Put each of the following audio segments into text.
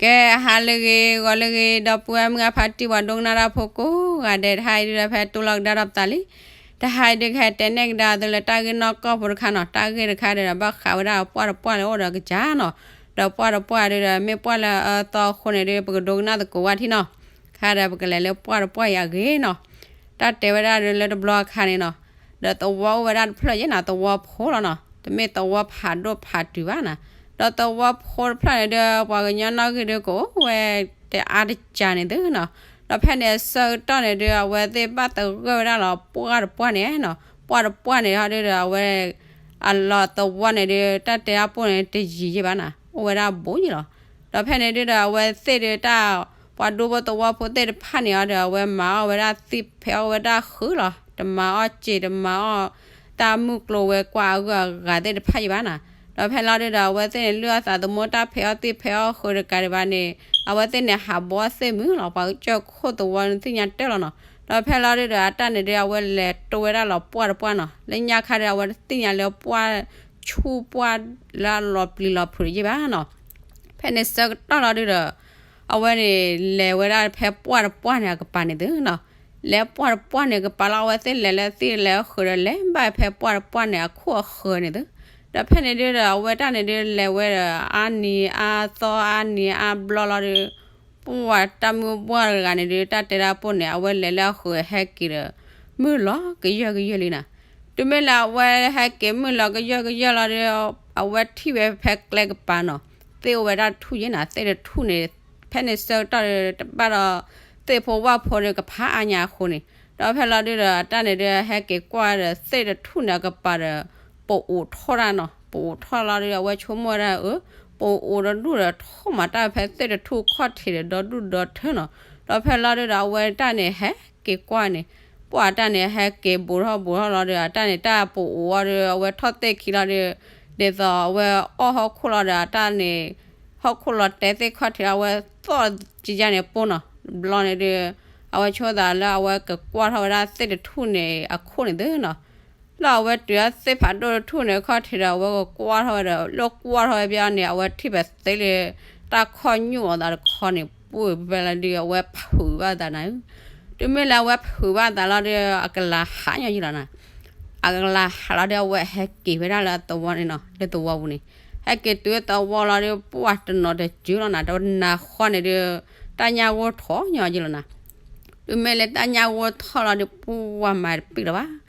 ကဲ ဟါလၢအဂ့ၤ ဂီၤလၢအဂ့ၤ ဒီပုၢ်ဝဲၢ်မုၢ်အဖါတံၢ် ပှၤဒိကနၣ်တၢ်ဖိကိးဂၤဒဲး တဟါအံၤဒုဒီး ဖဲတိၢ်လီၤကဒါဒီးပသးလံ. တဟါအံၤဒု ကဟဲတဲနဲၣ်ကဒါသုလၢ တၢ်ဂ့ၢ်နီၢ်ကီၢ်ဖိတခါနီၤ. တၢ်ဂ့ၢ်တခါဒီး ဘၣ်ဃးဝဲဒၣ်ပှၢ်တပှၢ်လၢအိၣ်ဒီးကစၢ်နီၤ. ဒီးပှၢ်တပှၢ်ဒုဒီး မ့ၢ်ပှၢ်လၢအအၢသီအဃိန့ၣ်ဒု ပကဒိကနၣ်သကိးဝဲထံနီၤ. ခါဒီးပကလဲၤလၢပှၢ်တပှၢ်အံၤအဂ့ၢ်နီၤ. တၢ်တဲဝဲဒၣ်ဒုလၢတဘျီအခါန့ၣ်နီၤ, ဒီးသဝီအိၣ်ဝဲဒၣ်တဖျၢၣ်ယဲနီၤ, သဝီဖိလီၤနီၤ, တမ့ၢ်သဝီဖးဒိၣ်ဖးတုၤဘၣ်နီၤ. ဒီးသဝီဖိတဖျၢၣ်န့ၣ်ဒု ပှၤကညီနီၣ်ဂံၢ်ဒုကအိၣ်ဝဲ တအါတစှၤန့ၣ်သုနီၤ. ဒီးဖဲန့ၣ်အဆၢကတီၢ်န့ၣ်ဒု အဝဲသ့ၣ်ဘၣ်သဂၢၢ်ဝဲဒၣ်လီၤ ပှၢ်တပှၢ်န့ၣ်နီၤ. ပှၢ်တပှၢ်န့ၣ်ဟီဒုဒီး အဝဲ အလီၤသဝီန့ၣ်ဒု တၢ်တဲအပူၤန့ၣ် တယံၤယဲဘၣ်နီၤ, အိၣ်ဝဲဒၣ်ဘူးယဲလီၤ. ဒီးဖဲန့ၣ်ဒုဒီး အဝဲသ့ၣ်ဒုတၢ် ပှၤဒူဖိသဝီဖိသ့ၣ်တဖၣ်န့ၣ်အီၤဒီး အဝဲမၤအီၣ်ဝဲဒၣ်သ့ၣ်ဖဲးအီၣ်ဝဲဒၣ်ဃုာ်လီၤ. တမၤအီၣ်စ့ၤ တမၤအီၣ်တၢ်မုၢ်ကျိၤဝဲၤကွာ်အဂုၤအဂၤသ့ၣ်တဖၣ်ယဲဘၣ်နီၤ. ဒီးဖဲလီၤဒုဒီး အဝဲသ့ၣ်န့ၣ် လုၢ်အီၣ်သးသမူတၢ်ဖဲးအီၣ်သ့ၣ်ဖဲးအီၣ်ဃုာ်တကးဒံးဘၣ်န့ၣ် အဝဲသ့ၣ်န့ၣ် ဟးဘီသ့ၣ်မုၢ်လီၤ. ပှၤကစၢၢ်ခိၣ်သဝီန့ၣ်သ့ၣ်ညါတၢၢ်လီၤနီၤ. ဒီးဖဲလီၤဒုဒီး အတၢ်န့ၣ်ဒု အဝဲလဲၤတိဝဲဒၣ်လီၤပှၢ်တပှၢ်နီၤ. လၢညါခါဒီး အဝဲတသ့ၣ်ညါလၢပှၢ်ဆူၣ်ပှၢ်လၢအလီၤပျံၤလီၤဖုးတယဲဘၣ်နီၤ. ဖဲန့ၣ်ဆၢကတီၢ်လီၤဒုဒီး အဝဲန့ၣ် လဲၤဝဲဒၣ်ဖဲပှၢ်တပှၢ်န့ၣ်အကပၤန့ၣ်သုနီၤ. လဲၤပှၢ်တပှၢ်န့ၣ်အကပၤလီၤ အဝဲသ့ၣ်လဲၤလၢသ့ၣ်လဲၤအဃုာ်ဒီး လဲၤဘၣ်ဖဲပှၢ်တပှၢ်န့ၣ်အခိၣ်အဃၢၤန့ၣ်သု. ဒီးဖဲန့ၣ်ဒုဒီး အဝဲတၢ်န့ၣ်ဒု လဲၤဝဲဒီး အါနံၤအါသီအါနံၤအါဘျီလီၤဒု ပှၢ်တၢ်မုၢ်ပှၢ်တဂၤန့ၣ်ဒု တၢ်တဲဒၣ်ပူၤန့ၣ် အဝဲလဲၤလၢအဃုာ်ဟဲက့ၤဒီး မုၢ်လီၤကယၢၢ်ကယၢၢ်လံနီၤ. တုၤမ့ၢ်လၢအဝဲဟဲက့ၤမုၢ်လီၤကယၢၢ်ကယၢၢ်လီၤဒီး အဝဲထံၣ်ဝဲဖဲကျဲကပၤနီၤ, သ့ၣ်အိၣ်ဝဲဒၣ်ထူၣ်ယဲနီၤ, သ့ၣ်တထူၣ်န့ၣ် ဖဲန့ၣ်ဆၢကတီၢ်ဒီး တဘၣ်ဒီး သ့ၣ်ဖိဝၣ်ဖိဒီးကဖးအါညါအဃိန့ၣ်, ဒီးဖဲလီၤဒုဒီး အတၢ်န့ၣ်ဒု ဟဲက့ၤကွၢ်ဒီး သ့ၣ်တထူၣ်န့ၣ်အကပၤဒီး ပအိးထီၣ်တၢ်နီၤ, ပအိးထီၣ်လီၤဒီး အဝဲဆိကမိၣ်ဝဲဒၣ်အၢ ပအိးတဒူၣ်ဒီးထီၣ်မၤတၢ်ဖဲသ့ၣ်တထူၣ်ခီၣ်ထံးဒီး ဒီဒူၣ်ဒီထၢနီၤ. ဒီးဖဲလီၤဒုဒီး အဝဲတၢ်န့ၣ်ဟဲက့ၤကွၢ်န့ၣ်, ပှၢ်အတၢ်န့ၣ်ဟဲက့ၤဘူးထီၣ်ဘူးထီၣ်လီၤဒီး အတၢ်န့ၣ်တၢ်ပအိးအီၤဒီး အဝဲထီၣ်သ့ၣ်ခံလီၤဒီး ဒ်သိးအဝဲအီၣ်ဟီၣ်ခိၣ်လီၤဒီး အတၢ်န့ၣ် ဟီၣ်ခိၣ်လီၤတဲသ့ၣ်ခီၣ်ထံး အဝဲသီၣ်ကယၢ်န့ၣ်ပိၢ်နီၤ, ဘျီန့ၣ်ဒု အဝဲဆိသးလၢအဝဲကကွၢ်ထီၣ်ဝဲဒၣ်သ့ၣ်တထူၣ်န့ၣ်အခိၣ်န့ၣ်သုနီၤ.လၢအဝဲတုၤအသ့ၣ်ဖးဒိၣ်တထူၣ်န့ၣ်ခီၣ်ထံးဒီး အဝဲကကွၢ်ထီၣ်ဝဲဒီး လၢကွၢ်ထီၣ်ဝဲဘၣ်န့ၣ် အဝဲထံၣ်ဖဲသ့လၢ တၢ်ခီၣ်ညိၣ်အသးတခီန့ၣ် ပှၢ်ဖဲလီၤဒု အဝဲဖုးဘၣ်သးနီၤ. တုၤမ့ၢ်လၢအဝဲဖုးဘၣ်သးလီၤဒီး အကလၤဟးညီယံလီၤနီၤ. အကလၤဟးလီၤဒီး အဝဲဟဲက့ၤဝဲဒၣ်လၢအသဝီန့ၣ်နီၤ, လၢသဝီပူၤန့ၣ်, ဟဲက့ၤတုၤသဝီလီၤဒီး ပှၢ်တနီၤတစုလီၤနီၤ, တနၤဃီန့ၣ်ဒု တၢ်ညၣ်ဂိၢ်ထီၣ်ညီယံလီၤနီၤ. တုၤမ့ၢ်လၢတၢ်ညၣ်ဂိၢ်ထီၣ်လီၤဒီး ပှၢ်မၤတပံၣ်လၢၤဘၣ်.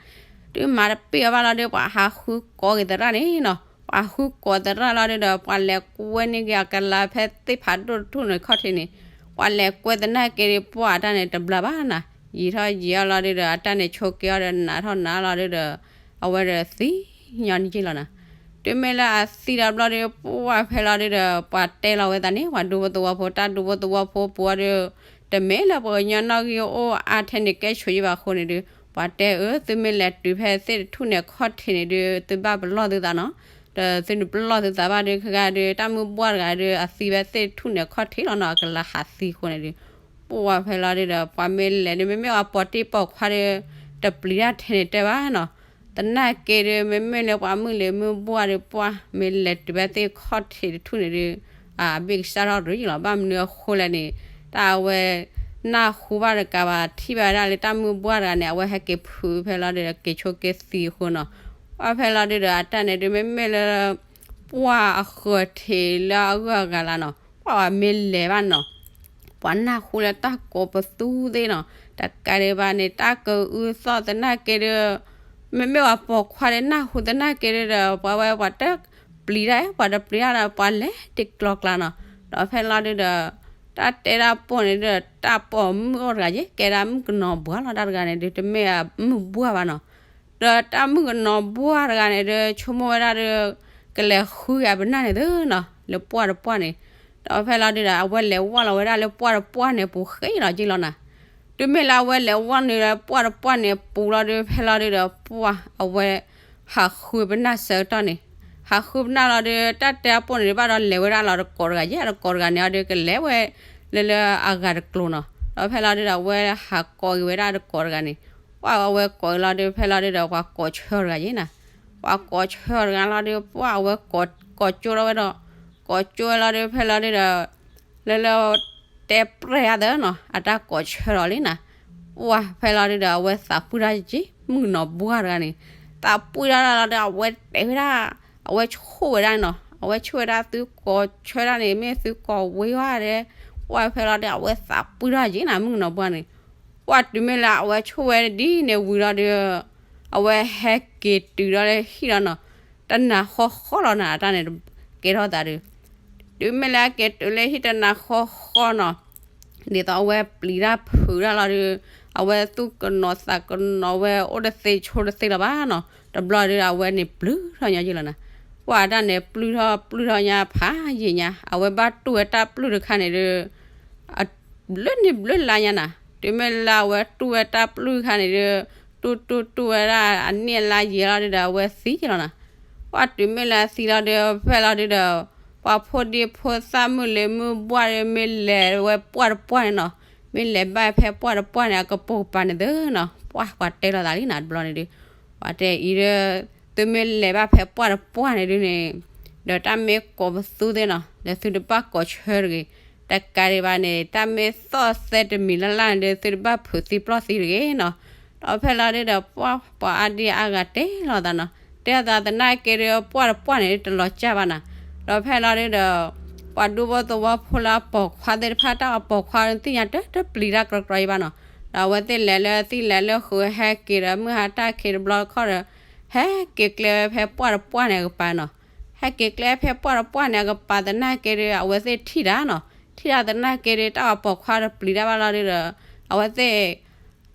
တုၤမၤတပံၣ်အီၤဘၣ်လီၤဒီး ပှၤဟးဃုကိးက့ၤသရၣ်န့ၣ်နီၤ, ပှၤဟးဃုကိးသရၣ်လီၤဒုဒီး ပှၤလဲၤကွဲန့ၢ်က့ၤအကလၤဖဲသ့ၣ်ဖးဒိၣ်တထူၣ်န့ၣ်ခီၣ်ထံးန့ၣ်, ပှၤလဲၤကွဲသနာ်က့ဒီး ပှၢ်အတၢ်န့ၣ်တဘျါဘၣ်နီၤ, ယံာ်ထီၣ်ယံာ်အီၤလီၤဒုဒီး အတၢ်န့ၣ်ဆိးက့အီၤဒီး နးထီၣ်နးလီၤဒုဒီး အဝဲဒီးသံညီနုၢ်ယံလီၤနီၤ. တုၤမ့ၢ်လၢအသံဒီးဘျီဒီး ပှၢ်ဖဲလီၤဒုဒီး ပှၤတဲလီၤဝဲသးန့ၣ် ပှၤဒူဖိသဝီဖိ တၢ်ဒူဖိသဝီဖိပူၤအီၤဒီး တမ့ၢ်လၢပှၤကညီနီၣ်ဂံၢ်အိၣ်အါထဲန့ၣ် ကဲဆိယံဘၣ်အဃိန့ၣ်ဒု ပှၤတဲအၢ သုမ့ၢ်လဲၤတုၤဖဲသ့ၣ်တထူၣ်န့ၣ်ခီၣ်ထံးန့ၣ်ဒု သုဘၣ်ပလီၢ်သုသးနီၤ, ဒီးသုနပလီၢ်သုသးဘၣ်ဒု ခဲကါဒု တၢ်မုၢ်ပှၢ်တဂၤဒု အသံဖဲသ့ၣ်တထူၣ်န့ၣ်ခီၣ်ထံးလီၤနီၤ, အကလၤဟးသံအဃိန့ၣ်ဒု ပှၢ်ဖဲလီၤဒုဒီး ပှၤမ့ၢ်လဲၤဒု မ့မ့ၢ်ပှၤပိာ်တံၢ်ပိာ်ခွါဒု တပျံၤတၢ်ထဲန့ၣ်တဲဘၣ်နီၤ. သနာ်က့ဒု မ့မ့ၢ်လၢပှၤမုၣ်လံၤမုၣ်ပှၢ်ဒု ပှၢ်မ့ၢ်လဲၤတုၤဖဲသ့ၣ်ခီၣ်ထံးတထူၣ်န့ၣ်ဒု အဘ့ၣ်ကစၢ်ထီၣ်ရံလီၤ, ဘၣ်မနုၤအဃိလဲၣ်န့ၣ် တၢ်အဝဲ နၢ်ဟူဘၣ်တကးဘၣ် ထံၣ်ဘၣ်ဝဲဒၣ်လၢတၢ်မုၢ်ပှၢ်တဂၤန့ၣ် အဝဲဟဲက့ၤဖုးဖဲလီၤဒုဒီး က့ၤဆိးက့သံအဃိနီၤ. ပှၢ်ဖဲလီၤဒုဒီး အတၢ်န့ၣ်ဒု မ့မ့ၢ်လၢ ပှၢ်အဃၢၤထံးလၢအဂုၤအဂၤလၢနီၤ, ပှၢ်ဝဲမ့ၢ်လဲၤဘၣ်နီၤ ပှၤနၢ်ဟူလၢတၢ်ကိးပသူသ့ၣ်နီၤ, တကးဒံးဘၣ်န့ၣ် တၢ်ကအုသီၣ်သနာ်က့ဒု မ့မ့ၢ်ပှၤပိာ်ခွါဒု နၢ်ဟူသနာ်က့ဒုဒီး ပှၤဝဲပှၤတပျံၤတၢ် ပှၤတပျံၤတၢ်ဒီး ပှၤလဲၤတကျီကျါနီၤ. ဒီးဖဲလီၤဒုဒီး တၢ်တဲဒၣ်ပိၢ်န့ၣ်ဒု တၢ်ပိာ်မုၣ်အိၣ်တဂၤယဲ ကဲဒၣ်မုၣ်ကနီၤဘှါလီၤ တၢ်တဂၤန့ၣ်ဒု တမ့ၢ်မုၣ်ဘှါဘၣ်နီၤ. ဒီးတၢ်မုၣ်ကနီၤဘှါတဂၤန့ၣ်ဒု ဆိကမိၣ်ဝဲဒၣ်ဒု ကလဲၤဃုအပနၢ်န့ၣ်သုနီၤ လၢပှၢ်တပှၢ်န့ၣ်. ဒီးဖဲလီၤဒုဒီး အဝဲလဲၤဝီၢ်လီၤဝဲဒၣ်လၢပှၢ်တပှၢ်န့ၣ်ပူၤဃ့လီၤက့လီၤနီၤ. တုၤမ့ၢ်လၢအဝဲလဲၤဝီၢ်နုာ်လၢပှၢ်တပှၢ်န့ၣ်ပူၤလီၤဒု ဖဲလီၤဒုဒီး ပှၢ်အဝဲ ဟးဃုပနၢ်ဆၢကတီၢ်န့ၣ်, ဟးဃုပနၢ်လီၤဒု တၢ်တဲအပိၢ်န့ၣ်ဒု ဘၣ်ဒီးလဲၤဝဲဒၣ်လီၤတကိးတဂၤယဲ တကိးတဂၤန့ၣ်အီၤဒု ကလဲၤဝဲ လၢလၢအဂၤတကျိၤနီၤ. ဒီးဖဲလီၤဒုဒီး အဝဲဟးကိးက့ၤဝဲဒၣ်တကိးတဂၤန့ၣ်, ပှၢ်အဝဲကိးအီၤလီၤဒု ဖဲလီၤဒုဒီး ပှၤကိးဆၢတဂၤယဲနီၤ. ပှၤကိးဆၢတဂၤလီၤဒု ပှၢ်အဝဲကိးကၠိထီၣ်ဝဲဒီး ကိးကၠိဝဲလီၤဒု ဖဲလီၤဒုဒီး လၢလၢ တဲပြဲၢ်အသးနီၤ အတၢ်ကိးဆၢဒီးလံနၤ. ပှၢ်ဖဲလီၤဒုဒီး အဝဲသးပှၢ်တၢ်က့ မုၣ်ကနီၤဘှါတဂၤန့ၣ် သးပှၢ်တၢ်လီၤဒီး အဝဲတဲဝဲဒၣ် အဝဲဆိၣ်ဝဲဒၣ်နီၤ အဝဲဆိၣ်ဝဲဒၣ်သုကိးဆၢဒၣ်န့ၣ် မ့ၢ်သုကိးဝ့ၤဝဲဒဲး. ပှၢ်ဖဲလီၤဒီး အဝဲသးပှၢ်တၢ်က့နၤ မုၣ်ကနီၤဘှါန့ၣ်. ပှၢ်တုၤမ့ၢ်လၢအဝဲဆိၣ်ဝဲဒ်န့ၣ်ဝံၤလီၤဒီး အဝဲဟဲက့ၤတုၤဒီးလၢဟံၣ်လီၤနီၤ. တနၤဃီဃီလီၤနၤ အတၢ်န့ၣ်ကဲထီၣ်သးဒီး တုၤမ့ၢ်လၢအက့ၤတုၤလၢဟံၣ်တနၤဃီဃီနီၤ ဒ်သိးအဝဲပျံၤတၢ်ဖုးတၢ်လီၤဒီး အဝဲသူၣ်ကနီၤသးကနီၤဝဲအိၣ်တသ့ဆိတသ့လၢၤဘၣ်နီၤ.တဘျီဒီး အဝဲန့ၣ်ပျုၢ်ထီၣ်ညါယ့လီၤနၤ. ပှၢ်တၢ်န့ၣ်ပျုၢ်ထီၣ်ပျုၢ်ထီၣ်ညါဖးယံာ်ညါ အဝဲဘၣ်တူၢ်ဝဲတၢ်ပျုၢ်တခါန့ၣ်ဒီး အဘျုးန့ၣ်ဘျုးလါညါနၤ. တုၤမ့ၢ်လၢအဝဲတူၢ်ဝဲတၢ်ပျုၢ်တခါန့ၣ်ဒီး တူၢ်တူၢ်တူၢ်ဝဲဒၣ်အနံၣ်အလါယံာ်လီၤဒုဒီး အဝဲသံယ့လီၤနၤ. ပှၢ်တုၤမ့ၢ်လၢအသံလီၤဒီး ဖဲလီၤဒုဒီး ပှၤဖိဒံဖိသၣ်မုၣ်လံၤမုၣ်ဘှၢ်ဒီး မ့ၢ်လဲၤဝဲပှၢ်တပှၢ်န့ၣ်နီၤ မ့ၢ်လဲၤဘၣ်ဖဲပှၢ်တပှၢ်န့ၣ် အကပိာ်ကပၤန့ၣ်သ့နီၤ. ပှၢ်ပှၤတဲလိာ်သးလံနၤ တဘျီန့ၣ်ဒီး ပှၤတဲအံၤဒီး သုမ့ၢ်လဲၤဘၣ်ဖဲပှၢ်တပှၢ်န့ၣ်ဒုန့ၣ် ဒီးတၢ်မ့ၢ်ကိးပသူသ့နီၤ ဒီးသုတဘၣ်ကိးဆၢတဂ့ၤ. တကးဒံးဘၣ်န့ၣ် တၢ်မ့ၢ်သီၣ်သဲတမံၤလၢ်လၢ်န့ၣ်ဒီး သုတဘၣ်ဖုးသံပျီၢ်သံတဂ့ၤနီၤ. ဒီးဖဲလီၤဒုဒီး ပှၢ်ပှၤအါဒံအါဂၤတဲလိာ်သးနီၤ တဲသးသနာ်က့ဒီး ပှၢ်တပှၢ်န့ၣ်တလီၤကၢ်ဘၣ်နၤ. ဒီးဖဲလီၤဒုဒီး ပှၤဒူဖိသဝီဖိလၢအပိာ်ခွါသ့ၣ်တဖၣ် တၢ်အပိာ်ခွါသ့ၣ်ညါတတပျံၤတၢ်ကြီကြီအံၤဘၣ်နီၤ. ဒီးအဝဲသ့ၣ်လဲၤလၢသံၣ်လဲၤလၢဃုာ် ဟဲက့ၤဒီးမုၢ်ဟါတၢ်ခံးတဘျီတခီၣ်ဒီး ဟဲက့ၤကျဲဝဲဖဲပှၢ်တပှၢ်န့ၣ်အကပၤနီၤ. ဟဲက့ၤကျဲဖဲပှၢ်တပှၢ်န့ၣ်အကပၤသနာ်က့ဒီး အဝဲသ့ၣ်ထံၣ်တၢ်နီၤ. ထံၣ်တၢ်သနာ်က့ဒီး တၢ်အပိာ်ခွါတပျံၤတၢ်ဘၣ်လီၤဒုဒီး အဝဲသ့ၣ်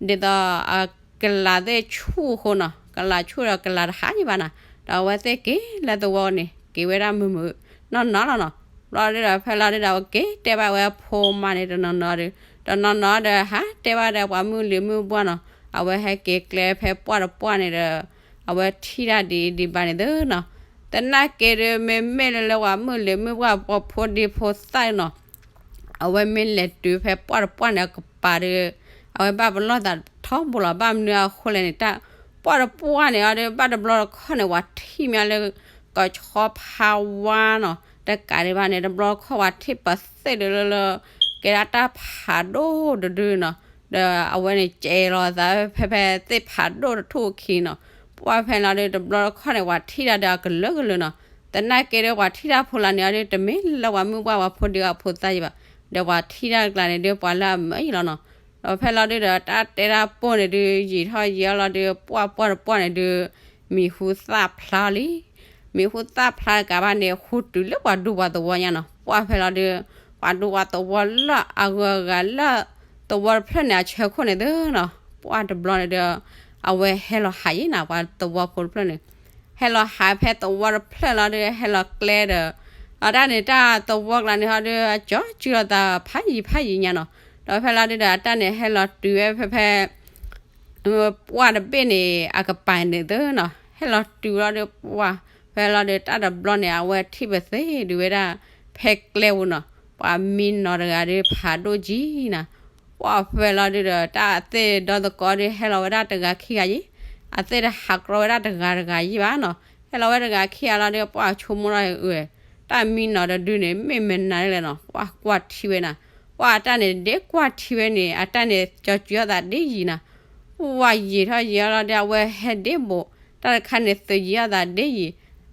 ဒ်သိးအကလၤသ့ၣ်ဆူၣ်အဃိနီၤ ကလၤဆူၣ်ဒီးကလၤတဟးယံၤဘၣ်နၤ. ဒီးအဝဲသ့ၣ်က့ၤလၢသဝီန့ၣ် က့ၤဝဲဒၣ်မုာ်မုာ်နီၢ်နီၢ်လီၤနီၤ. ဘျီဒုဒီးဖဲလီၤဒုဒီး အဝဲက့ၤတဲဘၣ်ဝဲအဖိမါန့ၣ်တနီၤနီၤဒီး တနီၤနီၤဒီး ဟးတဲဘၣ်ဒီးပှၤမုၣ်လံၤမုၣ်ဘှၢ်နီၤ. အဝဲဟဲက့ၤကျဲဖဲပှၢ်တပှၢ်န့ၣ်ဒီး အဝဲထံၣ်တၢ်ဒ်အံၤဒံးဘၣ်န့ၣ်သ့နီၤ. သနာ်က့ဒီး မ့မ့ၢ်လၢလၢပှၤမုၣ်လံၤမုၣ်ဘှၢ်ပှၤဖိဒံဖိသၣ်နီၤ အဝဲမ့ၢ်လဲၤတုၤဖဲပှၢ်တပှၢ်န့ၣ်အကပၤဒီး အဝဲဘၣ်ပလီၢ်သးထီဘိလီၤ. ဘၣ်မနုၤအဃိလဲၣ်န့ၣ် တၢ်ပှၢ်တပှၢ်န့ၣ်အီၤဒီး ဘၣ်တဘျီတခီၣ်န့ၣ် ပှၤထံၣ်မးလၢ ကဆီဖါဝါနီၤ. တကးဒံးဘၣ်န့ၣ် တဘျီတခီၣ် ပှၤထံၣ်ပသ့ၣ်ဒုးလၢလၢ ကဲဒၣ်တၢ်ဖးဒိၣ်တဒုနီၤ. ဒီးအဝဲန့ၣ်ကဲလီၤသးဖဲဖဲသ့ၣ်ဖးဒိၣ်တထူၣ်အခံနီၤ. ပှၢ်ဖဲလီၤဒီး တဘျီတခီၣ်န့ၣ် ပှၤထံၣ်တၢ်ဒီးအကလုာ်ကလုာ်နီၤ. သနာ်က့ဒီး ပှၤထံၣ်တၢ်ဖိလၢန့ၣ်အီၤဒီး တမ့ၢ်လၢပှၤမုၣ်ဘှၢ်ပှၤဖိဒံဖိသၣ်ယံၤဘၣ်. ဒီးပှၤထံၣ်တၢ်တကျါန့ၣ်ဒီး ပှၤလၢအမၢယံၤလီၤနီၤ. ဒီးဖဲလီၤဒုဒီး တၢ်တဲတၢ်ပိၢ်န့ၣ်ဒုး ယံာ်ထီၣ်ယံာ်အီၤလီၤဒီး ပှၢ်ပှၢ်တပှၢ်န့ၣ်ဒုး မံၤဟူသၣ်ဖျါလံ. မံၤဟူသၣ်ဖျါတကးဘၣ်န့ၣ် ဟူတုၤလၢပှၤဒူပှၤသဝီညါနီၤ. ပှၢ်ဖဲလီၤဒုး ပှၤဒူပှၤသဝီလၢအဂုၤအဂၤလၢ သဝီတဖျၢၣ်န့ၣ် အဆၢခိၣ်န့ၣ်သ့နီၤ. ပှၢ်တဘျီန့ၣ်ဒီး အဝဲဟဲလီၤဟးယံၤနၤ ပှၤသဝီဖိတဖျၢၣ်န့ၣ် ဟဲလီၤဟးဖဲသဝီတဖျၢၣ်လီၤဒီး ဟဲလီၤကျဲဒီး အတၢ်န့ၣ် တၢ်သဝီကျါန့ၣ်ဟီဒီး အကၠီစုလီၤသးဖးယံၤဖးယံၤညါနီၤ. ဒီးဖဲလီၤဒုဒီး အတၢ်န့ၣ် ဟဲလီၤတုၤဝဲဖဲဖဲ ပှၢ်တဘ့ၣ်န့ၣ် အကပၤန့ၣ်သ့နီၤ. ဟဲလီၤတုၤလီၤဒီး ပှၢ်ဖဲလီၤဒီး တၢ်တဘျီန့ၣ် အဝဲထံၣ်ပသ့ၣ်ဒုးဝဲဒၣ် ဖဲကျဲပူၤနီၤ. ပှၤမံနီၤတဂၤဒီး ဖးဒိၣ်ကံနၤ. ပှၢ်ဖဲလီၤဒုဒီး တၢ်အသ့ၣ်ဒီသကိးဒီး ဟဲလီၤဝဲဒၣ်တဂၤခံဂၤယံၤ, အသ့ၣ်တဟးကြီဝဲဒၣ်တဂၤတဂၤယံၤဘၣ်နီၤ. ဟဲလီၤဝဲတဂၤခံဂၤလီၤဒီး ပှၢ်ဆိကမိၣ်ထီၣ်အၢ တၢ်မံနီၤတဒုန့ၣ် မ့ၢ်မနုၤလဲၣ်နီၤ. ပှၢ်ကွၢ်ထံဝဲနၤ. ပှၢ်အတၢ်န့ၣ် ဒ်ကွၢ်ထံဝဲန့ၣ် အတၢ်န့ၣ် ကၠီစုအီၤသးဒ်ယံၤနၤ. ပှၢ်ယံာ်ထီၣ်ယံာ်လီၤဒီး အဝဲဟဲဒ့ဘိး, တၢ်တခါန့ၣ် သုးယံၤအီၤသးဒ်ယံၤ,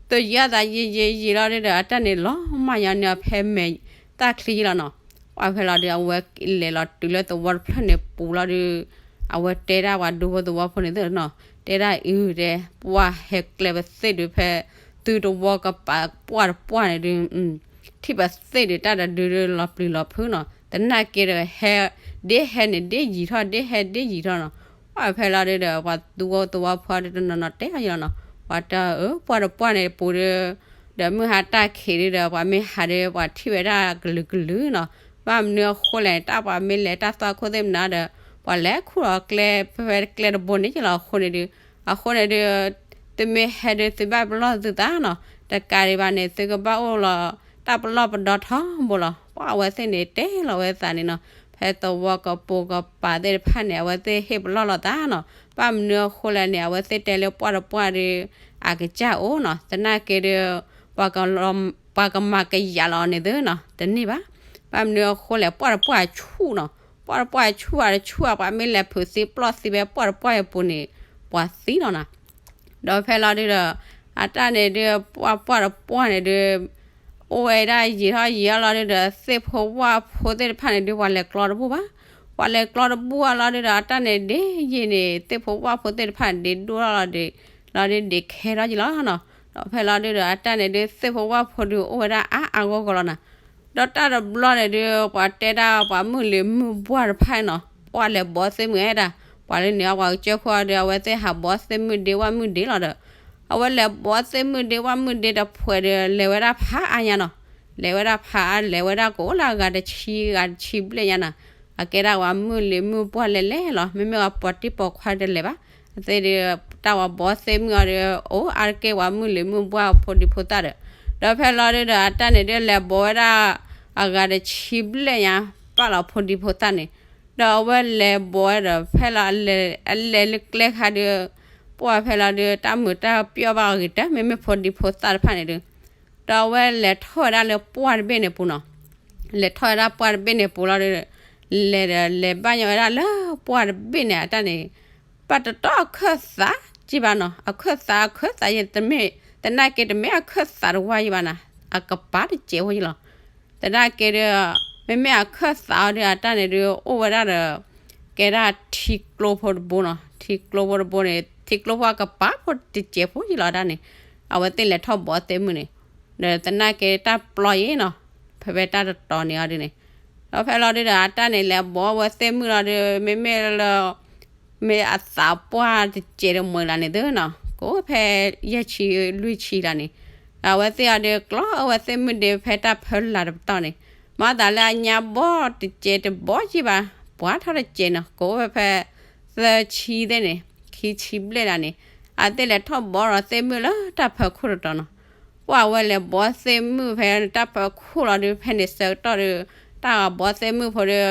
သုးယံၤအီၤသးယံာ်ယံာ်ယံာ်လီၤဒီး အတၢ်န့ၣ် လီၤမၢ်ညီန့ၢ်အီၤဖဲမဲာ်သၣ်ချံယံၤလီၤနီၤ. ပှၢ်ဖဲလီၤဒီး အဝဲလဲၤလီၤတုၤလၢသဝီတဖျၢၣ်န့ၣ်ပူၤလီၤဒီး အဝဲတဲဒၣ်ပှၤဒူဖိသဝီဖိန့ၣ်သ့နီၤ, တဲဒၣ်အုတဲ, ပှၢ်ဟဲကျဲပသ့ၣ်ဒုးဖဲ သုးတဝီကပၤပှၢ်တပှၢ်န့ၣ်ဒုး ထံၣ်ပသ့ၣ်ဒုးတၢ်တဒုဒုးလီၤပျံၤလီၤဖုးနီၤ. သနာ်က့ဒီး ဟဲ, ဒ်ဟဲန့ၣ်ဒ်ယံၤထီၣ် ဒ်ဟဲဒ်ယံၤထီၣ်နီၤ. ပှၢ်ဖဲလီၤဒုဒီး ပှၤဒူဖိသဝီဖိဒီးတနီၤနီၤတဲအီၤယံၤလီၤနီၤ. ပှၤတဲအၢ ပှၢ်တပှၢ်န့ၣ်ပူၤဒီး ဒီးမုၢ်ဟါတၢ်ခံးဒုဒီး ပှၤမ့ၢ်ဟးဒီး ပှၤထံၣ်ဝဲဒၣ်ကလုာ်ကလုာ်နီၤ. ဘၣ်မနုၤအဃိလဲၣ် တၢ်ပှၤမ့ၢ်လဲၤတၢ်သွၣ်ခိၣ်သ့ၣ်မနုၤဒီး ပှၤလဲၤခူၣ်လီၤကျဲ ဖဲဖဲကျဲတဘိန့ၣ်ယံၤလီၤအဃိန့ၣ်ဒုး, အဃိန့ၣ်ဒုး သုမ့ၢ်ဟဲဒုး သုဘၣ်ပလီၢ်သုသးနီၤ. တကးဒံးဘၣ်န့ၣ် သုကဘၣ်အိၣ်လီၤ တၢ်ပလီၢ်ပဒီထီဘိလီၤ. ပှၢ်အဝဲသ့ၣ်န့ၣ် တဲလီၤဝဲသးန့ၣ်နီၤ. ဖဲသဝီကပိာ်ကပၤသ့ၣ်တဖၣ်န့ၣ် အဝဲသ့ၣ်ဟ့ၣ်ပလီၢ်လိာ်သးနီၤ. ဘၣ်မနုၤအဃိလဲၣ်န့ၣ် အဝဲသ့ၣ်တဲလၢပှၢ်တပှၢ်ဒီး အကစၢ်အိၣ်နီၤ. သနာ်က့ဒီး ပှၤကမၤကယၤလီၤန့ၣ်သ့နီၤ တန့ၢ်ဘၣ်. ဘၣ်မနုၤအဃိလဲၣ် ပှၢ်တပှၢ်ဆူၣ်နီၤ, ပှၢ်တပှၢ်ဆူၣ်အီၤတဆူၣ်အီၤ ပှၤမ့ၢ်လဲၤဖုးသံပျီၢ်သံဖဲပှၢ်တပှၢ်အပူၤန့ၣ် ပှၤသံလီၤနီၤ. ဒီးဖဲလီၤဒုဒီး အတၢ်န့ၣ်ဒု ပှၢ်ပှၢ်တပှၢ်န့ၣ်ဒု အိၣ်ဝဲဒၣ်ယံာ်ထီၣ်ယံာ်ထီၣ်လီၤဒုဒီး သ့ၣ်ဖိဝၣ်ဖိသ့ၣ်တဖၣ်န့ၣ်ဒု ပှၤလဲၤကျီတဘူၣ်ဘၣ်. ပှၤလဲၤကျီတဘူၣ်အလီၤဒုဒီး အတၢ်န့ၣ်ဒ့ယံာ်န့ၣ် သ့ၣ်ဖိဝၣ်ဖိသ့ၣ်တဖၣ်န့ၣ် ဒ့ဒိၣ်ထီၣ်လီၤဒု လီၤဒုဒ့ခဲထီၣ်ယံာ်လီၤနီၤ. ဒီးဖဲလီၤဒုဒီး အတၢ်န့ၣ်ဒု သ့ၣ်ဖိဝၣ်ဖိဒု အိၣ်ဝဲဒၣ်အါအါဂီၢ်ဂီၢ်လီၤနီၤ. ဒီးတၢ်တဘျီန့ၣ်ဒု ပှၤတဲဒၣ်ပှၤမုၢ်လံၤမုၢ်ပှၢ်တဖၣ်နီၤ ပှၤလဲၤဘီသ့ၣ်မုၢ်ဝဲဒၣ်, ပှၤလၢန့ၣ်အပှၤကစၢၢ်ခိၣ်အီၤဒု အဝဲသ့ၣ်ဟးဘီသ့ၣ်မုၢ်ဒ့ဝၣ်မုၢ်ဒ့လီၤဒီး အဝဲလဲၤဘီသ့ၣ်မုၢ်ဒ့ဝၣ်မုၢ်ဒ့တဖှဲးဒီး လဲၤဝဲဒၣ်ဖးအါညါနီၤ. လဲၤဝဲဒၣ်ဖးအါ လဲၤဝဲဒၣ်ကအိၣ်လၢအဂၤတဆံဂၤတဆံဘျဲၣ်ညါနီၤ. အကဲဒၣ်ပှၤမုၢ်လံၤမုၢ်ပှၢ်လဲၤလဲၤလီၤ. မ့မ့ၢ်ပှၤပိာ်တံၢ်ပိာ်ခွါတလဲၤဘၣ်. အသ့ၣ်ဒု တၢ်ပှၤဘီသ့ၣ်မုၢ်အီၤဒု အိၣ်အါတက့ၢ်ပှၤမုၢ်လံၤမုၢ်ပှၢ်ဖိဒံဖိသၣ်ဒီး ဒီးဖဲလီၤဒုဒီး အတၢ်န့ၣ်ဒု လဲၤဘီဝဲဒၣ် အဂၤတဆံဘျဲၣ်ညါ ပာ်လီၤဖိဒံဖိသၣ်န့ၣ်, ဒီးအဝဲလဲၤဘီဝဲဒီး ဖဲလီၤအလဲၤလၢကျဲခါဒု ပှၢ်ဖဲလီၤဒု တၢ်မုာ်တၢ်ပျီၢ်ဘၣ်အဂ့ၤတၢ် မ့မ့ၢ်ဖိဒံဖိသၣ်တဖၣ်န့ၣ်ဒု ဒီးအဝဲလဲၤထီၣ်ဝဲဒၣ်လၢပှၢ်တဘ့ၣ်န့ၣ်ပူၤနီၤ. လဲၤထီၣ်ဝဲဒၣ်ပှၢ်တဘ့ၣ်န့ၣ်ပူၤလီၤဒု လဲၤဒီးလဲၤဘၣ်ညီဝဲဒၣ်လၢပှၢ်တဘ့ၣ်န့ၣ် အတၢ်န့ၣ် ဘၣ်တတီအခၢၣ်သးကံဘၣ်နီၤ. အခၢၣ်သးအခၢၣ်သးယဲ တမ့ၢ် သနာ်က့တမ့ၢ်အခၢၣ်သးတဝါယံဘၣ်နီၤ. အကပၤတစဲးဖိယံလီၤ. သနာ်က့ဒု မ့မ့ၢ်အခၢၣ်သးအီၤဒု အတၢ်န့ၣ်ဒု အိၣ်ဝဲဒၣ်ဒီး ကဲဒၣ်ထံကျိဖိတဘိနီၤ. ထံကျိဖိတဘိန့ၣ် ထံကျိဖိအကပၤဖိတစဲးဖိယံလီၤဒၣ်န့ၣ် အဝဲသ့ၣ်လဲၤထီၣ်ဘီသ့ၣ်မုၢ်န့ၣ် ဒီးသနာ်က့တၢ်ပျီယံနီၤ. ဖဲဖဲတၢ်တတီန့ၣ်အီၤဒုန့ၣ် ဒီးဖဲလီၤဒုဒီး အတၢ်န့ၣ်လဲၤဘီဝဲသ့ၣ်မုၢ်လီၤဒု မ့မ့ၢ်လၢ မ့ၢ်အသးပှၢ်တစဲးတမှဲၤလၢ်န့ၣ်သုနီၤ ကိးဖဲယဲၢ်ဆံလွံၢ်ဆံလၢ်န့ၣ် အဝဲသ့ၣ်အီၤဒု ကျီအဝဲသ့ၣ်မုၢ်ဒ့ဖဲတၢ်ဖၢလၢ်တပတီၢ်န့ၣ် မၤသးလၢအညါဘီတစဲးတဘီယံဘၣ် ပှၤထီၣ်တစဲးနီၤ ကိးဖဲဖဲ သၢဆံသ့ၣ်န့ၣ် ခံဆံဘျဲၣ်လၢ်န့ၣ် အသ့ၣ်လဲၤထီၣ်ဘီဒီးသ့ၣ်မုၢ်လၢတၢ်ဖၢခိၣ်တတီၤနီၤ ပှၢ်အဝဲလဲၤဘီသ့ၣ်မုၢ်ဖဲတၢ်ဖၢခိၣ်လီၤဒု ဖဲန့ၣ်ဆၢကတီၢ်ဒု တၢ်ဂၤဘီသ့ၣ်မုၢ်ဖိဒု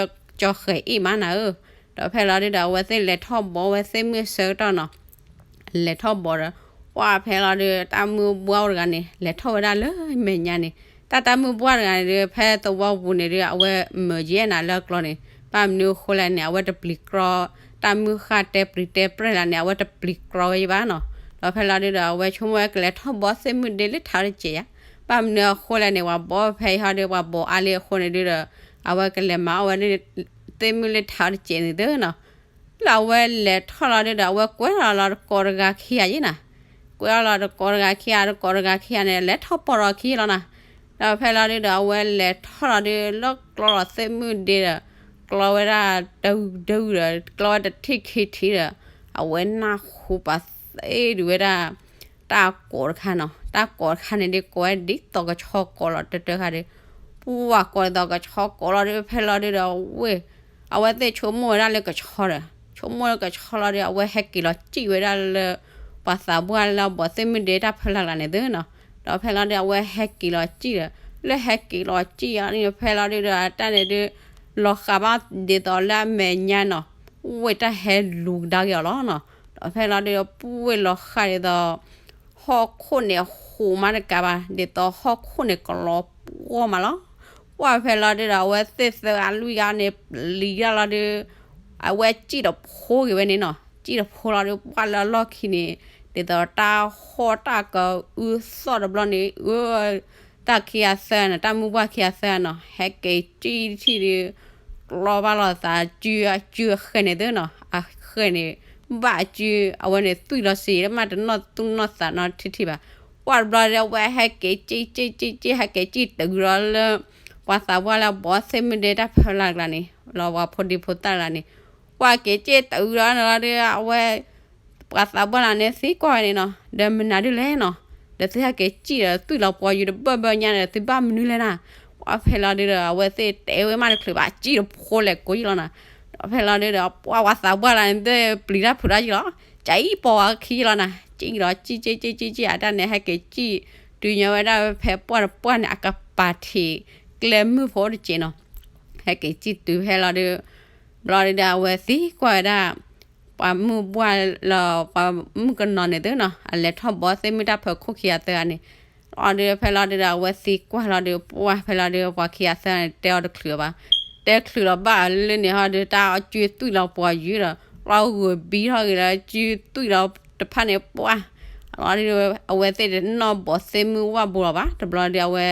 ကၠီၤဃဲၤအ့ၣ်မးနၤဧၢ, ဒီးဖဲလီၤဒုဒီး အဝဲသ့ၣ်လဲၤထီၣ်ဘီဝဲသ့ၣ်မုၢ်ဆၢကတီၢ်နီၤ လဲၤထီၣ်ဘီဒီး ပှၢ်ဖဲလီၤဒု တၢ်မုၢ်ဘှၢ်အိၣ်တဂၤန့ၣ် လဲၤထီၣ်ဝဲဒၣ်လၢမဲာ်ညါန့ၣ် တၢ်တၢ်မုၢ်ဘှၢ်တဂၤန့ၣ်ဒု ဖဲသဝီပူၤန့ၣ်ဒု အဝဲမၢယဲၢ်နၤလၢကျီန့ၣ် ဘၣ်မနုၤအဃိလဲၣ်န့ၣ် အဝဲတပျံၤကြီ တၢ်မုၢ်ဃၢ်တဲပျံၤတဲပြဲၢ်လၢ်န့ၣ် အဝဲတပျံၤကြီဝဲယံဘၣ်နီၤ, ဒီးဖဲလီၤဒုဒီး အဝဲဆိကမိၣ်ဝဲကလဲၤထီၣ်ဘီသ့ၣ်မုၢ်ဒ့လၢထးအီတစဲးယါ, ဘၣ်မနုၤအဃိလဲၣ်န့ၣ် ပှၤဘီဖဲအံၤဟီဒု ပှၤဘီအါလံအဃိန့ၣ်ဒုဒီး အဝဲကလဲၤမၤအီၣ်ဝဲဒၣ် သ့ၣ်မုၢ်လၢထးအီတစဲးန့ၣ်သုနီၤ လၢအဝဲလဲၤထီၣ်လီၤဒုဒီး အဝဲကွဲထီၣ်လီၤတကိးတဂၤခံဂၤယံနီၤ, ကွဲထီၣ်လီၤတကိးတဂၤခံဂၤ တကိးတဂၤခံဂၤန့ၣ် လဲၤထီၣ်ပိာ်ထီၣ်ခံလီၤနီၤ, ဒီးဖဲလီၤဒုဒီး အဝဲလဲၤထီၣ်လီၤဒု လၢကျီလီၤသ့ၣ်မုၢ်ဒ့ဒီး ကျီဝဲဒၣ်တဂုာ်တဂုာ်ဒီး ကျီဝဲတထံၣ်ခံထံၣ်ဒီး အဝဲနၢ်ဟူပာ်သ့ဒုးဝဲဒၣ် တၢ်ကိးတခါနီၤ, တၢ်ကိးတခါန့ၣ်ဒုး ကိးဝဲဒ်သိးကဆီကိးလီၤတၢတၢခါဒုး, ပှၢ်ကိးဒ်သိးကဆီကိးလီၤဒုး ဖဲလီၤဒုဒီး ဝ့ၢ် အဝဲသ့ၣ်ဆိကမိၣ်ဝဲဒၣ်လၢကဆီဒီး ဆိကမိၣ်လၢကဆီလီၤဒုး အဝဲဟဲက့ၤလီၤစံၣ်ဝဲဒၣ်လၢ ပှၤသးပှၢ်လၢအဘီသ့ၣ်မုၢ်ဒ့တၢ်ဖၢလၢ်ကျါန့ၣ်သုနီၤ, ဒီးဖဲလီၤဒုး အဝဲဟဲက့ၤလီၤစံၣ်ဒီး လၢဟဲက့ၤလီၤစံၣ်အီၤန့ၣ် ဖဲလီၤဒုဒီး အတၢ်န့ၣ်ဒုး လီၤဃးဘၣ်ဒ်သိးလၢအမဲာ်ညါနီၤ, ဝ့ၢ်တၢ်ဟဲလူၤကဒါက့ၤအီၤလီၤနီၤ, ဒီးဖဲလီၤဒုဒီး ပှၢ်ဝ့ၢ်လီၤဃးဒ်သိး ဟီၣ်ခိၣ်န့ၣ်ဟူးမးတကးဘၣ် ဒ်သိးဟီၣ်ခိၣ်န့ၣ်ကလီၤပှီၢ်မးလီၤ, ပှၢ်ဖဲလီၤဒုဒီး အဝဲသ့ၣ်သၢဂၤလွံၢ်ဂၤန့ၣ် ပျံၤတၢ်လီၤဒုး အဝဲစံၣ်တဖိဂ့ၤဝဲန့ၣ်နီၤ, စံၣ်တဖိလီၤဒုး ပှၢ်လၢအလီၢ်ခံန့ၣ် ဒ်သိးတၢ်ဟီၣ်တၢ်ကအုသီၣ်တဘျီန့ၣ် အၢ တၢ်ခံဂၤသၢဂၤန့ၣ် တၢ်မုၢ်ပှၢ်ခံဂၤသၢဂၤနီၤ ဟဲက့ၤစံၣ်ထံၣ်ဒုး ကျီဘၣ်လီၤသးစု အစုအဃဲၤန့ၣ်သုနီၤ, အဃဲၤန့ၣ် ဘၣ်အစု အဝဲန့ၣ်သွံၣ်လီၤစံး လၢမ့ၢ်တနီၢ်သူၣ်နီၢ်သးနီထံထံၣ်ဘၣ်, ပှၢ်တဘျီဒုး အဝဲဟဲက့ၤစံၣ်စံၣ်စံၣ်စံၣ် ဟဲက့ၤစံၣ်တုၤလီၤလၢ ပှၤသးပှၢ်လၢအဘီသ့ၣ်မုၢ်ဒ့တၢ်ဖၢလၢ်ကျါန့ၣ် လီၤပှၤဖိဒံဖိသၣ်ကျါန့ၣ် ပှၢ်က့ၤစံၣ်တုၤလီၤလီၤဒုး အဝဲ ပှၤသးပှၢ်လၢန့ၣ်သံကွၢ်ဝဲန့ၣ်နီၤ, ဒီးမနုၤဒုလဲၣ်နီၤ, ဒီးသုဟဲက့ၤစံၣ်ဒီးသွံၣ်လီၤပှီၤယူၤတဘၢၣ်ဘၢၣ်ညါဒီး သုဘၣ်မနုၤလဲၣ်နၤ, ပှၢ်ဖဲလီၤဒုဒီး အဝဲသ့ၣ်တဲဝဲမးတချုးဘၣ် စံၣ်တဖိလဲၤကိးယံလီၤနၤ, ဒီးဖဲလီၤဒုဒီး ပှၢ်ပှၤသးပှၢ်လၢန့ၣ်သ့ၣ်ပျံၤတၢ်ဖုးတၢ်ယံလီၤ, ကၠီအံၤပိာ်ဝဲခံယံလီၤနၤ, စံၣ်ဒီးစံၣ်စံၣ်စံၣ်စံၣ်စံၣ် အတၢ်န့ၣ်ဟဲက့ၤစံၣ် တုၤညီဝဲဒၣ်ဖဲပှၢ်တပှၢ်န့ၣ် အကပၤထံးကျဲမုၢ်ဖိတစဲးနီၤ, ဟဲက့ၤစံၣ်တုၤဖဲလီၤဒုး ဘျီဒုဒီး အဝဲသံကွၢ်ဝဲဒၣ် ပှၤမုၢ်ပှၢ်လၢ ပှၤမုၣ်ကနီၤန့ၣ်သုနီၤ အလဲၤထီၣ်ဘီသ့ၣ်မုၢ်တၢ်ဖၢခိၣ်ခံဂၤသၢဂၤန့ၣ်, အီၤဒုးဖဲလီၤဒုးဒီး အဝဲသံကွၢ်လီၤဒုး ပှၢ်ဖဲလီၤဒုး ပှၤခံဂၤသၢဂၤန့ၣ် တဲအီၤတချုးဘၣ်, တဲချုးလီၤဘၣ်လၢန့ၣ်ဟီဒုး တၢ်အီၣ်ကၠုသွံၣ်လီၤပှၤယုၢ်ဒီး လီၤဂုာ်ဘံထီၣ်ဂ့ၤဒီး ကၠုသွံၣ်လီၤတဖၣ်န့ၣ် ပှၢ်လီၤဒုး အဝဲသ့ၣ်တနီၣ်ဘီးသ့ၣ်မုၢ်ဝၣ်ဘိလီၤဘၣ်. တဘျီဒုး အဝဲ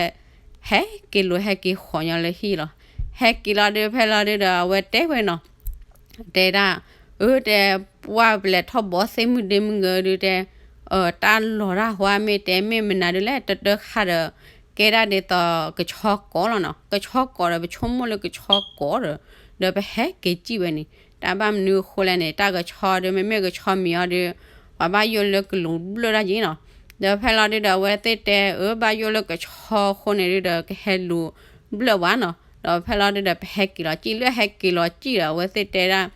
ဟဲက့ၤလိာ်ဟဲက့ၤဃီၤညီလၢဟံၣ်လီၤ. ဟဲက့ၤလီၤဒုး ဖဲလီၤဒုးဒီး အဝဲတဲဝဲနီၤ တဲဒၣ်, အၢ တဲ ပှၢ်ပလဲၤထီၣ်ဘီသ့ၣ်မုၢ်ဒ့မုၢ်ဂၢၤဒုးတဲ, တၢ်လီၤတၢ်ဟါမ့ၢ်တဲ မ့ၢ်မနုၤဒုးလဲၣ် တတၢ်ခါဒီး ကဲဒၣ်ဒ်သိးကဆီကိးလီၤနီၤ, ကဆီကိးဒီး ပဆိကမိၣ်လၢကဆီကိးဒီး ဒီးပဟဲက့ၤစံၣ်ဝဲန့ၣ် တၢ်ဘၣ်မနုၤအဃိလဲၣ်န့ၣ် တၢ်ကဆီဒီး မ့မ့ၢ်ကဆီမံၤအီၤဒုး ပှၤဘၣ်ယိၣ်လၢကလူၤဘျၢၣ်တၢ်ယ့ၣ်နီၤ. ဒီးဖဲလီၤဒုးဒီး အဝဲသ့ၣ်တဲ အၢ ဘၣ်ယိၣ်လၢကဆီအဃိန့ၣ်ဒုးဒီး ကဟဲလူၤဘျၢၣ်ဝဲနီၤ. ဒီးဖဲလီၤဒုးဒီး ပဟဲက့ၤလီၤစံၣ် လၢဟဲက့ၤလီၤစံၣ်ဒီး အဝဲသ့ၣ်တဲဒၣ်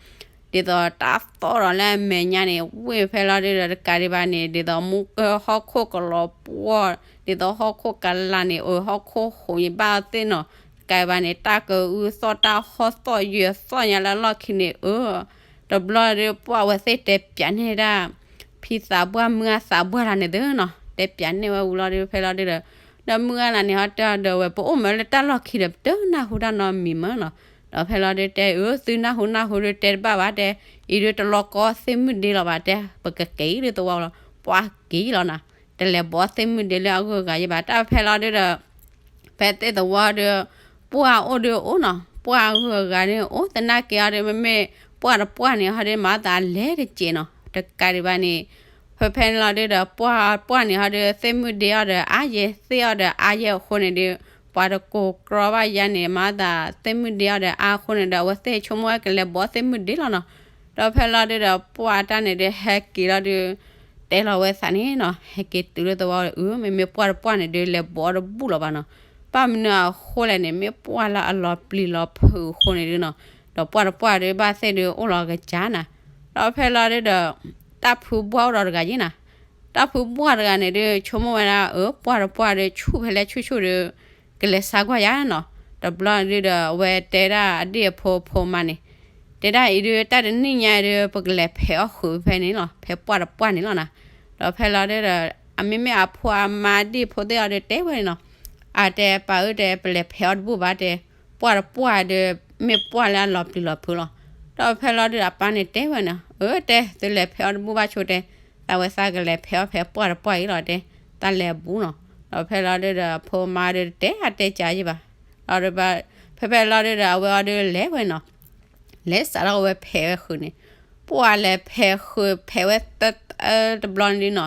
ဒ်သိးတၢ်သီၣ်ဒီးလၢအမဲာ်ညါန့ၣ် ဝ့ၢ်ဖဲလီၤဒုးဒီး တကးဒံးဘၣ်န့ၣ် ဒ်သိးမူကဟီၣ်ခိၣ်ကလီၤပှီၢ် ဒ်သိးဟီၣ်ခိၣ်ကလၤန့ၣ် အၢ ဟီၣ်ခိၣ်ဟူးယဘၣ်သ့ၣ်နီၤ. တကးဒံးဘၣ်န့ၣ် တၢ်ကအုသီၣ် တၢ်ဟီၣ်သီၣ်ယၢၤသီၣ်ညါလၢအလီၢ်ခံန့ၣ် အၢ တဘျီဒုး ပှၢ်အဝဲသ့ၣ်တဲပၠးန့ၢ်ဒၣ် ဖံသးပှၢ်မုၢ်ဂၢ်သးပှၢ်လၢန့ၣ်သ့ၣ်နီၤ တဲပၠးန့ၢ်ဝဲဝံၤလီၤဒုး ဖဲလီၤဒုးဒီး ဒီးမုၢ်ဂၢ်လၢန့ၣ်ဟီတဲအီၤဒီး ဝဲပအိၣ်မးလၢတၢ်လီၢ်ခံဒီး ပတနၢ်ဟူတၢ်နီတမံၤမးနီၤ. ဒီးဖဲလီၤဒုးတဲ အၢ သုနၢ်ဟူနၢ်ဟူဒုးတဲတဘၣ်ဘၣ်တဲ, အံၤဒုးတလီၤကီသ့ၣ်မုၢ်ဒ့လီၤဘၣ်တဲ, ပကက့ၤဒုးသဝီလီၤ, ပှၢ်က့ၤလီၤနီၤ, တလဲၤဘီသ့ၣ်မုၢ်ဒ့လၢအဂုၤအဂၤယဘၣ် တၢ်ဖဲလီၤဒုးဒီး ဖဲသ့ၣ်သဝီဒုး ပှၢ်အိၣ်ဒုးအိၣ်နီၤ, ပှၢ်အဂုၤအဂၤဒုးအိၣ် သနာ်က့အီၤဒုး မ့မ့ၢ်ပှၢ်တပှၢ်န့ၣ်ဟီဒုး မၤသးလဲၤတစဲးနီၤ, တကးဒံးဘၣ်န့ၣ် ဖဲဖဲန့ၣ်လီၤဒုးဒီး ပှၢ်ပှၢ်န့ၣ်ဟီဒုး သ့ၣ်မုၢ်ဒ့အီၤဒီးအါယဲၢ် သ့ၣ်အီၤဒီးအါယဲၢ်အဃိန့ၣ်ဒုး ပှၤတကိးကြီဘၣ်ယါန့ၣ် မၤသးသ့ၣ်မုၢ်ဒ့အီၤဒီးအါအဃိန့ၣ်ဒီး အဝဲသ့ၣ်ဆိကမိၣ်ဝဲကလဲၤဘီသ့ၣ်မုၢ်ဒ့လီၤနီၤ. ဒီးဖဲလီၤဒုးဒီး ပှၢ်တၢ်န့ၣ်ဒုး ဟဲက့ၤလီၤဒုး တဲလီၤဝဲသးန့ၣ်နီၤ, ဟဲက့ၤတုၤလၢသဝီဒီး အၢ မ့မ့ၢ်ပှၢ်တပှၢ်န့ၣ်ဒုး လဲၤဘီတဘူၣ်လီၤဘၣ်နီၤ. ဘၣ်မနုၤအဃိလဲၣ်န့ၣ် မ့ၢ်ပှၢ်လၢအလီၤပျံၤလီၤဖုးအဃိန့ၣ်ဒုးနီၤ, ဒီးပှၢ်တပှၢ်ဒုး ဘၣ်သ့ၣ်ဒုးအိၣ်လီၤကစၢ်နၤ. ဒီးဖဲလီၤဒုးဒီး တၢ်ဖုဘှၢ်အိၣ်ဒီးတဂၤယ့ၣ်နၤ, တၢ်ဖုဘှၢ်တဂၤန့ၣ်ဒုး ဆိကမိၣ်ဝဲဒၣ် အၢ ပှၢ်တပှၢ်ဒုး ဆူၣ်ဖဲလဲၣ်ဆူၣ်ဆူၣ်ဒုး ကလဲၤဆါကွၢ်ယါနီၤ. တဘျီဒုးဒီး အဝဲတဲဒၣ်အဒံၣ်အဖိအဖိမါန့ၣ်, တဲဒၣ်အံၤဒုး တၢ်တနံၣ်ညါဒုး ပကလဲၤဖဲးအီၣ်ဃုာ်ဖဲန့ၣ်လီၤ, ဖဲပှၢ်တပှၢ်န့ၣ်လီၤနၤ. ဒီးဖဲလီၤဒုးဒီး အမ့မ့ၢ်အဖိအမါဒံၣ်ဖိသ့ၣ်အီၤဒုးတဲဝဲန့ၣ်နီၤ, အတဲပၢ်ဧၢ တဲ ပလဲၤဖဲးအီၣ်တဘူၣ်ဘၣ်တဲ, ပှၢ်တပှၢ်ဒုး မ့ၢ်ပှၢ်လၢအလီၤပျံၤလီၤဖုးလီၤ. ဒီးဖဲလီၤဒုးအပၢ်န့ၣ်တဲဝဲန့ၣ် အၢ တဲ သုလဲၤဖဲးအီၣ်တဘူၣ်ဘၣ်ဆိတဲ, သးဝဲသးကလဲၤဖဲးအီၣ်ဖဲပှၢ်တပှၢ်အံၤလီၤတဲ, တၢ်လဲၤဘူးနီၤ. ဒီးဖဲလီၤဒုးဒီး အဖိအမါဒုးတဲအါတဲကးယံၣ်ဘၣ်. ဒီးဖဲဖဲလီၤဒုးဒီး အဝဲအီၤဒုးလဲၤဝဲနီၤ လဲၤစးထီၣ်ဝဲဖဲးဝဲဃုာ်န့ၣ်, ပှၢ်လဲၤဖဲးဃုာ်ဖဲးဝဲတဘျီန့ၣ်ဒုးနီၤ,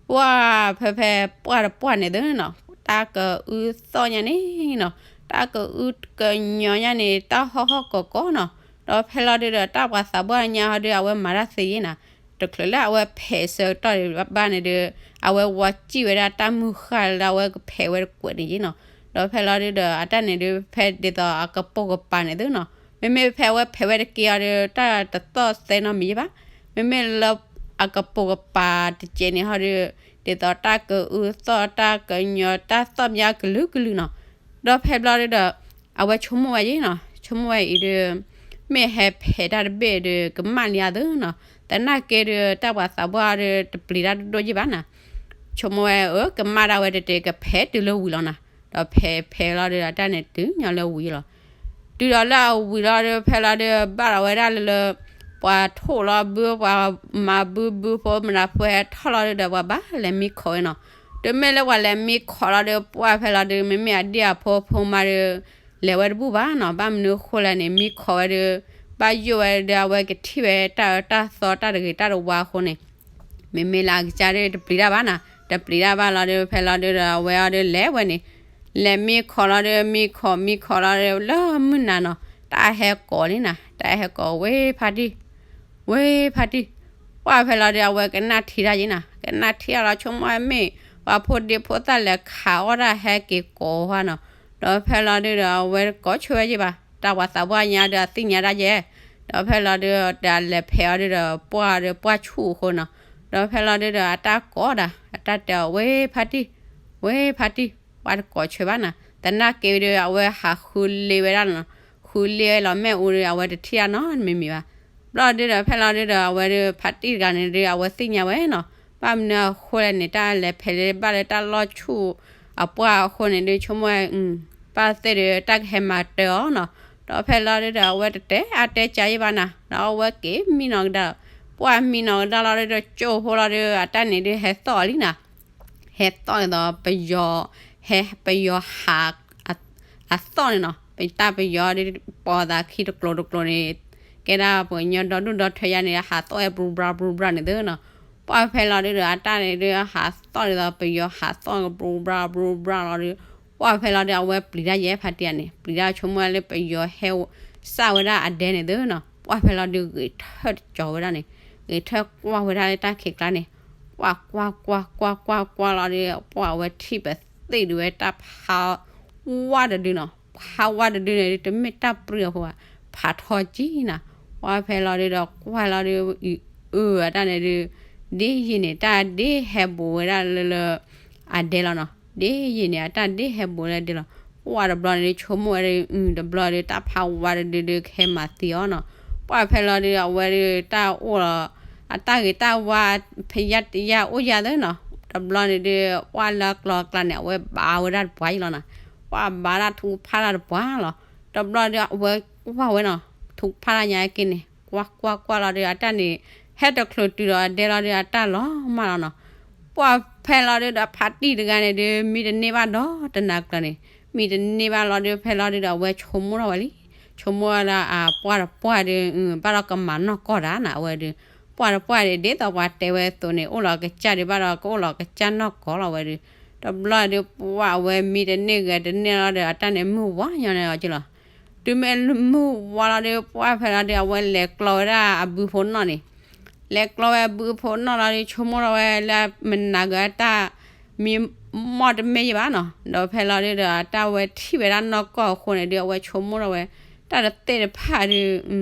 ပှၢ်ဖဲဖဲ ပှၢ်တပှၢ်န့ၣ်သ့ၣ်နီၤ တၢ်ကအုသီၣ်ညါန့ၣ်နီၤ, တၢ်ကအုကညီညါန့ၣ် တၢ်ဟီၣ်ဟီၣ်ကီၤကီၤနီၤ. ဒီးဖဲလီၤဒုးဒီး တၢ်ပှၤသးပှၢ်ညါဟီဒုး အဝဲမၤတၢ်သ့ယ့ၣ်နၤ, တချုးလၢအဝဲဖဲးဆၢကတီၢ်ဒံးဘၣ်န့ၣ်ဒုး အဝဲဝီစံၣ်ဝဲဒၣ်တၢ်မုၢ်ဃၢ်လၢအဝဲကဖဲးဝဲတကွဲးန့ၣ်ယ့ၣ်နီၤ. ဒီးဖဲလီၤဒုးဒီး အတၢ်န့ၣ်ဒုး ဖဲဒ်သိးအကပိာ်ကပၤန့ၣ်သ့ၣ်နီၤ, မ့မ့ၢ်ဖဲအဝဲဖဲးဝဲတက့ၢ်အီၤဒုး တၢ်တသီၣ်သဲနီတမံၤယ့ၣ်ဘၣ်. မ့မ့ၢ်လၢအကပိာ်ကပၤတကဲးန့ၣ်ဟီဒုး ဒ်သိးတၢ်ကအုသီၣ် တၢ်ကညီ တၢ်သီၣ်မါကလုာ်ကလုာ်နီၤ. ဒီးဖဲဘျီဒုးဒီး အဝဲဆိကမိၣ်ဝဲယ့ၣ်နီၤ, ဆိကမိၣ်ဝဲအံၤဒုး မ့ၢ်ဟဲဖဲးတၢ်တဘ့ၣ်ဒုး ကမၣ်လံဧါသ့ၣ်နီၤ, သနာ်က့ဒုး တၢ်ပှၤသးပှၢ်ဒုး တပျံၤတၢ်ဒိၣ်ဒိၣ်ယ့ၣ်ဘၣ်နၤ. ဆိကမိၣ်ဝဲ အၢ ကမၣ်ဒၣ်ဝဲတတဲ ကဖဲးတုၤလၢဝံၤလီၤနၤ. ဒီးဖဲးဖဲးလီၤဒုး အတၢ်န့ၣ်တုၤညီလၢဝံၤလီၤ. တုၤဒီးလၢအဝံၤလီၤဒုး ဖဲလီၤဒုး ဘၣ်လီၤဝဲဒၣ်လၢလၢ ပှၤထိၣ်လီၤဘု ပှၤမၤဘုဘုဖိမနုၤဖိဟဲထီၣ်လီၤဒုးဒီး ပှၤဘၣ်လဲၤမံခီးဝဲနီၤ. တုၤမ့ၢ်လၢပှၤလဲၤမံခီးလီၤဒုး ပှၢ်ဖဲလီၤဒုး မ့မ့ၢ်အဒံၣ်အဖိဖိမါဒုး လဲၤဝဲတဘူၣ်ဘၣ်နီၤ, ဘၣ်မနုၤအဃိလဲၣ်န့ၣ် မံခီးဝဲဒုး ဘၣ်ယိၣ်ဝဲဒုး အဝဲကထံၣ်ဝဲတၢ်အၢတၢ်သီ တၢ်တဂ့ၤတၢ်တဝါအဃိန့ၣ် မ့မ့ၢ်လၢအကစၢ်ဒုး တပျံၤတၢ်ဘၣ်နၤ, တပျံၤတၢ်ဘၣ်လီၤဒုး ဖဲလီၤဒုးဒီး အဝဲအီၤဒုးလဲၤဝဲန့ၣ်, လဲၤမံခီးလီၤဒုး မံခီး မံခီးလီၤဒုး လၢမုၢ်နၤနီၤ, တၢ်ဟဲကိးလံနၤ, တၢ်ဟဲကိးဝ့ၢ်ဖါတံၢ် ဝ့ၢ်ဖါတံၢ်, ပှၢ်ဖဲလီၤဒုး အဝဲကနၣ်ထံတၢ်ယ့ၣ်နၤ, ကနၣ်ထံအီၤလီၤ ဆိကမိၣ်ဝဲမ့ၢ် ပှၤဖိဒံဖိသၣ်လဲၤခးအီၣ်တၢ်ဟဲက့ၤကိးဝဲနီၤ, ဒီးဖဲလီၤဒုးဒီး အဝဲကိးဆိဝဲယ့ၣ်ဘၣ်, တၢ်ပှၤသးပှၢ်ညါဒုးအသ့ၣ်ညါတၢ်ယဲၢ်, ဒီးဖဲလီၤဒုး တၢ်လဲၤဖဲးအီၤဒုးဒီး ပှၢ်ဒုးပှၢ်ဆူၣ်အဃိနီၤ, ဒီးဖဲလီၤဒုးဒီး အတၢ်ကိးဒၣ် အတၢ်တဲအီၤ ဝ့ၢ်ဖါတံၢ် ဝ့ၢ်ဖါတံၢ်, ပှၢ်တကိးဆိဘၣ်နၤ, သနာ်က့ဒုး အဝဲဟးဃုလ့ဝဲဒၣ်နီၤ, ဃုလ့ဝဲလီၤမ့ၣ်အူဒုး အဝဲတထံၣ်တၢ်နီတမံၤမံၤဘၣ်. ဘျီဒုးဒီး ဖဲလီၤဒုးဒီး အဝဲဒုး ဖါတံၢ်တဂၤန့ၣ်ဒုး အဝဲသ့ၣ်ညါဝဲနီၤ, ဘၣ် ဘၣ်မနုၤအဃိလဲၣ်န့ၣ် တၢ်လဲၤဖဲးလၢဘၣ်လၢတၢ်လီၢ်ဆူၣ်အပှၢ်အဃိန့ၣ်ဒုး ဆိကမိၣ်ဝဲ ဘၣ်သ့ၣ်ဒီးတၢ်ကဟဲမၤတၢၤအီၤနီၤ. ဒီးဖဲလီၤဒုးဒီး အဝဲတတဲအါတဲကၢယံၢ်ဘၣ်နၤ, ဒီးအဝဲက့ၤမံနီၤကဒါ, ပှၢ်မံနီၤကဒါလီၤဒုးဒီး ကၠိဖိလီၤဒုး အတၢ်န့ၣ်ဒုးဟဲသီၣ်အီၤလံနၤ. ဟဲသီၣ်ဒ်သိးပယီၤ, ဟဲပယီၤဟး အသီၣ်န့ၣ်နီၤ, ပတၢ်ပယီၤဒုး ပိာ်သးခံတကျိၤတကျိၤန့ၣ်, ကဲဒၣ်ပှၤကညီဒီဒူၣ်ဒီထၢယါန့ၣ် ဟးသီၣ်ဝဲ ပြူပြါပြူပြါန့ၣ်သုနီၤ. ပှၢ်ဖဲလီၤဒုးဒီး အတၢ်န့ၣ်ဒုး ဟးသီၣ်ဒ်သိးပယီၤဟးသီၣ် ပြူပြါပြူပြါလီၤဒုး, ပှၢ်ဖဲလီၤဒုး အဝဲပျံၤတၢ်ယဲဖးတံၢ်ဧါန့ၣ် ပျံၤတၢ်ဆိကမိၣ်ဝဲလၢပယီၤဟဲ စၢ်ဝဲဒၣ်အဒဲန့ၣ်သုနီၤ. ပှၢ်ဖဲလီၤဒုး ဂဲၤထၢၣ်တကီၤဝဲဒၣ်န့ၣ်, ဂဲၤထၢၣ်ကွၢ်ဝဲဒၣ်လၢတၢ်ခံးကျါန့ၣ်, ကွၢ်ကွၢ်ကွၢ်ကွၢ်ကွၢ်ကွၢ်လီၤဒုး ပှၢ်အဝဲထံၣ်ပသ့ၣ်ဒုးဝဲတၢ်ဖးဝါတဒုနီၤ. ဖးဝါတဒုန့ၣ်ဒုး တမ့ၢ်တၢ်ပြံအဖိဘၣ်, ဖးထီကံနၤ. ပှၢ်ဖဲလီၤဒုးဒီး ကွၢ်လီၤဒုး အုအၢအတၢ်န့ၣ်ဒုး ဒ်ယံာ်န့ၣ် တၢ်ဒ်ဟဲဘူးဝဲဒၣ်လၢလၢ အဒဲလီၤနီၤ. ဒ်ယံာ်န့ၣ် အတၢ်ဒ်ဟဲဘူးလၢဒဲလီၤ. ပှၢ်တဘျီန့ၣ်ဒုး ဆိကမိၣ်ဝဲဒၣ် အု တဘျီဒုး တၢ်ဖးဝါတဒုဒုး ကဟဲမၤသံအီၤနီၤ. ပှၢ်ဖဲလီၤဒုး အဝဲဒုး တၢ်အိၣ်လီၤ အတၢ်ဂ့ၤတၢ်ဝါ ဖယါတယါအိၣ်ယါသ့နီၤ. တဘျီန့ၣ်ဒုး ပှၢ်လၢကျီကျါန့ၣ် အဝဲဘၣ်ဝဲဒၣ်တပှၢ်ယံလီၤနၤ. ပှၢ်ဘၣ်ဒၣ်ထူဖးတၢ်တပှၢ်လီၤ. တဘျီဒုး အဝဲကွၢ်ဝဲနီၤ, ထူဖးတၢ်ညါက့န့ၣ် ကွၢ်ကွၢ်ကွၢ်လီၤဒုး အတၢ်န့ၣ် ဟဲတချုးတုၤဒီးအဒဲလီၤဒုး အတၢ်လီၤမၢ်လီၤနီၤ. ပှၢ်ဖဲလီၤဒုးဒီး ဖးတံၢ်တဂၤန့ၣ်ဒုး မံတန့ၢ်ဘၣ်ဒီးတနၤကျၢၤန့ၣ်, မံတန့ၢ်ဘၣ်လီၤဒုး ဖဲလီၤဒုးဒီး အဝဲဆိကမိၣ်ထီၣ်ဝဲလံ. ဆိကမိၣ်ဝဲဒၣ်အပှၢ်တပှၢ်ဒုး ဘၣ်ဒီးကမၤနီၢ်ကီၢ်တၢ်နၤ အဝဲဒုး, ပှၢ်တပှၢ်ဒုး ဒ်သိးပှၤတဲဝဲအသိးန့ၣ် အိၣ်လီၤကစၢ်ဒုး ဘၣ်ဒီးကအိၣ်လီၤကစၢ်နီၢ်ကီၢ်လီၤဝဲဒုး. တဘျီဒုး ပှၢ်အဝဲမံတန့ၢ်ဂဲၤတန့ၢ်လီၤဒီး အတၢ်န့ၣ်မုၢ်ဝါညီန့ၣ်အီၤက့လီၤ. တုၤမ့ၢ်မုၢ်ဝါလီၤဒုး ပှၢ်ဖဲလီၤဒုး အဝဲလဲၤကျီဝဲဒၣ်အဘုဖိနီၣ်န့ၣ်, လဲၤကျီဝဲအဘုဖိနီၣ်လီၤဒုး ဆိကမိၣ်ထီၣ်ဝဲလၢမနၤဂ့ၤအတၢ် မံမီၢ်တမ့ၢ်ယံဘၣ်နီၤ. ဒီးဖဲလီၤဒုးဒီး အတၢ်ဝဲထံၣ်ဝဲဒၣ်နီၢ်ကီၢ်အဃိန့ၣ်ဒုး အဝဲဆိကမိၣ်ထီၣ်ဝဲ တၢ်တသ့ၣ်တဖၣ်ဒုး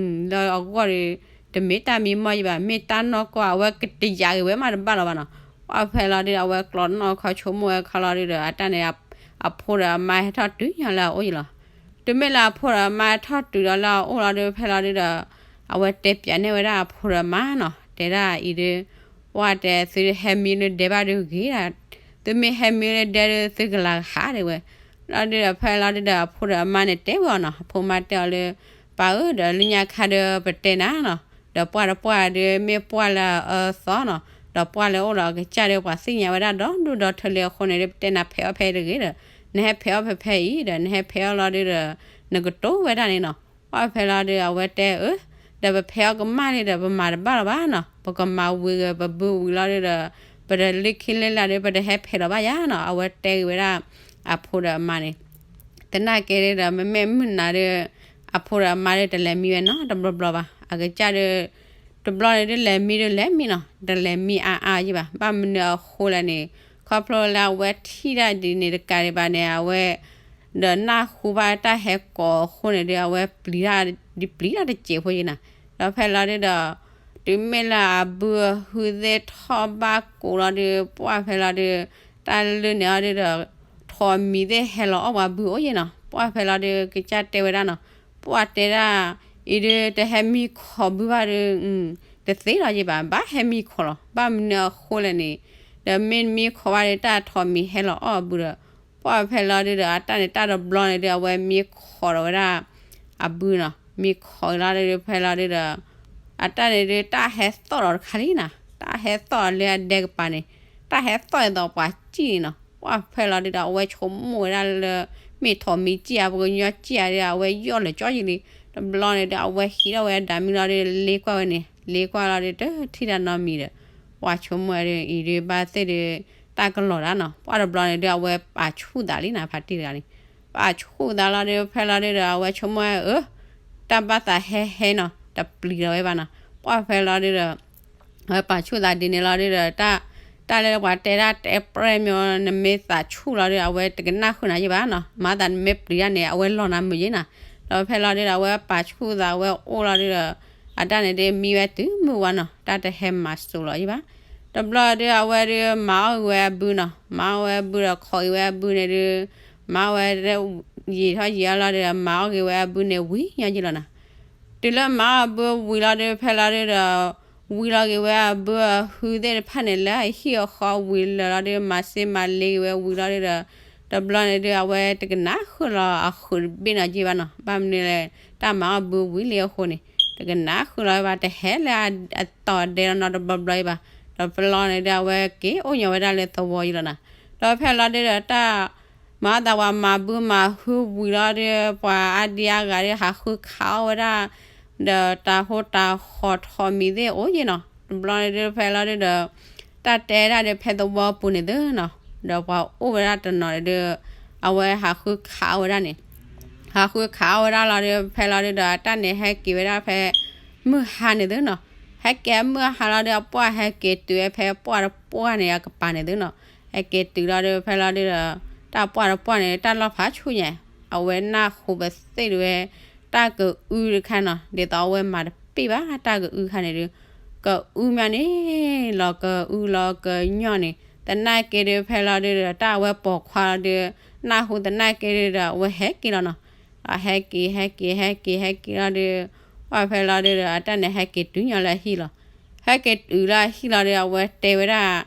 လၢအဂီၢ်ဒီး တမ့ၢ်တၢ်မံမီၢ်ယံဘၣ် မ့ၢ်တၢ်နီၢ်ကီၢ် အဝဲကတယာ်ဂ့ၤဝဲမးတဘၣ်လီၤဘၣ်နီၤ. ပှၢ်ဖဲလီၤဒုး အဝဲကျီနီၣ်ခီဆိကမိၣ်ဝဲခီလီၤဒုးဒီး အတၢ်န့ၣ် အဖိဒီးအမါဟဲထီၣ်တုၤညါလၢအအိၣ်ယံလီၤ. တုၤမ့ၢ်လၢအဖိဒီးအမါထီၣ်တုၤဒီးလၢအအိၣ်လီၤဒုး ဖဲလီၤဒုးဒီး အဝဲတဲပၠးန့ၢ်ဝဲဒၣ်အဖိဒီးအမါနီၤ, တဲဒၣ်အံၤဒုး ပှၢ်တဲသုဟဲမံလၢဒဲဘၣ်ဒုးဂ့ၤဒၣ်, သုမ့ၢ်ဟဲမံလၢဒဲဒုး သုကလၤကဟးဒၣ်ဝဲ. လီၤဒုးဒီး ဖဲလီၤဒုးဒီး အဖိဒီးအမါန့ၣ်တဲဝဲအီၤနီၤ, အဖိမါတဲအီၤလၢ ပၢ်ဧၢ ဒီးလၢညါခါဒီးပတဲနၤနီၤ, ဒီးပှၢ်တပှၢ်ဒုး မ့ၢ်ပှၢ်လၢအအၢသီနီၤ, ဒီးပှၢ်လၢအိၣ်ဒီးအကစၢ်ဒီး ပှၤသ့ၣ်ညါဝဲဒၣ်ဒီဒူၣ်ဒီထၢလံအဃိန့ၣ်ဒုး ပတဲနၤဖဲးအီၣ်ဖဲတဂ့ၤဒီး နဟဲဖဲးအီၣ်ဖဲဖဲအံၤဒီး နဟဲဖဲးအီၣ်လီၤဒုးဒီး နကတိၤဝဲဒၣ်န့ၣ်နီၤ. ပှၢ်ဖဲလီၤဒုး အဝဲတဲအၢ ဒီးပဖဲးအီၣ်ကမၣ်လံဒီး ပမၤတဘၣ်လီၤဘၣ်နီၤ, ပကမၤဝံၤဂ့ၤပဘုဝံၤလီၤဒုးဒီး ပတလ့ခံလ့လၢ်ဒုး ပတဟဲဖဲးလီၤဘၣ်ယါနီၤ, အဝဲတဲဂ့ၤဝဲဒၣ် အဖိဒီးအမါန့ၣ် သနာ်က့ဒီး မ့မ့ၢ်မုၢ်နၤဒီး အဖိဒီးအမါဒီးတလဲၤမံဝဲနီတဘျီဘျီဘၣ်. အကစၢ်ဒီး တဘျီန့ၣ်ဒုးလဲၤမံဒုးလဲၤမံနီၤ, တလဲၤမံအါအါယံဘၣ်. ဘၣ်မနုၤအဃိလဲၣ်န့ၣ် ခီဖျိလၢအဝဲထံၣ်တၢ်ဒ်န့ၣ်တကးဒံးဘၣ်န့ၣ် အဝဲ ဒီးနၢ်ဟူဘၣ်တၢ်ဟဲကိးအဃိန့ၣ်ဒုး အဝဲပျံၤတၢ်ဒ်ပျံၤတၢ်တစဲးဖိယံနၤ. ဒီးဖဲလီၤဒုးဒီး တုၤမ့ၢ်လၢအဘုအဟုသ့ၣ်ထီၣ်ဘၣ်ကိးလီၤဒုး ပှၢ်ဖဲလီၤဒုး တၢ်လၢန့ၣ်အီၤဒုးဒီး ထိးမံၤသ့ၣ်ဟဲလီၤအီၣ်ပှၤဘုအိၣ်ယံနီၤ. ပှၢ်ဖဲလီၤဒုး ကစၢ်တဲဝဲဒၣ်နီၤ, ပှၢ်တဲဒၣ် အံၤဒုး တဟဲမံခိးဘုဘၣ်ဒုး တသ့လီၤယံဘၣ်, ဘၣ်ဟဲမံခိးလီၤ. ဘၣ်မနုၤအဃိလဲၣ်န့ၣ် ဒီးမ့ၢ်မံခိးဘၣ်ဒုး တၢ်ထိးမံၤဟဲလီၤအီၣ်အဘုဒီး ပှၢ်ဖဲလီၤဒုးဒီး အတၢ်န့ၣ်တၢ်တဘျီန့ၣ်ဒုး အဝဲမံခိးဒီးဝဲဒၣ် အဘုနီၤ, မံခိးလီၤဒုး ဖဲလီၤဒုးဒီး အတၢ်န့ၣ်ဒုး တၢ်ဟဲသီၣ်ဒီးတခါလံနၤ, တၢ်ဟဲသီၣ်လၢအဒဲကပၤန့ၣ် တၢ်ဟဲသီၣ်ဒ်သိးပှၤစံၣ်န့ၣ်နီၤ. ပှၢ်ဖဲလီၤဒုးဒီး အဝဲဆိကမိၣ်ဝဲဒၣ်လၢ မ့ၢ်ထိးမံၤစံၣ်ဧါ ပှၤကညီစံၣ်ဧါဒုး အဝဲယီၢ်လၢာ်ကၠီယံလံ. တဘျီန့ၣ်ဒုး အဝဲဟံးထီၣ်ဝဲဒၣ်မံၤလီၤဒုး လ့ကွၢ်ဝဲန့ၣ် လ့ကွၢ်လီၤဒုး တထံၣ်တၢ်နီတမံၤဒီး ပှၢ်ဆိကမိၣ်ဝဲဒုး အံၤဒုး ဘၣ်သ့ၣ်ဒုး တၢ်ကလီၤတၢ်နီၤ. ပှၢ်တဘျီန့ၣ်ဒုး အဝဲပာ်ဆူၣ်သးလံနၤ ဖါတံၢ်တဂၤန့ၣ် ပာ်ဆူၣ်သးလီၤဒုး ဖဲလီၤဒုးဒီး အဝဲဆိကမိၣ်ဝဲအၢ တၢ်ဘၣ်သးဟဲဟဲနီၤ တပျံၤလီၤဝဲဘၣ်နီၤ. ပှၢ်ဖဲလီၤဒုးဒီး အဝဲပာ်ဆူၣ်သးဒ်န့ၣ်လီၤဒုးဒီး တၢ် တၢ်လၢပှၤတဲဒၣ်တဲပြဲၢ်မ့ၢ် နမ့ၢ်သးဆူၣ်လီၤဒုး အဝဲတကနၣ်ဃုာ်နၤယံဘၣ်နီၤ. မၤသးနမ့ၢ်ပျံၤတၢ်န့ၣ် အဝဲလီၤနၤမုာ်ယံနၤ. ဒီးဖဲလီၤဒုးဒီး အဝဲပာ်ဆူၣ်သး အဝဲအိၣ်လီၤဒုးဒီး အတၢ်န့ၣ်ဒုး မံဝဲတုၤမုၢ်ဝါနီၤ တၢ်တဟဲမၤစိၤလီၤယံဘၣ်. တဘျီဒုး အဝဲဒုး မၤအီၣ်ဂ့ၤဝဲအဘုနီၤ, မၤအီၣ်ဝဲအဘုဒီး ခိးဂ့ၤဝဲအဘုန့ၣ်ဒုး မၤအီၣ်ဝဲ ယံာ်ထီၣ်ယံာ်အါလီၤဒုး မၤအီၣ်ဂ့ၤဝဲအဘုန့ၣ် ဝံၤညီယံလီၤနၤ. တုၤလၢမၤအီၣ်အဘုဝံၤလီၤဒုး ဖဲလီၤဒုးဒီး ဝံၤလီၤက့ၤဝဲအဘုအဟုသ့ၣ်တဖၣ်န့ၣ် လၢအဟံၣ်အဃီဝံၤလၢာ်လီၤဒီး မၤစ့မၤလ့က့ၤဝဲဝံၤလီၤဒီး တဘျီန့ၣ်ဒုး အဝဲတကနၣ်ဃုာ်လီၤအဃုာ်တဘ့ၣ်နီၤက့ဘၣ်နီၤ. ဘၣ်မနုၤလဲၣ် တၢ်မၤအီၣ်ဘုဝံၤလံအဃိန့ၣ် တကနၣ်ဃုာ်လီၤဘၣ် တဟဲလၢအတီၤဒဲလီၤနီတဘျီဘျီအံၤဘၣ်. တဘျီန့ၣ်ဒုး အဝဲက့ၤအိၣ်ညီဝဲဒၣ်လၢသဝီယံၤလီၤနီၤ. ဒီးဖဲလီၤဒုးဒီး တၢ်မၤအသးပှၤမၤဘုမၤဟုဝံၤလီၤဒီး ပှၤအါဒံအါဂၤဒီး ဟးဃုခးအီၣ်ဝဲဒၣ် ဒီးတၢ်ဟိတၢ်ဃီထီမံၤသ့ၣ်အိၣ်ယံၤနီၤ. တဘျီန့ၣ်ဒုး ဖဲလီၤဒုးဒီး တၢ်တဲဒၣ်ဒီးဖဲသဝီပူၤန့ၣ်သုနီၤ, ဒီးပှၤအိၣ်ဝဲဒၣ်တနီၤန့ၣ်ဒုး အဝဲဟးဃုခးအီၣ်ဝဲဒၣ်န့ၣ် ဟးဃုခးအီၣ်ဝဲဒၣ်လီၤဒီး ဖဲလီၤဒုးဒီး အတၢ်န့ၣ်ဟဲက့ၤဝဲဒၣ်ဖဲ မုၢ်ဟါန့ၣ်သုနီၤ. ဟဲက့ၤမုၢ်ဟါလီၤဒီး အပှၢ်ဟဲက့ၤတုၤဝဲဖဲပှၢ်တပှၢ်န့ၣ်အကပၤန့ၣ်သုနီၤ. ဟဲက့ၤတုၤလီၤဒီး ဖဲလီၤဒုးဒီး တၢ်ပှၢ်တပှၢ်န့ၣ် တၢ်လီၢ်ဖးဆူၣ်ညါ အဝဲနၢ်ဟူပသ့ၣ်ဒုးဝဲ တၢ်ကအုတခါနီၤ. ဒ်သိးအဝဲမၤတပ့ၢ်ဘၣ် တၢ်ကအုခါန့ၣ်ဒုး ကအုမးန့ၣ်လီၤ ကအုလီၤကညီၢ်န့ၣ် သနာ်က့ဒုး ဖဲလီၤဒုးဒီး တၢ်အဝဲပိာ်ခွါလီၤဒုး နၢ်ဟူသနာ်က့ဒုးဒီး အဝဲဟဲက့ၤလီၤနီၤ. ဒီးဟဲက့ၤ ဟဲက့ၤ ဟဲက့ၤ ဟဲက့ၤလီၤဒုး ပှၢ်ဖဲလီၤဒုးဒီး အတၢ်န့ၣ်ဟဲက့ၤတုၤညီလၢအဟံၣ်လီၤ. ဟဲက့ၤတုၤလၢအဟံၣ်လီၤဒီး အဝဲတဲဝဲဒၣ်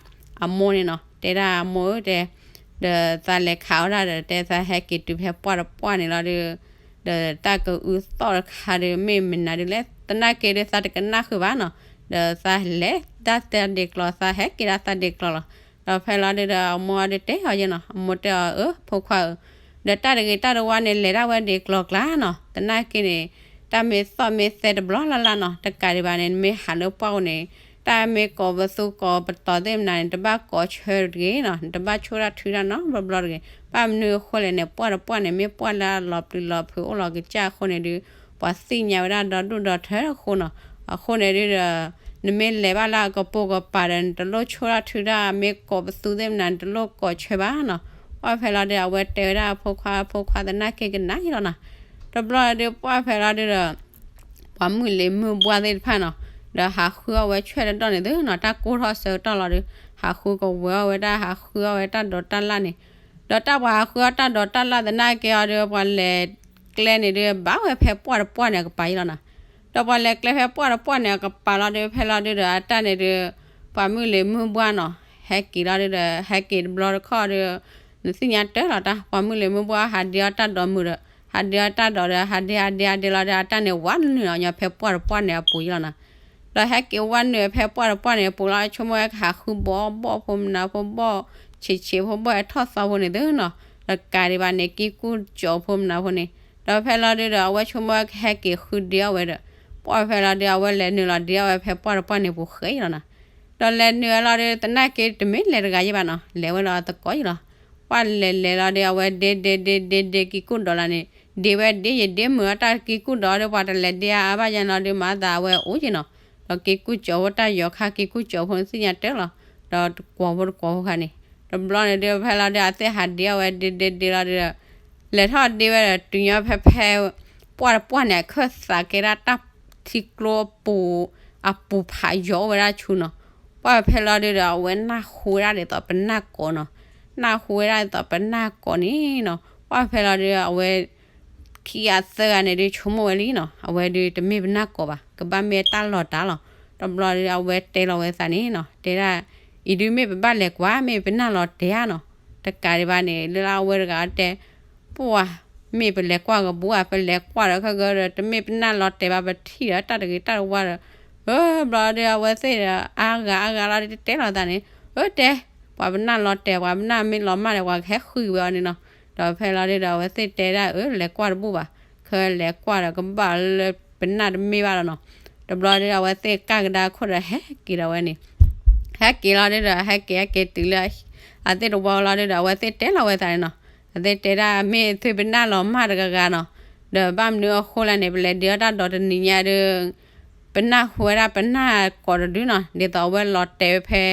အမိၢ်န့ၣ်နီၤ, တဲဒၣ်အမိၢ်ဧၢ တဲ ဒီးသးလဲၤခးဝဲဒၣ်ဒီး တဲသးဟဲက့ၤတုၤဖဲပှၢ်တပှၢ်န့ၣ်လီၤဒုး ဒီးတၢ်ကအုသီၣ်တခါဒုး မ့ၢ်မနုၤဒုးလဲၣ် သနာ်က့ဒုး သးတကနၣ်ဃုာ်ဘၣ်နီၤ. ဒီးသးလဲၤဒၣ်သးဒ့ကျီၤ သးဟဲက့ၤဒၣ်သးဒ့ကျီၤလီၤ. ဒီးဖဲလီၤဒုးဒီး အမိၢ်အီၤဒုးတဲအီၤယဲနီၤ, အမိၢ်တဲအီၤ အၢ ဖိခွါဧၢ, ဒီးတၢ်တဂ့ၤတၢ်တဝါန့ၣ် လဲၤဒၣ်ဝဲဒ့ကျီၤကျါနီၤ. သနာ်က့န့ၣ် တၢ်မ့ၢ်သီၣ်မ့ၢ်သဲတဘျီလၢ်လၢ်နီၤ. တကးဒံးဘၣ်န့ၣ် နမ့ၢ်ဟးလၢပှၢ်အိၣ်န့ၣ် တၢ်မ့ၢ်ကိးပသူကိးပတီၤသ့ၣ်မနုၤန့ၣ် တဘၣ်ကိးဆၢတဂ့ၤနီၤ, နတဘၣ်ဆိၣ်တၢ်ထုတၢ်နီတဘျီဘျီတဂ့ၤ. ဘၣ်မနုၤအဃိလဲၣ်န့ၣ် ပှၢ်တပှၢ်န့ၣ် မ့ၢ်ပှၢ်လၢအလီၤပျံၤလီၤဖုးအိၣ်လီၤကစၢ်အဃိန့ၣ်ဒုး ပှၤသ့ၣ်ညါဝဲဒၣ်ဒီဒူၣ်ဒီထၢအဃိနီၤ. အဃိန့ၣ်ဒုးဒီး နမ့ၢ်လဲၤဘၣ်လၢအကပိာ်ကပၤဒီး နတလိၣ်ဆိၣ်တၢ်ထုတၢ် မ့ၢ်ကိးပသူသ့ၣ်မနုၤ နတလိၣ်ကိးဆၢဘၣ်နီၤ. ပှၢ်ဖဲလီၤဒုး အဝဲတဲဝဲဒၣ်အဖိခွါ အဖိခွါသနာ်က့ကနၣ်ယံၤလီၤနီၤ. တဘျီဒုး ပှၢ်ဖဲလီၤဒုးဒီး ပှၤမုၢ်လ့ၤမုၢ်ဘှါသ့ၣ်တဖၣ်နီၤ, ဒီးဟးဃုအီၣ်ဝဲဆွဲၣ်တတီၢ်န့ၣ်သုနီၤ, တၢ်ကိၢ်ထီၣ်ဆၢကတီၢ်လီၤဒီး ဟးဃုကဝဲၤအီၣ်ဝဲဒၣ် ဟးဃုအီၣ်ဝဲတၢ်ဒိးတၢ်လၣ်န့ၣ်, ဒီးတၢ်ပှၤဟးဃုအီၣ်တၢ်ဒိးတၢ်လၣ်သနာ်က့အီၤဒီး ပှၤလဲၤကျဲန့ၣ်ဒုး ဘၣ်ဝဲဖဲပှၢ်တပှၢ်န့ၣ်အကပၤယံၤလီၤနီၤ. ဒီးပှၤလဲၤကျဲဖဲပှၢ်တပှၢ်န့ၣ်အကပၤလီၤဒုး ဖဲလီၤဒုးဒီး အတၢ်န့ၣ်ဒုး ပှၤမုၢ်လ့ၤမုၢ်ဘှါနီၤ, ဟဲက့ၤလီၤဒုးဒီး ဟဲက့ၤတဘျီတခီၣ်ဒီး နသ့ၣ်ညါတၢ်လီၤတၢ် ပှၤမုၢ်လ့ၤမုၢ်ဘှါဟးဒ့အီၣ်တၢ်ဒိးမုာ်ဒီး ဟးဒ့အီၣ်တၢ်ဒိးဒီး ဟးဒ့ဟးဒ့ဟးဒ့လီၤဒီး အတၢ်န့ၣ်ဝးနုာ်လီၤညီဖဲပှၢ်တပှၢ်န့ၣ်အပူၤယံၤလီၤနီၤ. ဒီးဟဲက့ၤဝးနုာ်ဖဲပှၢ်တပှၢ်န့ၣ်အပူၤလီၤ ဆိကမိၣ်ဝဲကဟးဃုဘီဘီၣ်ဖိမနုၤဖိဘီၣ် ဆံးဆံးဖိဘီၣ်ဟဲထီၣ်သီဖိန့ၣ်သုနီၤ, တကးဒံးဘၣ်န့ၣ် ကံကူၣ်ကၠီဖိမနုၤဖိန့ၣ်, ဒီးဖဲလီၤဒုးဒီး အဝဲဆိကမိၣ်ဝဲကဟဲက့ၤဃုဒ့အီၣ်ဝဲဒီး ပှၢ်ဖဲလီၤဒုး အဝဲလဲၤနုာ်လီၤဒ့အီၣ်ဝဲဖဲပှၢ်တပှၢ်န့ၣ်ပူၤဃဲယံၤလီၤနီၤ. ဒီးလဲၤနုာ်ဝဲလီၤဒုး သနာ်က့တမ့ၢ်လဲၤတဂၤယံၤဘၣ်နီၤ, လဲၤဝဲဒီးသကိးယံၤလီၤ. ပှၢ်လဲၤလဲၤလီၤဒုး အဝဲဒ့ဒ့ဒ့ဒ့ဒ့ကံကူၣ်ဒီးလၢန့ၣ် ဒ့ဝဲဒ့ယဒ့မုာ်အတၢ်ကံကူၣ်ဒီးဒီး ပှၤတလဲၤဒ့အါအါဘၣ်ယါနီၤဒုး မၤသးအဝဲအိၣ်ယံၤနီၤ. ဒီးကံကူၣ်ကၠီဖိတၢ်ယီၤခါ ကံကူၣ်ကၠီဖိန့ၣ်သ့ၣ်ညါတၢ်လီၤ. ဒီးတကွီၤဖိတကွီၤဖိခါန့ၣ် တဘျီန့ၣ်ဒုး ဖဲလီၤဒုး အသ့ၣ်ဟးဒ့အီၣ်ဝဲဒ့ဒ့ဒ့လီၤဒုး လဲၤထီၣ်ဒ့ဝဲဒီးတုၤညီဖဲဖဲ ပှၢ်တပှၢ်န့ၣ် အခၢၣ်သးကဲဒၣ်တၢ်ထံကျိအပူၤ အပူၤဖးယီၤအိၣ်ဝဲဒၣ်ဆူနီၤ. ပှၢ်ဖဲလီၤဒုးဒီး အဝဲနၢ်ဟူဝဲဒၣ်ဒ်သိးပနၢ်ကိးနီၤ, နၢ်ဟူဝဲဒၣ်ဒ်သိးပနၢ်ကိးန့ၣ်နီၤ. ပှၢ်ဖဲလီၤဒုး အဝဲ ခံဂၤသၢဂၤန့ၣ်ဒုး ဆိကမိၣ်ဝဲလံနီၤ, အဝဲဒုးတမ့ၢ်ပနၢ်ကိးဘၣ် ကဘၣ်မ့ၢ်တၢ်လီၤတၢ်လီၤ. တဘျီဒုး အဝဲတဲလီၤဝဲသးန့ၣ်နီၤ, တဲဒၣ် အံၤဒုးမ့ၢ်ပဘၣ်လဲၤကွၢ် မ့ၢ်ပနၢ်လီၤတဲာ်ဧါနီၤ. တကးဒံးဘၣ်န့ၣ် လၢလၢအဝဲတဂၤတဲ ပှၢ် မ့ၢ်ပလဲၤကွၢ်ကဘူၣ်ဧါ, ပလဲၤကွၢ်ဒီးခဲကဒီး တမ့ၢ်ပနၢ်လီၤတဲာ်ဘၣ် ပထံၣ်ဒီးတၢ်တဂ့ၤတၢ်တဝါဒီး ဘျီဒုး အဝဲသ့ၣ်ဒီး အါဂၤအါဂၤလီၤဒုး တဲလီၤသးန့ၣ် အၢတဲ ပှၤပနၢ်လီၤတဲာ် ပှၤပနၢ်မ့ၢ်လီၤမၢ်ဒီး ပှၤကဟဲဃုက့ၤဝဲအီၤန့ၣ်နီၤ. ဒီးဖဲလီၤဒုးဒီး အဝဲသ့ၣ်တဲဒၣ် အၢ လဲၤကွၢ်တဘူၣ်ဘၣ်, ခဲလဲၤကွၢ်ဒီးကဘၣ်လၢပနၢ်တမ့ၢ်ဘၣ်လီၤနီၤ. တဘျီဒုး အဝဲသ့ၣ်ကၢ်ကဒါခိၣ်ဒီးဟဲက့ၤဒီးဝဲန့ၣ် ဟဲက့ၤလီၤဒုးဒီး ဟဲက့ၤဟဲက့ၤတုၤလၢ အသ့ၣ်တဝီလီၤဒုးဒီး အဝဲသ့ၣ်တဲလီၤဝဲသးန့ၣ်နီၤ. အသ့ၣ်တဲဒၣ် မ့ၢ်သုပနၢ်လီၤမၢ်တဂၤဂၤနီၤ, ဒီးဘၣ်မနုၤအဃိလဲၣ်န့ၣ် ပလဲၤဒ့အီၣ်တၢ်ဒိးတနံၤညါဒုး ပနၢ်ဟူဝဲဒၣ်ပနၢ်ကိးတဒုနီၤ, ဒ်သိးအဝဲလီၤတဲာ်ဝဲဖဲ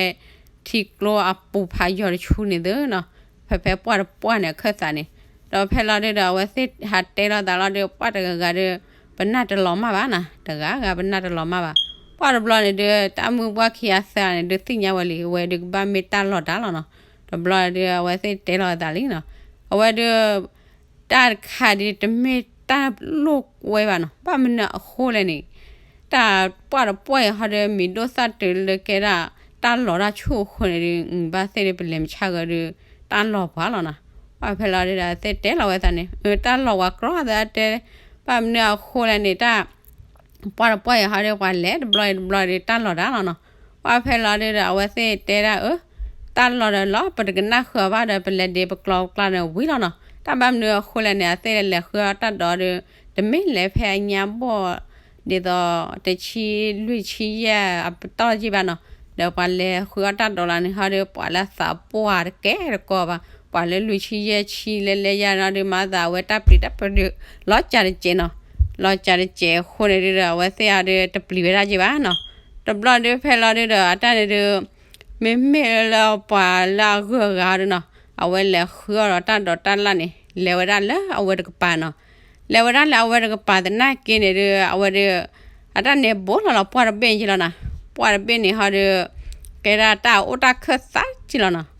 ထံကျိအပူၤဖးယီၤတဆူန့ၣ်သုနီၤ, ဖဲဖဲပှၢ်တပှၢ်န့ၣ်အခၢၣ်သးန့ၣ်. ဒီးဖဲလီၤဒုးဒီး အဝဲသ့ၣ်ဟးတဲလီၤသးလီၤဒုး ပှၢ်တဂၤဂၤဒုး ပနၢ်တလီၤမၢ်ဘၣ်နီၤ, တဂၤဂၤပနၢ်တလီၤမၢ်ဘၣ်. ပှၢ်တဘျီန့ၣ်ဒုး တၢ်မုၢ်ပှၢ်ခံဂၤသၢဂၤန့ၣ်ဒုး သ့ၣ်ညါဝဲလံ အဝဲဒုးကဘၣ်မ့ၢ်တၢ်လီၤတၢ်လီၤနီၤ. တဘျီဒုး အဝဲသ့ၣ်တဲလီၤသးလံနီၤ, အဝဲဒုး တၢ်တခါဒုး တမ့ၢ်တၢ်လိာ်ကွဲဘၣ်နီၤ, ဘၣ်မနုၤအဃိလဲၣ်န့ၣ်, တ တၢ်ပှၢ်တပှၢ်အံၤဟီဒီး မံၤဒိၣ်သၣ်တုၤလၢကဲဒၣ် တၢ်လီၤတၢ်ဆူၣ်အဃိန့ၣ်ဒီး ဘၣ်သ့ၣ်ဒီးပလဲၤမုၢ်ဆါဂၤဒီး တၢ်လီၤပှၤလီၤနီၤ. ပှၢ်ဖဲလီၤဒုဒီး အဝဲသ့ၣ်တဲလီၤဝဲသးန့ၣ် တၢ်လီၤဝဲကြီသးတဲ, ဘၣ်မနုၤအဃိလဲၣ်န့ၣ် တၢ် ပှၢ်တပှၢ်အံၤဟီဒီး ပှၤလဲၤတဘျီအံၤတဘျီဒီး တၢ်လီၤတၢ်လီၤနီၤ. ပှၢ်ဖဲလီၤဒုဒီး အဝဲသ့ၣ်တဲဒၣ်အၢ တၢ်လီၤဒီးလီၤ ပတကနၣ်ဃုာ်အီၤဘၣ်ဒီး ပလဲၤဒံးပကျီပကျါန့ၣ်ဝံၤလီၤနီၤ. တၢ်ဘၣ်မနုၤအဃိလဲၣ်န့ၣ် အသ့ၣ်လဲၤဃုအီၣ်တၢ်ဒိးဒီး တမ့ၢ်လဲၤဖဲအညါဘီၣ် ဒ်သိးတဆံလွံၢ်ဆံယဲၢ်အပတီၢ်က့ဘၣ်နီၤ. ဒီးပှၤလဲၤဃုအီၣ်တၢ်ဒိးလီၤန့ၣ်ဟီဒီး ပှၤလၢသးပှၢ်တကဲတကီဘၣ်, ပှၤလၢလွံၢ်ဆံယဲၢ်ဆံလဲၤလဲၤယၤနီၤဒီး မၤသးအဝဲတၢ်ပျံၤတၢ်ဖုးဒီး လီၤစှၤတစဲးနီၤ. လီၤစှၤတစဲးအဃိန့ၣ်ဒုဒီး အဝဲသ့ၣ်အီၤဒီးတပျံၤဝဲဒၣ်က့ဘၣ်နီၤ. တဘျီဒုဖဲလီၤဒုဒီး အတၢ်န့ၣ်ဒု မ့မ့ၢ်လၢပှၤလၢအဂုၤအဂၤဒုနီၤ, အဝဲလဲၤဃုအီၣ်ဒီးတၢ်ဒိးတၢ်လၣ်န့ၣ် လဲၤဝဲဒၣ်လၢအဝဲတကပၤနီၤ. လဲၤဝဲဒၣ်လၢအဝဲတကပၤသနာ်က့န့ၣ်ဒု အဝဲဒု အတၢ်န့ၣ်ဘိးလီၤလီၤပှၢ်တဘ့ၣ်က့လီၤနီၤ. ပှၢ်တဘ့ၣ်န့ၣ်ဟီဒု ကဲဒၣ်တၢ်အိၣ်တၢ်ခၢၣ်သးက့လီၤနီၤ.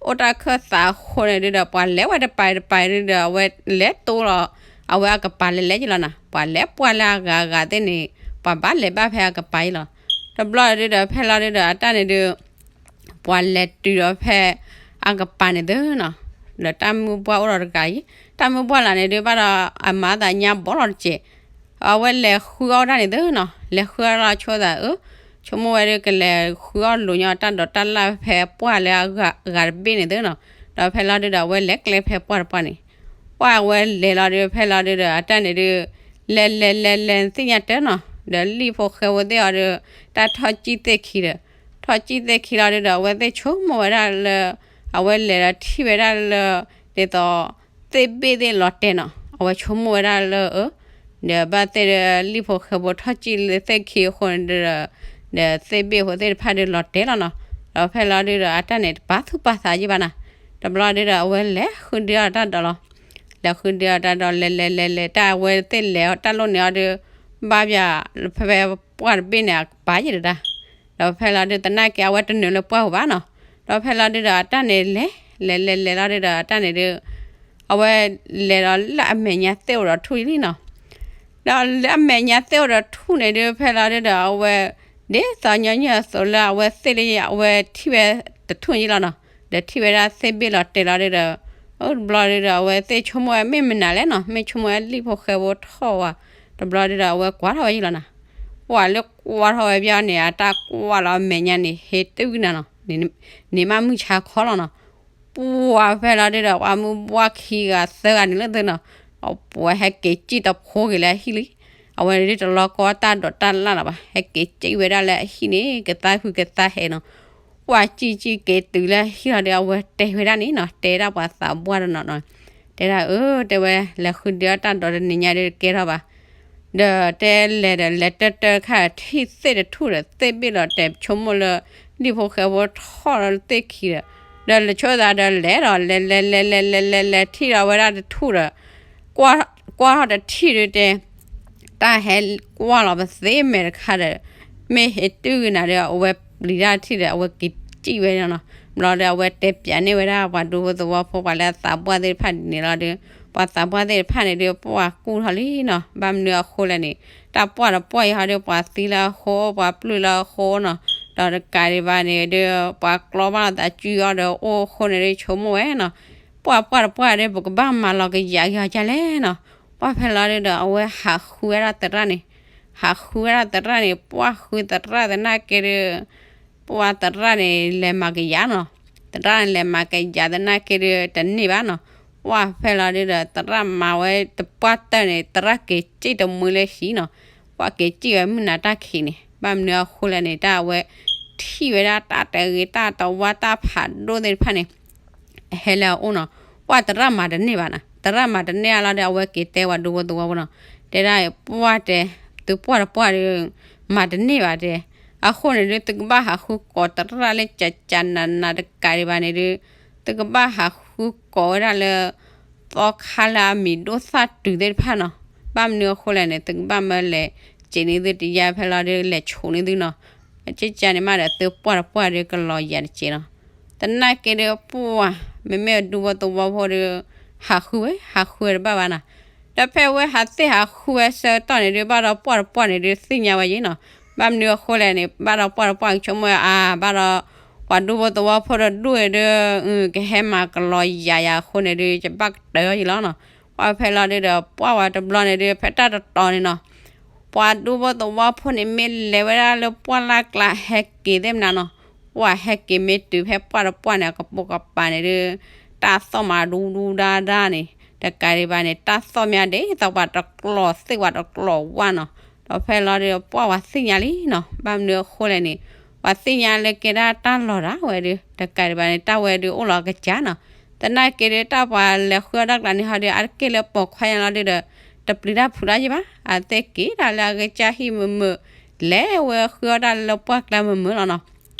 အိၣ်တၢ်ခၢၣ်သးအဃိန့ၣ်ဒုဒီး ပှၤလဲၤဝဲတပၤတပၤဒုဒီး အဝဲလဲၤတိလီၤ အဝဲအကပၤလဲၤလဲၤက့လီၤနီၤ. ပှၤလဲၤပှၢ်လၢအဂၤအဂၤသ့ၣ်န့ၣ် ပှၤဘၣ်လဲၤဘၣ်ဖဲအကပၤအံၤလီၤ. တဘျီဒုဒီး ဖဲလီၤဒုဒီး အတၢ်န့ၣ်ဒု ပှၤလဲၤတုၤဒီးဖဲအကပၤန့ၣ်သုနီၤ. ဒီးတၢ်မုၢ်ပှၢ်အိၣ်ဒီးတဂၤအံၤ, တၢ်မုၢ်ပှၢ်လၢ်န့ၣ်ဒု ဘၣ်ဒီးအမၤသးညါဘီလီၤတစဲး, အဝဲလဲၤဃုအီၣ်တၢ်န့ၣ်သုနီၤ. လဲၤဃုအီၣ်လီၤဆိသးအၢ, ဆိကမိၣ်ဝဲဒုကလဲၤဃုအီၣ်လိာ်ညီတၢ်ဒိးတၢ်လၣ်ဖဲပှၢ်လၢအဂၤတဘ့ၣ်န့ၣ်သုနီၤ. ဒီးဖဲလီၤဒုဒီး အဝဲလဲၤကျဲဖဲပှၢ်တပှၢ်န့ၣ် ပှၢ်အဝဲလဲၤလီၤဒု ဖဲလီၤဒုဒီး အတၢ်န့ၣ်ဒု လဲၤလဲၤလဲၤလဲၤသ့ၣ်ညါတၢ်နီၤ. ဒီးလံၣ်ဖိဃဲဖိသ့ၣ်အီၤဒု တၢ်ထီၣ်စံၣ်သ့ၣ်ခံဒီး ထီၣ်စံၣ်သ့ၣ်ခံလီၤဒုဒီး အဝဲသ့ၣ်ဆိကမိၣ်ဝဲဒၣ်လၢ အဝဲလဲၤဒီးထံၣ်ဝဲဒၣ်လၢ ဒ်သိး သ့ၣ်ဘ့ၣ်သ့ၣ်လီၤတဲာ်နီၤ. အဝဲဆိကမိၣ်ဝဲဒၣ်လၢအၢ ဒီးဘၣ်သ့ၣ်ဒီးလံၣ်ဖိဃဲဖိထီၣ်စံၣ်လၢသ့ၣ်ခံအဃိန့ၣ်ဒီး ဒီးသ့ၣ်ဘ့ၣ်ဖိသ့ၣ်တဖၣ်ဒုလီၤတဲာ်လီၤနီၤ. ဒီးဖဲလီၤဒုဒီး အတၢ်န့ၣ်တပာ်သူၣ်ပာ်သးယံၣ်ဘၣ်နီၤ. တဘျီဒုဒီး အဝဲလဲၤဃုဒုအီၣ်တၢ်ဒိးလီၤ. လဲၤဃုဒုအီၣ်တၢ်ဒိး လဲၤလဲၤလဲၤလဲၤ တၢ်အဝဲသ့ၣ်လဲၤအီၣ်တၢ်လိၣ်န့ၣ်အီၤဒု ဘၣ်ပၠး ဖဲပှၢ်တဘ့ၣ်န့ၣ် အကပၤယံာ်တဒၣ် ဒီးဖဲလီၤဒုသနာ်က့ အဝဲတနုာ်လၢပှၢ်ပူၤဘၣ်နီၤ. ဒီးဖဲလီၤဒုဒီး အတၢ်န့ၣ်လဲၤ လဲၤလဲၤလဲၤလီၤဒုဒီး အတၢ်န့ၣ်ဒု အဝဲလဲၤဒီးလၢအမဲာ်ညါသ့ၣ်အိၣ်ဒီးထူၣ်လံနီၤ. ဒီးလၢအမဲာ်ညါသ့ၣ်အိၣ်ဒီးထူၣ်န့ၣ်ဒု ဖဲလီၤဒုဒီး အဝဲ ဒ်သိးညီနုၢ်အသိးလၢအဝဲသ့ၣ်လၢအဝဲထံၣ်ဝဲတထူၣ်ယံၤလီၤနီၤ. ဒီးထံၣ်ဝဲဒၣ်သ့ၣ်ဘ့ၣ်လီၤတဲာ်လီၤဒုဒီး အိၣ်တဘျီဒုဒီး အဝဲသ့ၣ်ဆိကမိၣ်ဝဲမ့ၢ်မနုၤလဲၣ်နီၤ, မ့ၢ်ဆိကမိၣ်ဝဲလံၣ်ဖိဃဲဖိထီၣ်ဝဲ တဘျီဒုဒီး အဝဲကွၢ်ထီၣ်ဝဲယံၤလီၤနီၤ. ပှၢ်လၢကွၢ်ထီၣ်ဝဲဘၣ်န့ၣ် အတၢ်ကွၢ်လီၤအမဲာ်ညါန့ၣ် ဟ့တုၢ်ကနၤနီၤ, န့ၣ်မးမုၢ်ဆါခီလီၤနီၤ. ပှၢ်ဖဲလီၤဒုဒီး ပှၤမုၢ်ပှၢ်ခံဂၤသၢဂၤန့ၣ်လၢသုနီၤ, ပှၤဟဲက့ၤစံၣ်တဖိဂ့ၤလၢအဟံၣ်လံ. အဝဲန့ၣ်ဒုတလီၤကီတၢ်ဒိးတၢ်လၣ်လီၤဘၣ်, ဟဲက့ၤစံၣ်ဝဲဒၣ်လၢအဟံၣ်န့ၣ် ကသါဃုာ်ကသါဟဲနီၤ. ပှၢ်စံၣ်စံၣ်က့ၤတုၤလၢအဟံၣ်လီၤဒီး အဝဲတဲဝဲဒၣ်န့ၣ်နီၤ, တဲဒၣ်ပှၤသးပှၢ်တနီၤနီၤ, တဲဒၣ်အၢ တဲဝဲ လဲၤဃုဒုအီၣ်တၢ်ဒိးတနံၤညါဒုတကဲထီၣ်ဘၣ်. ဒီးတဲလဲၤဒီးလဲၤတၢၢ်တၢၢ်တခါ ထံၣ်သ့ၣ်တထူၣ်ဒီး သ့ၣ်ဘ့ၣ်လီၤတဲာ် ဆိကမိၣ်လၢ လံၣ်ဖိဃဲဖိထီၣ်လၢသ့ၣ်ခံဒီး ဒီးလၢဆိသးဒီးလဲၤဒီး လဲၤလဲၤလဲၤလဲၤလဲၤလဲၤလဲၤထံၣ်ဒီးဝဲဒၣ်တထူၣ်ဒီး ကွၢ်ထီၣ်တထံၣ်ဒုတဲ တၢ်ဟဲကွၢ်လီၤပသ့မဲာ်တခါဒီး မ့ၢ်ဟ့ၣ်တုၢ်ကနၤဒီး အဝဲပျံၤတၢ်ထံၣ်ဒီး အဝဲက့ၤစံၣ်ဝဲဒၣ်နီၤ. ဘျီဒီး အဝဲတဲပၠးန့ၢ်ဝဲဒၣ်ပှၤဒူဖိသဝီဖိ ပှၤလၢအသးပှၢ်သ့ၣ်တဖၣ်ဒ်န့ၣ်လီၤဒီး ပှၤသးပှၢ်သ့ၣ်တဖၣ်န့ၣ်ဒီး ပှၢ်ကူၣ်ထီၣ်လံနီၤ. ဘၣ်မနုၤအဃိလဲၣ်န့ၣ် တၢ်ပှၢ်တပှၢ်အံၤဟီဒီး ပှၤသံလၢအဃိ ပှၤပျုၢ်လၢအဃိနီၤ. ဒီးတကးဒံးဘၣ်န့ၣ်ဒီး ပှၤကျီဘၣ်လီၤသးစုအီၤဒီးအိၣ်အဃိန့ၣ်ဒီး ဆိကမိၣ်ဝဲနီၤ. ပှၢ်ပှၢ်တပှၢ်ဒီး ပကဘၣ်မၤလီၤကယၤက့ၤအီၤဒ်လဲၣ်နီၤ. ပှၢ်ဖဲလီၤဒုဒီး အဝဲဟးဃုဝဲဒၣ်သရၣ်န့ၣ်, ဟးဃုဝဲဒၣ်သရၣ်န့ၣ် ပှၢ်ဃုသရၣ်သနာ်က့ဒီး ပှၢ်သရၣ်န့ၣ် လဲၤမၤကယၤနီၤ. သရၣ်န့ၣ်လဲၤမၤကယၤသနာ်က့ဒီး တန့ၢ်ဘၣ်နီၤ. ပှၢ်ဖဲလီၤဒုဒီး သရၣ်မၤဝဲတပှၢ်တၢၢ်န့ၣ် သရၣ်က့ၤစံၣ်တမှံလၢဟံၣ်နီၤ. ပှၢ်က့ၤစံၣ်ဝဲမုၢ်နၤတၢ်ခံးန့ၣ် ဘၣ်မနုၤအဃိလဲၣ်န့ၣ် တၢ်အဝဲထံၣ်ဝဲဒၣ်တၢ်တဂ့ၤ တၢ်တဝါတၢ်ဖးဒိၣ်သ့ၣ်တဖၣ်န့ၣ် ဟဲလၢအအိၣ်နီၤ. ပှၢ်သရၣ်မၤတန့ၢ်ဘၣ်နီၤ. သရၣ်မၤတန့ၢ်အလီၤဒီး အဝဲက့ၤတဲပှၤဒူဖိသဝီဖိနီၤ. တဲဒၣ်ပှၢ်တဲ သုပှၢ်တပှၢ်ဒီး မၤတန့ၢ်ဘၣ်တဲ. အဃိန့ၣ်ဒု သုကဘၣ်ဟးဃုကိးသရၣ်လၢကကနးနးတကးဒံးဘၣ်န့ၣ်ဒု သုကဘၣ်ဟးဃုကိးဝဲဒၣ်လၢ သီခါလၢအမံၤဒိၣ်သၣ်တုၤသ့ၣ်တဖၣ်နီၤ. ဘၣ်မနုၤအဃိလဲၣ်န့ၣ် သုကဘၣ်မၢလဲၤစံးန့ၢ်သုတယါဖဲလီၤဒီး လဲၤဆိးန့ၢ်သုနီၤ. ကကန့ၣ်မးဒီး သုပှၢ်တပှၢ်ဒီးကလီၤယၤတစဲးနီၤ. သနာ်က့ဒီးပှၢ် မ့မ့ၢ်ဒူဖိသဝီဖိဒီး ဟးဃုဝဲ ဟးဃုဝဲတဘၣ်ဘၣ်နီၤ. ဒီးဖဲအဝဲဟးသ့ၣ်ဟးဃုဝဲဆၢကတီၢ်န့ၣ်ဒုး ဘၣ်ဒီးပှၢ်တပှၢ်န့ၣ်ဒုးသ့ၣ်ညါဝဲယံၤနီၤ. ဘၣ်မနုၤအဃိလဲၣ်န့ၣ် ဘၣ်ဒီးပှၢ်တပှၢ်ဆိကမိၣ်အါ ဘၣ်ဒီး ပှၤဒူဖိသဝီဖိတဒူၣ်ဒုး ကဟဲမၤကလီယၤယၤအဃိန့ၣ်ဒုး ယဘၣ်ကတၢၢ်အီၤယံၤလီၤနီၤ. ပှၢ်ဖဲလီၤဒုးဒီး ပှၢ်ဝဲတဘျီန့ၣ်ဒုး ဖဲတၢ်တတီၤန့ၣ်နီၤ ပှၤဒူဖိသဝီဖိန့ၣ် မ့ၢ်လဲၤဝဲဒၣ်လၢပှၢ်လၢ်ကျါ ဟဲက့ၤသ့ၣ်မနုၤနီၤ. ပှၢ်ဟဲက့ၤမ့ၢ်တုၤဖဲပှၢ်တပှၢ်န့ၣ် အကပိာ်ကပၤန့ၣ်ဒုး တၢ်သီၣ်မးဒူဒူဒါဒါန့ၣ် တကးဒံးဘၣ်န့ၣ် တၢ်သီၣ်မးဒ်သိးပှၤတကျိၤသ့ၣ်ပှၤတကျိၤဝၣ်နီၤ. ဒီးဖဲလီၤဒုး ပှၢ်ဝဲသ့ၣ်ညါလံနီၤ. ဘၣ်မနုၤအဃိလဲၣ်န့ၣ် ပှၤသ့ၣ်ညါလၢကဲဒၣ်တၢ်လီၤတၢ်ဝဲဒုး တကးဒံးဘၣ်န့ၣ် တၢ်ဝဲဒုးအိၣ်လီၤအကစၢ်နီၤ. သနာ်က့ဒုး တၢ်ပှၤလဲၤဃုအီၣ်တၢ်ကျါန့ၣ်ဟီဒုး အါတက့ၢ်လၢပိာ်ခွါညါလီၤဒုးဒီး တပျံၤတၢ်ဖုးတၢ်ယံၤဘၣ်. အသ့ၣ်က့ၤဒၣ်လၢအကစၢ်ဟံၣ်မုာ်မုာ် လဲၤဝဲဃုအီၣ်တၢ်လၢပှၢ်ကျါမုာ်မုာ်လီၤနီၤ.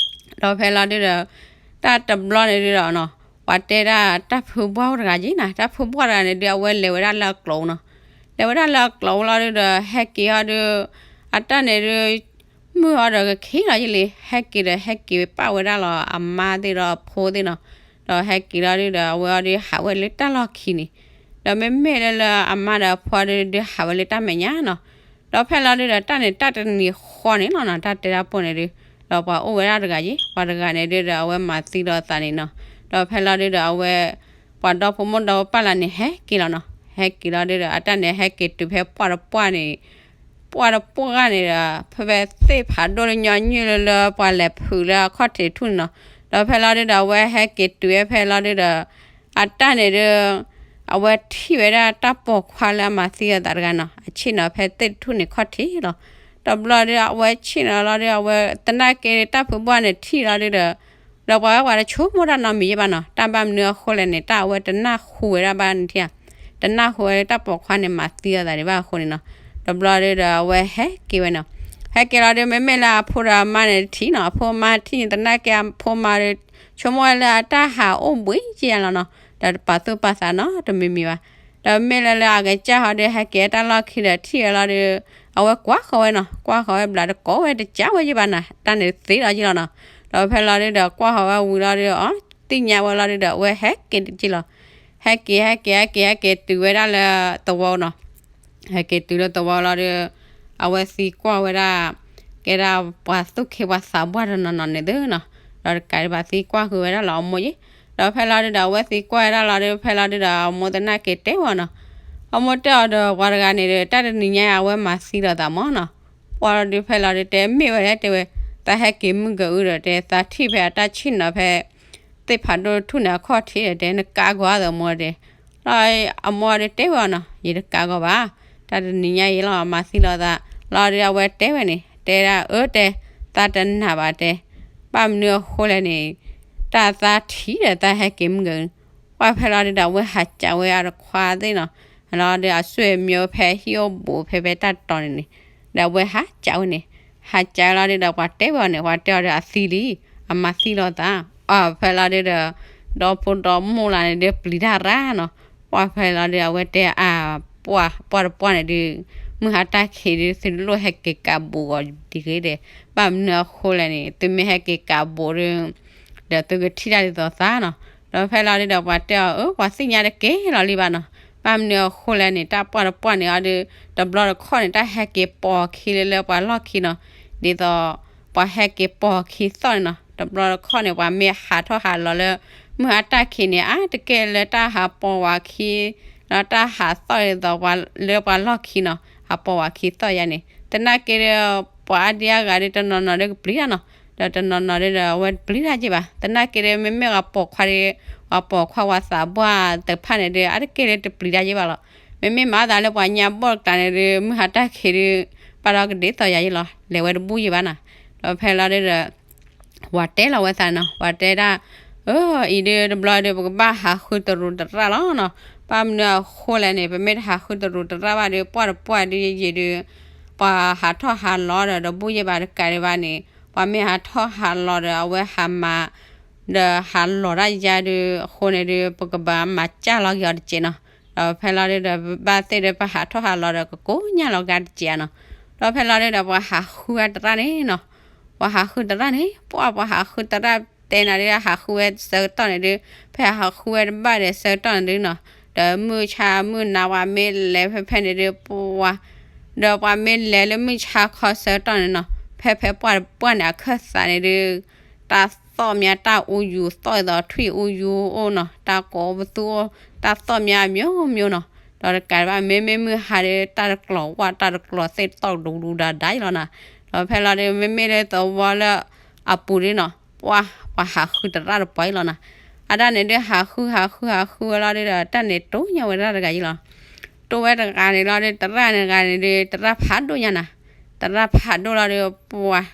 ဒီးဖဲလီၤဒုးဒီး တၢ်တဘျီန့ၣ်ဒုးဒီးနီၤ ပှၤတဲဒၣ်တၢ်ဖုဘှၢ်တဂၤယံၤနီၤ. တၢ်ဖုဘှၢ်တဂၤန့ၣ်ဒုး အဝဲလဲၤဝဲဒၣ်လၢအကျိၤနီၤ. လဲၤဝဲဒၣ်လၢအကျိၤလီၤဒုးဒီး ဟဲက့ၤအီၤဒုး အတၢ်န့ၣ်ဒုး မုၢ်အီၤဒီးကခံလီၤယံၤလံ. ဟဲက့ၤဒီးဟဲက့ၤပာ်ဝဲဒၣ်လီၤအမါသ့ၣ်ဒီးအဖိသ့ၣ်နီၤ. ဒီးဟဲက့ၤလီၤဒုးဒီး အဝဲအီၤဒုးဟးဝဲလၢတၢ်လီၢ်ခံန့ၣ် ဒီးမ့မ့ၢ်လၢလၢအမါဒီးအဖိဒုး ဒုးဟးဝဲလၢတၢ်မဲာ်ညါနီၤ. ဒီးဖဲလီၤဒုးဒီး တၢ်န့ၣ်တၢ်တနံၤဃီန့ၣ်လီၤနီၤ တၢ်တဲတၢ်ပိၢ်န့ၣ်ဒုး ဒီးပှၤအိၣ်ဝဲဒၣ်တဂၤယံၤ ပှၤတဂၤန့ၣ်ဒုးဒီး အဝဲမၤသံဒီးအသးန့ၣ်နီၤ. ဒီးဖဲလီၤဒုးဒီး အဝဲ ပှၤဒီဖိမိၢ်ဒီဖိပၢ်လၢန့ၣ် ဟဲက့ၤလီၤနီၤ. ဟဲက့ၤလီၤဒုးဒီး အတၢ်န့ၣ်ဟဲက့ၤတုၤဖဲပှၢ်တပှၢ်န့ၣ် ပှၢ်တပှၢ်ဂၤန့ၣ်ဒီး ဖဲဖဲသ့ၣ်ဖးဒိၣ်လၢညီနုၢ်လၢလၢပှၤလဲၤဖုးလၢအခီၣ်ထံးတထူၣ်န့ၣ်နီၤ. ဒီးဖဲလီၤဒုးဒီး အဝဲဟဲက့ၤတုၤဝဲဖဲလီၤဒုးဒီး အတၢ်န့ၣ်ဒုး အဝဲထံၣ်ဝဲဒၣ်တၢ်ပိာ်ခွါလၢအမၤသံအသးတဂၤနီၤ အဆ့ၣ်နီၤဖဲသ့ၣ်တထူၣ်န့ၣ်ခီၣ်ထံးလီၤ. တဘျီဒုး အဝဲဆ့ၣ်နီၤလီၤဒုး အဝဲသနာ်က့တၢ်ဖုဘှၢ်န့ၣ်ထံၣ်လီၤဒုးဒီး ဒီးပှၤဝဲပှၤတဆိကမိၣ်တၢ်နီတမံၤယံၤဘၣ်နီၤ. တၢ်ဘၣ်မနုၤအဃိလဲၣ်န့ၣ် တၢ်အဝဲတနၢ်ဟူဝဲဒၣ်ဘၣ်န့ၣ်ထံၣ်ဧါ တနၢ်ဟူဝဲလၢတၢ်ပိာ်ခွါန့ၣ် မၤသံအသးဒံးဘၣ်အဃိန့ၣ်နီၤ. တဘျီဒုးဒီး အဝဲဟဲက့ၤဝဲနီၤ. ဟဲက့ၤလီၤဒုး မ့မ့ၢ်လၢအဖိဒီးအမါန့ၣ်ထံၣ်နီၤ အဖိအမါထံၣ်န့ၣ် သနာ်က့အဖိအမါဒုး ဆိကမိၣ်ဝဲလၢအတၢ်ဟးအိၣ်ဘှံးက့ယါလီၤနီၤ. ဒီးတပာ်သူၣ်ပာ်သးနီတမံၤမံၤဘၣ်. ဒီးမ့ၢ်လၢလၢအကစၢ်ဟီဒုး ဟဲက့ၤတၢ်လီၢ်ခံဒီးထံၣ်ဝဲလီၤဒုး အဝဲကွၢ်ဃီၤဝဲနီၤ ကွၢ်ဃီၤဝဲဘျးတကိးဝဲတကးဝဲယံၤဘၣ်နီၤ တၢ်န့ၣ်သ့လီၤယံၤလီၤနီၤ. ဒီးဖဲလီၤဒုးဒီး ကွၢ်ဃီၤဝဲဝံၤလီၤဒုး အီ သ့ၣ်ညါဝဲလီၤဒုးဒီး အဝဲဟဲက့ၤတက့ၢ်လီၤ. ဟဲက့ၤ ဟဲက့ၤ ဟဲက့ၤ ဟဲက့ၤတုၤဝဲဒၣ်လၢသဝီနီၤ. ဟဲက့ၤတုၤလၢသဝီလီၤဒုး အဝဲသံကွၢ်ဝဲဒၣ် ကဲဒၣ်ပှၤသူၣ်က့ပှၤသးပှၢ်တနီၤနီၤန့ၣ်သုနီၤ. ဒီးတကးဒံးဘၣ် သံကွၢ်ဃုာ်ဝဲဒၣ်လၢအမိၢ်ယံၤ. ဒီးဖဲလီၤဒုးဒီး အဝဲသံကွၢ်ဝဲဒၣ်လီၤဒုး ဖဲလီၤဒုးဒီး အမိၢ်သနာ်က့တဲဝဲနီၤ. အမိၢ်တဲအီၤဒီး ပှၤတဂၤန့ၣ်ဒီး တၢ်တနံၤညါအဝဲမၤသံလိာ်သးမၢ်နီၤ. ပှၢ်လီၤဒုး ဖဲလီၤဒုးတဲမ့ၢ်ဝဲဒၣ်တဲဝဲ သးဟဲက့ၤမုၢ်ကၤအုဒီးတဲ သးထံၣ်ဖဲအတၢ်ဆ့ၣ်နီၤဖဲ သ့ၣ်ဖးဒိၣ်တထူၣ်န့ၣ်အခီၣ်ထံးဒီးတဲ နကးဂီၤအသးမိၢ်တဲ ဒီးအမိၢ်ဒုးတဲဝဲအီၤနီၤ ယတကးဂီၤဘၣ်, တၢ်တနံၤညါအံၤလီၤ မၤသံလိာ်သးလီၤဒုး အဝဲတဲဝဲန့ၣ် တဲဒၣ်အၢတဲ သးတနာ်ဘၣ်တဲ, ဘၣ်မနုၤအဃိလဲၣ်န့ၣ် တၢ်သးထံၣ်ဒီးသးဟဲက့ၤမုၢ်ကၤအု, ပှၢ်ဖဲလီၤဒုးဒီး အဝဲဟးကးဝဲအတခွါသ့ၣ်နီၤ, လီၤဒုးအဆွေမျိုးဖဲဟံၣ်အိၣ်ဘူးဖဲဖဲတၢ်တီၤန့ၣ်န့ၣ်, ဒီးအဝဲဟးကးဝဲန့ၣ်, ဟးကးလီၤဒုးဒီး ပှၤတဲဝဲအီၤန့ၣ် ပှၤတဲအီၤဒီးအသံလံ, အမၤသံလိာ်သး, အဖဲလီၤဒုးဒီး ဒီဖိဒီမိၢ်လၢန့ၣ်ဒုးပျံၤတၢ်ရၣ်နီၤ, ပှၢ်ဖဲလီၤဒုး အဝဲတဲအါ ပှၢ် ပှၢ်တပှၢ်န့ၣ်ဒုး မုၢ်ဟါတၢ်ခံးဒုး သုတလိၣ်ဟဲက့ၤကးဘူးအီၤဒ်ဂ့ၤဒဲး, ဘၣ်မနုၤအဃိလဲၣ်န့ၣ် သုမ့ၢ်ဟဲက့ၤကးဘူးဒုး ဒီးသုကထံၣ်တၢ်ဒ်သိးသးနီၤ, ဒီးဖဲလီၤဒုးဒီး ပှၤတဲအီၤအၢ ပှၤသ့ၣ်ညါတက့ၢ်လီၤလံဘၣ်နီၤ, ဘၣ်မနုၤအဃိလဲၣ်န့ၣ် တၢ်ပှၢ်တပှၢ်န့ၣ်အီၤဒုး တဘျီတခီၣ်န့ၣ် တၢ်ဟဲက့ၤပိာ်အခံလၢလၢပှၤလီၢ်ခံနီၤ, ဒ်သိး ပှၤဟဲက့ၤပိာ်အခံသီၣ်န့ၣ်နီၤ, တဘျီတခီၣ်န့ၣ် ပှၤမ့ၢ်ဟးထီၣ်ဟးလီၤလၢ မုၢ်ဟါတၢ်ခံးန့ၣ် အါတက့ၢ်လၢတၢ်ဟးပိာ်ဝဲအခံ ဒီးတၢ်ဟးသီၣ်ဒ်သိးပှၤလၢပှၤလီၢ်ခံနီၤ, ဟးပိာ်ဝဲအခံသီၣ်ယါန့ၣ်, သနာ်က့ဒီး ပှၤအါဒံအါဂၤဒုး တနီၤနီၤဒုးကပျံၤတၢ်နီၤ, ဒီးတနီၤနီၤဒုးဒီး အဝဲတပျံၤတၢ်က့ၢ်ဘၣ်, သနာ်က့ဒီး မ့မ့ၢ်ပှၤပိာ်ခွါဒီး ပှၤပိာ်ခွါပှၤသးပှၢ်သ့ၣ်တဖၣ်န့ၣ်ဒုး အါတက့ၢ်ဒုးတပျံၤတၢ်က့ၢ်ဘၣ်လီၤ, မ့မ့ၢ်မၤသးလၢပှၤညါဘီၣ်တကျါန့ၣ်ဒုး မုၢ်ဟါတၢ်ခံးဒုး ဘၣ်ဒီးကဒ်သိးယါယ့ၣ်လီၤ, လဲၤဝဲတဘူၣ်ယ့ၣ်ဘၣ်နီၤ, ဒီးဖဲလီၤဒုးဒီး ပှၤတဲလီၤဝဲသးနီၤ, ပှၤတဲဒၣ် အၢ အံၤဒုးတဘျီဒုး ပကဘၣ်ဟးဃုတရူးတရၣ်လီၤနီၤ, ဘၣ်မနုၤအဃိလဲၣ်န့ၣ် ပမ့ၢ်တဟးဃုတရူးတရၣ်ဘၣ်ဒုး ပှၢ်တပှၢ်ဒုးယံၤဒုး ပှၤဟးထီၣ်ဟးလီၤဒီး ဒီးဘူၣ်ယ့ၣ်ဘၣ်တကးဒံးဘၣ်န့ၣ်, ပှၤမ့ၢ်ဟးထီၣ်ဟးလီၤဒီး အဝဲဟးမၤ ဒီးဟးလီၤတၢ်ယါဒုး အဃိန့ၣ်ဒုး ပကဘၣ်မၤစၢ်လီၤက့ၤအီၤတက့ၢ်နီၤ, ဒီးဖဲလီၤဒုးဒီး ဘၣ်သ့ၣ်ဒုး ပဟးထီၣ်ဟးလီၤဒီး ကကိးညါလီၤက့ၤတက့ၢ်နီၤ, ဒီးဖဲလီၤဒုးဒီး ပှၤဟးဃုအတရၣ်န့ၣ်နီၤ, ပှၤဟးဃုတရၣ်န့ၣ် ပှၢ်ပှၤဟးဃုတရၣ်တဲနၤဒုး ဟးဃုဝဲဆၢကတီၢ်န့ၣ်ဒုး ဖဲဟးဃုဝဲတဘၣ်ဒီးဆၢကတီၢ်န့ၣ်ဒုးနီၤ, ဒီးမုၢ်ဆါမုၢ်နၤပှၤမ့ၢ်လဲၤဖဲဖဲန့ၣ်ဒုး ပှၤ ဒီးပှၤမ့ၢ်လဲၤလၢမုၢ်ဆါခီဆၢကတီၢ်န့ၣ်နီၤ, ဖဲဖဲပှၢ်တပှၢ်န့ၣ် အခၢၣ်သးန့ၣ်ဒုး တၢ်သီၣ်မး တၢ်အူယူၤသီၣ်ဒ်သိးထွံၣ်အူယူၤအိၣ်နီၤ, တၢ်ကိးပသူအိၣ်, တၢ်သီၣ်မးအမျိုးမျိုးနီၤ. ဒီးတကးဒံးဘၣ် မ့မ့ၢ်မုၢ်ဟါဒီး တၢ်တကျိၤဝၣ် တၢ်တကျိၤသ့ၣ်တီၣ်ဒူဒူဒါဒါအံၤလီၤနီၤ. ဒီးဖဲလီၤဒုး မ့မ့ၢ်လၢသဝီလၢအပူၤဒုးနီၤ, ပှၤ ပှၤဟးဃုတရၣ်တပှၢ်အံၤလီၤနီၤ. အတၢ်န့ၣ်ဒုး ဟးဃု ဟးဃု ဟးဃုဝဲလီၤဒုးဒီး တၢ်န့ၣ်တိၢ်ညါဝဲဒၣ်တဂၤအံၤလီၤ. တိၢ်ဝဲတဂၤန့ၣ်လီၤဒုး တရၣ်န့ၣ်တဂၤန့ၣ်ဒုး တရၣ်ဖးဒိၣ်ညါနီၤ. တရၣ်ဖးဒိၣ်လီၤဒုး ပှၤ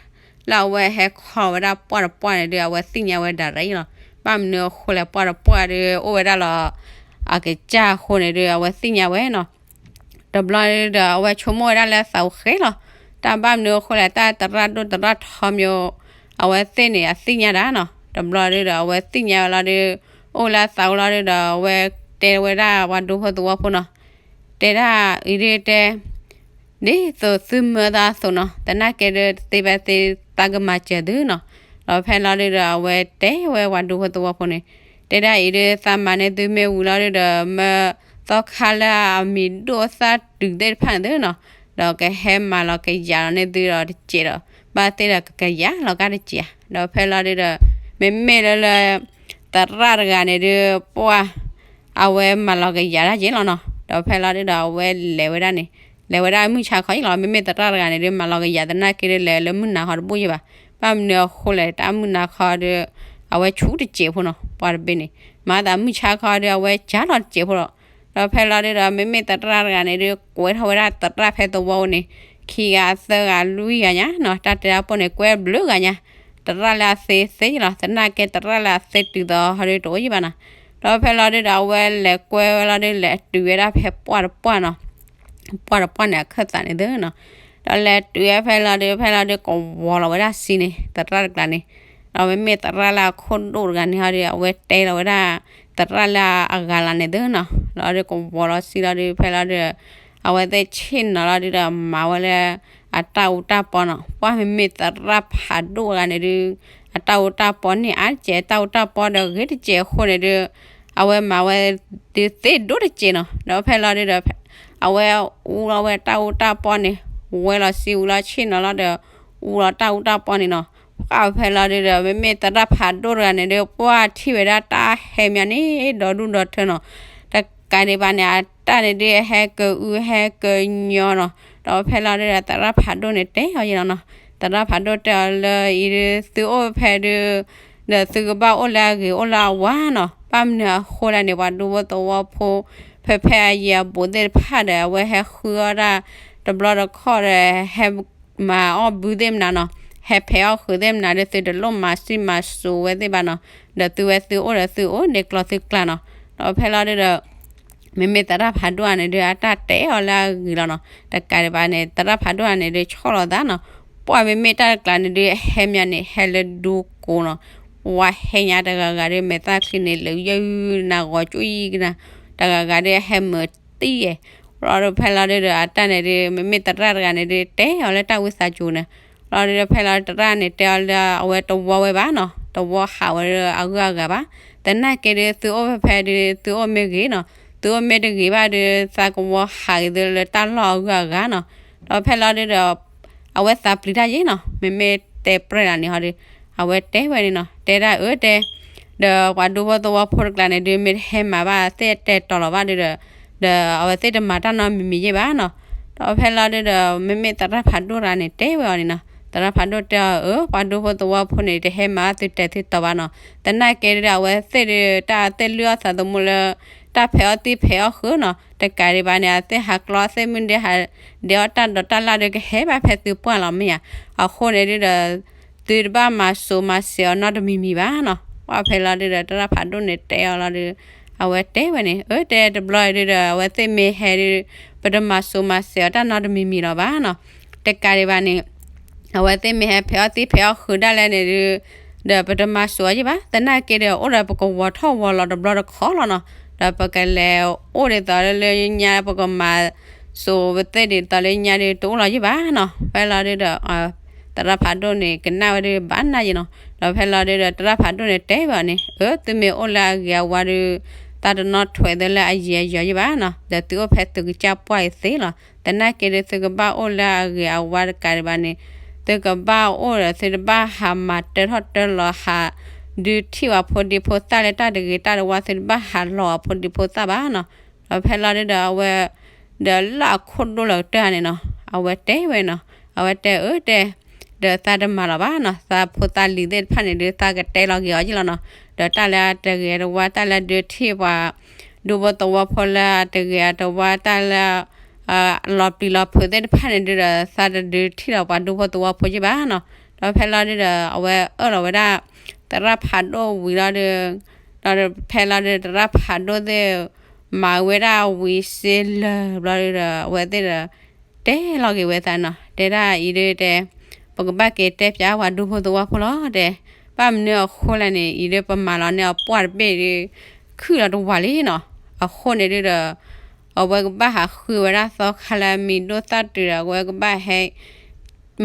လၢအဝဲဟဲခီဝဲဒၣ်ပှၢ်တပှၢ်န့ၣ်ဒုး အဝဲသ့ၣ်ညါဝဲဒၣ်ရၣ်အံၤလီၤ. ဘၣ်မနုၤအဃိလဲၣ် ပှၢ်တပှၢ်ဒုး အိၣ်ဝဲဒၣ်လီၤ အကစၢ်အဃိန့ၣ်ဒုး အဝဲသ့ၣ်ညါဝဲနီၤ. တဘျီဒုးဒီး အဝဲဆိကမိၣ်ဝဲဒၣ်လၢအသးအိၣ်ဃဲလီၤ. တၢ်ဘၣ်မနုၤအဃိလဲၣ် တၢ်တရၣ်ဒိၣ်တရၣ်ထီမး အဝဲသ့ၣ်န့ၣ် အသ့ၣ်ညါဒၣ်နီၤ. တဘျီဒုးဒီး အဝဲသ့ၣ်ညါဝဲလီၤဒုး အိၣ်လၢအသးအိၣ်လီၤဒုးဒီး အဝဲတဲဝဲဒၣ်ပှၤဒူဖိသဝီဖိနီၤ, တဲဒၣ်အံၤဒုးတဲ ဒ်သိးသုမၢသးအသိးနီၤ, သနာ်က့ဒုးတသ့ဖဲသ့ သးကမၤစၢၤသုနီၤ. ဒီးဖဲလီၤဒုးဒီး အဝဲတဲဝဲပှၤဒူဖိသဝီဖိန့ၣ်, တဲဒၣ်အံၤဒုး သးမၤန့ၢ်သုမ့ၣ်အူလီၤဒုးဒီး မၢသီခါလၢအမံၤဒိၣ်သၣ်တုၤသ့ၣ်တဖၣ်န့ၣ်သုနီၤ, ဒီးကဟဲမၤလီၤကယၤလီၤန့ၢ်သုဒီးတစဲးဒီး ဘၣ်သ့ၣ်ဒီးကကယၤလီၤကါတစဲးဧါ. ဒီးဖဲလီၤဒုးဒီး မ့မ့ၢ်လၢလၢ သရၣ်တဂၤန့ၣ်ဒုး ပှၢ် အဝဲမၤလီၤကယၤဒၣ်က့ၤလီၤနီၤ. ဒီးဖဲလီၤဒုးဒီး အဝဲလဲၤဝဲဒၣ်န့ၣ် လဲၤဝဲဒၣ်မုၢ်ဆါခီအံၤလီၤ. မ့မ့ၢ်သရၣ်တဂၤန့ၣ်ဒုး မၤလီၤကယၤသနာ်က့ဒုး လဲၤလၢမုၢ်နၤခီတဘူၣ်ယဲၢ်ဘၣ်. ဘၣ်မနုၤအဃိလဲၣ် တၢ်မုၢ်နၤခီဒုး အဝဲဆူၣ်တစဲးဖိနီၤ, ပှၢ်တဘ့ၣ်န့ၣ် မၤသးမုၢ်ဆါခီဒုး အဝဲကၢ်လီၤတစဲးဖိလီၤ. ဒီးဖဲလီၤဒုးဒီး မ့မ့ၢ်သရၣ်တဂၤန့ၣ်ဒုး ကွဲးထီၣ်ဝဲဒၣ်သရၣ်ဖဲသဝီန့ၣ် ခံဂၤသၢဂၤလွံၢ်ဂၤညါနီၤ, တၢ်တဲတၢ်ပိၢ်န့ၣ် ကွဲဘျုးဂၤညါ, သရၣ်လၢအသ့သ့လီၤ. သနာ်က့သရၣ်လၢအသ့တုၤသိးဟီဒုးတအိၣ်ယဲၢ်ဘၣ်နီၤ. ဒီးဖဲလီၤဒုးဒီး အဝဲလဲၤကွဲဝဲလီၤဒုး လဲၤတုၤဝဲဒၣ်ဖဲပှၢ်တပှၢ်နီၤ, ပှၢ်တပှၢ်န့ၣ် အခၢၣ်သးန့ၣ်သုနီၤ. ဒီးလဲၤတုၤဝဲဖဲလီၤဒုး ဖဲလီၤဒုးကဝီၤလီၤဝဲဒၣ်စံန့ၣ် သရၣ်တကျါန့ၣ်, ဒီးမ့မ့ၢ်သရၣ်လၢအခိၣ်ဒိၣ်တဂၤန့ၣ်ဟီဒုး အဝဲတဲလီၤဝဲဒၣ် သရၣ်လၢအဂၤလီၤန့ၣ်သုနီၤ. လီၤဒုးကဝီၤလီၤစံလီၤဒုး ဖဲလီၤဒုး အဝဲသ့ၣ်ဆ့ၣ်နီၤလီၤဒုးဒီး မၤဝဲလၢ အတၢ်အူတၢ်ပီနီၤ. ပှၢ်မ့မ့ၢ်သရၣ်ဖးဒိၣ်တဂၤန့ၣ်ဒုး အတၢ်အူတၢ်ပီန့ၢ်အါတစဲး, တၢ်အူတၢ်ပီဒီးဂ့ၤတစဲးအဃိန့ၣ်ဒုး အဝဲမၤဝဲဒုးသ့ဒိၣ်တစဲးနီၤ. ဒီးဖဲလီၤဒုးဒီး အဝဲအူလီၤဝဲတၢ်အူတၢ်ပီန့ၣ် ဝဲလီၤစံဝံၤလီၤဆ့ၣ်နီၤလီၤဒီး အူလီၤတၢ်အူတၢ်ပီန့ၣ်နီၤ. ပှၢ်ဖဲလီၤဒုးဒီး မ့မ့ၢ်သရၣ်ဖးဒိၣ်တဂၤန့ၣ်ဒုး ပှၢ်ထံၣ်ဝဲဒၣ်တၢ်ဟဲမးန့ၣ် ဒီဒူၣ်ဒီထၢနီၤ. တကးဒံးဘၣ်န့ၣ် အတၢ်န့ၣ်ဒုး အဟဲကအု ဟဲကညီနီၤ. ဒီးဖဲလီၤဒုးဒီး သရၣ်ဖးဒိၣ်န့ၣ်တဲအီၤယဲၢ်လီၤနီၤ. သရၣ်ဖးဒိၣ်တဲအီၤလၢအံၤဒုး သုအိၣ်ဖဲဒုး ဒီးသုကဘၣ်အိၣ်လၢအဂ့ၤအိၣ်လၢအဝါနီၤ. ဘၣ်မနုၤအဃိလဲၣ်န့ၣ် ပှၤဒူဖိသဝီဖိ ဖဲဖဲအယံၤအဘူးသ့ၣ်တဖၣ်ဒီး အဝဲဟဲဃုအီၣ်တၢ်တဘျီတခီၣ်ဒီး ဟဲမၤအီၣ်ဘုသ့ၣ်မနုၤနီၤ, ဟဲဖဲးအီၣ်ဃုာ်သ့ၣ်မနုၤဒီး သုတလိၣ်မၤစံၣ်မၤစိၤဝဲသ့ၣ်ဘၣ်နီၤ. ဒီးသုဝဲသုအိၣ်ဒီးသုအိၣ်န့ၣ်ကျီသုကျါနီၤ. ဒီးဖဲလီၤဒုးဒီး မ့မ့ၢ်သရၣ်ဖးဒိၣ်အန့ၣ်ဒုး အတၢ်တဲအီၤလၢအဂ့ၤလီၤနီၤ. တကးဒံးဘၣ်န့ၣ် သရၣ်ဖးဒိၣ်အန့ၣ်ဒုး ဆီၣ်လီၤသးနီၤ. ပှၢ်မ့မ့ၢ်တၢ်တကျါန့ၣ်ဒုး ဟဲမးန့ၣ် ဟဲလၢဒူကိးနီၤ. ပှၢ်ဟဲညါတဂၤဂၤဒုး မဲာ်သၣ်ချံန့ၣ် လၢယုၢ်နၤဂီၤကၠူၣ်ယံၤကနၤ, တဂၤဂၤဒုး ဟဲမုာ်တံၢ်ယဲၢ်. လီၤဒုးဖဲလီၤဒုးဒီး အတၢ်န့ၣ်ဒုး မ့မ့ၢ်သရၣ်တဂၤန့ၣ်ဒုး တဲအီၤလၢတၢ်ဝံသးစူၤန့ၣ် လီၤဒုးဖဲလီၤသရၣ်န့ၣ် တဲအီၤလၢအဝဲတဝီဝဲဘၣ်နီၤ, တဝီဟးဝဲလၢအဂုၤအဂၤဘၣ်. သနာ်က့ဒုး သုအိၣ်ဖဲဖဲဒုး သုအိၣ်မ့ၢ်ဂ့ၤနီၤ, သုအိၣ်မ့ၢ်တဂ့ၤဘၣ်ဒုး သးကဝီၤဟးက့ၤသုလၢတၢ်လီၢ်အဂုၤအဂၤနီၤ. ဒီးဖဲလီၤဒုးဒီး အဝဲသးပျံၤတၢ်ယဲၢ်နီၤ, မ့မ့ၢ်တဲပြဲၢ်လၢန့ၣ်ဟီဒုး အဝဲတဲဝဲန့ၣ်နီၤ, တဲဒၣ်အၢတဲ ဒီးပှၤဒူဖိသဝီဖိတကျါန့ၣ်ဒုး မ့ၢ်တဟဲမၤဘၣ်သ့ၣ်တဲာ်တီၤလီၤဘၣ်ဒုးဒီး ဒီးအဝဲသ့ၣ်တမၤတၢ်နီတမံၤမံၤယဲၢ်ဘၣ်နီၤ. ဒီးဖဲလီၤဒုးဒီး မ့မ့ၢ်သရၣ်ဖးဒိၣ်တဂၤန့ၣ် တဲဝဲအီၤန့ၣ်နီၤ, သရၣ်ဖးဒိၣ်တဲအီၤအၢ ပှၤဒူဖိသဝီဖိန့ၣ် တဟဲမၤဘၣ်သုတဲာ်သုတီၤဘၣ်နီၤ. သနာ်က့ဒုး အဝဲသ့ၣ်ဒုး တၢ်သ့ၣ်လုၢ်အီၣ်သးသမူလၢ တၢ်ဖဲးအီၣ်သံၣ်ဖဲးအီၣ်ဃုာ်နီၤ, တကးဒံးဘၣ်န့ၣ် အသ့ၣ်ဟးကျီသ့ၣ်မုၢ်ဒဲး ဟးဒဲးအီၣ်တၢ်ဒိးတၢ်လၣ်ဒုး ကဟဲဘၣ်ဖဲသုပှၢ်လီၤမ့ၢ်ဧါ. အဃိန့ၣ်ဒုးဒီး သုတဘၣ်မၤစိၤမၤစဲးအီၤနီတမံၤမံၤဘၣ်နီၤ. ပှၢ်ဖဲလီၤဒုးဒီး သရၣ်ဖးဒိၣ်န့ၣ်တဲအီၤလီၤဒုး အဝဲတဲဝဲန့ၣ် အၢတဲတဘျီဒုးဒီး အဝဲသ့ၣ်မ့ၢ်ဟဲဒုး ပတမၤစိၤမၤစဲးအီၤတၢ်နီတမံၤမံၤလီၤဘၣ်နီၤ. တကးဒံးဘၣ်န့ၣ် အဝဲသ့ၣ်မ့ၢ်ဟဲဖဲးအီၣ်သံၣ်ဖဲးအီၣ်ဃုာ်ဒၣ်လဲာ်န့ၣ်ဒုး ဒီးပတမၤစိၤအီၤယဲၢ်ဘၣ်. သနာ်က့ဒီး အိၣ်ဒီးပကဝီၤထီၣ်ဝီၤလီၤတဘျီတခီၣ်လီၤနီၤ. ဒီးပကလဲၤအိၣ်ဒ်သိးလၢညါ ပကမၤစိၤပသ့ၣ်ဒ်သိးလၢညါဒုး တအိၣ်လီၤယဲၢ်ဘၣ်နီၤ. ဖဲလီၤဒုးဒီး သရၣ်ဖးဒိၣ်န့ၣ် ကနၣ်ဝဲဒုးဘၣ်နၢ်ယဲၢ်နီၤ. ဒီးဖဲလီၤဒုးဒီး သရၣ်ဖးဒိၣ်န့ၣ်တဲဝဲအီၤန့ၣ် အၢ သုမ့ၢ်အိၣ်လၢအဂ့ၤအဝါဒုး သးတနီၣ်ထွဲသ့လၢအယံၤအယီၤယံၤဘၣ်နီၤ, ဒီးသုအိၣ်ဖဲသုကစၢ်ပှၢ်အံၤသ့လီၤ. သနာ်က့ဒီး သုကဘၣ်အိၣ်လၢအဂ့ၤအဝါတကးဒံးဘၣ်န့ၣ်, သုကဘၣ်အိၣ်ဒီး သုတဘၣ်ဟးမၤတၢထီၣ်တၢလီၤ ဟးဒုးထံၣ်ဝဲဖိဒံဖိသၣ်လၢတၢ်တဂ့ၤတၢ်တဝါ, သုတဘၣ်ဟးလီၤအဖိဒံဖိသၣ်ဘၣ်နီၤ. ဒီးဖဲလီၤဒုဒီးအဝဲ ဒီးလၢအခိၣ်ဒိၣ်လီၤကတၢၢ်န့ၣ်နီၤ, အဝဲတဲဝဲနီၤ, အဝဲတဲအၢတဲ, ဒီးသးတမၤလီၤဘၣ်နီၤ, သးဖိသၣ်လံၤသ့ၣ်တဖၣ်န့ၣ်ဒုး သးကတဲလီၤက့ၤအီၤယ့ၣ်လီၤနီၤ. ဒီးတၢ်လၢအတဂ့ၤတဝါ တၢ်လၢဒုးထံၣ်ပှၤဒူဖိသဝီဖိလၢအတဂ့ၤအတဝါ တၢ်လၢ လီၤပျံၤလီၤဖုးသ့ၣ်တဖၣ်န့ၣ်ဒုဒီး သးတဒုးထံၣ်ဒီးပှၤဒူဖိသဝီဖိယ့ၣ်ဘၣ်နီၤ. ဒီးဖဲလီၤဒုဒီး အဝဲအၢၣ်လီၤဝဲဒၣ် သရၣ်ဖးဒိၣ်ဝံၤလီၤဒီး, ဒီးဖဲလီၤဒုဒီး သရၣ်ဖးဒိၣ်သ့ၣ် မၤဝဲဒၣ်ဝံၤစ့လၢာ်ဘျီဒုဒီး အဝဲသ့ၣ်ဒီး တဲလီၤက့ၤဝဲသးနီၤ, တဲဒၣ်အံၤဒုတဲ, ပကဘၣ်က့ၤတဲပၠးပှၤဒူဖိသဝီဖိလီၤတဲ, ဘၣ်မနုၤအဃိလဲၣ်န့ၣ် အံၤဒုပမၤလီၤန့ၢ်အပှၢ်တဘ့ၣ်ဒု ခုၣ်လီၤတဝၤလံနီၤ. အဃိန့ၣ်ဒုဒီး အဝဲကဘၣ်ဟးဃုဝဲဒၣ်သီခါလၢအမံၤဒိၣ်သၣ်တုၤဒီး အဝဲကဘၣ်ဟဲ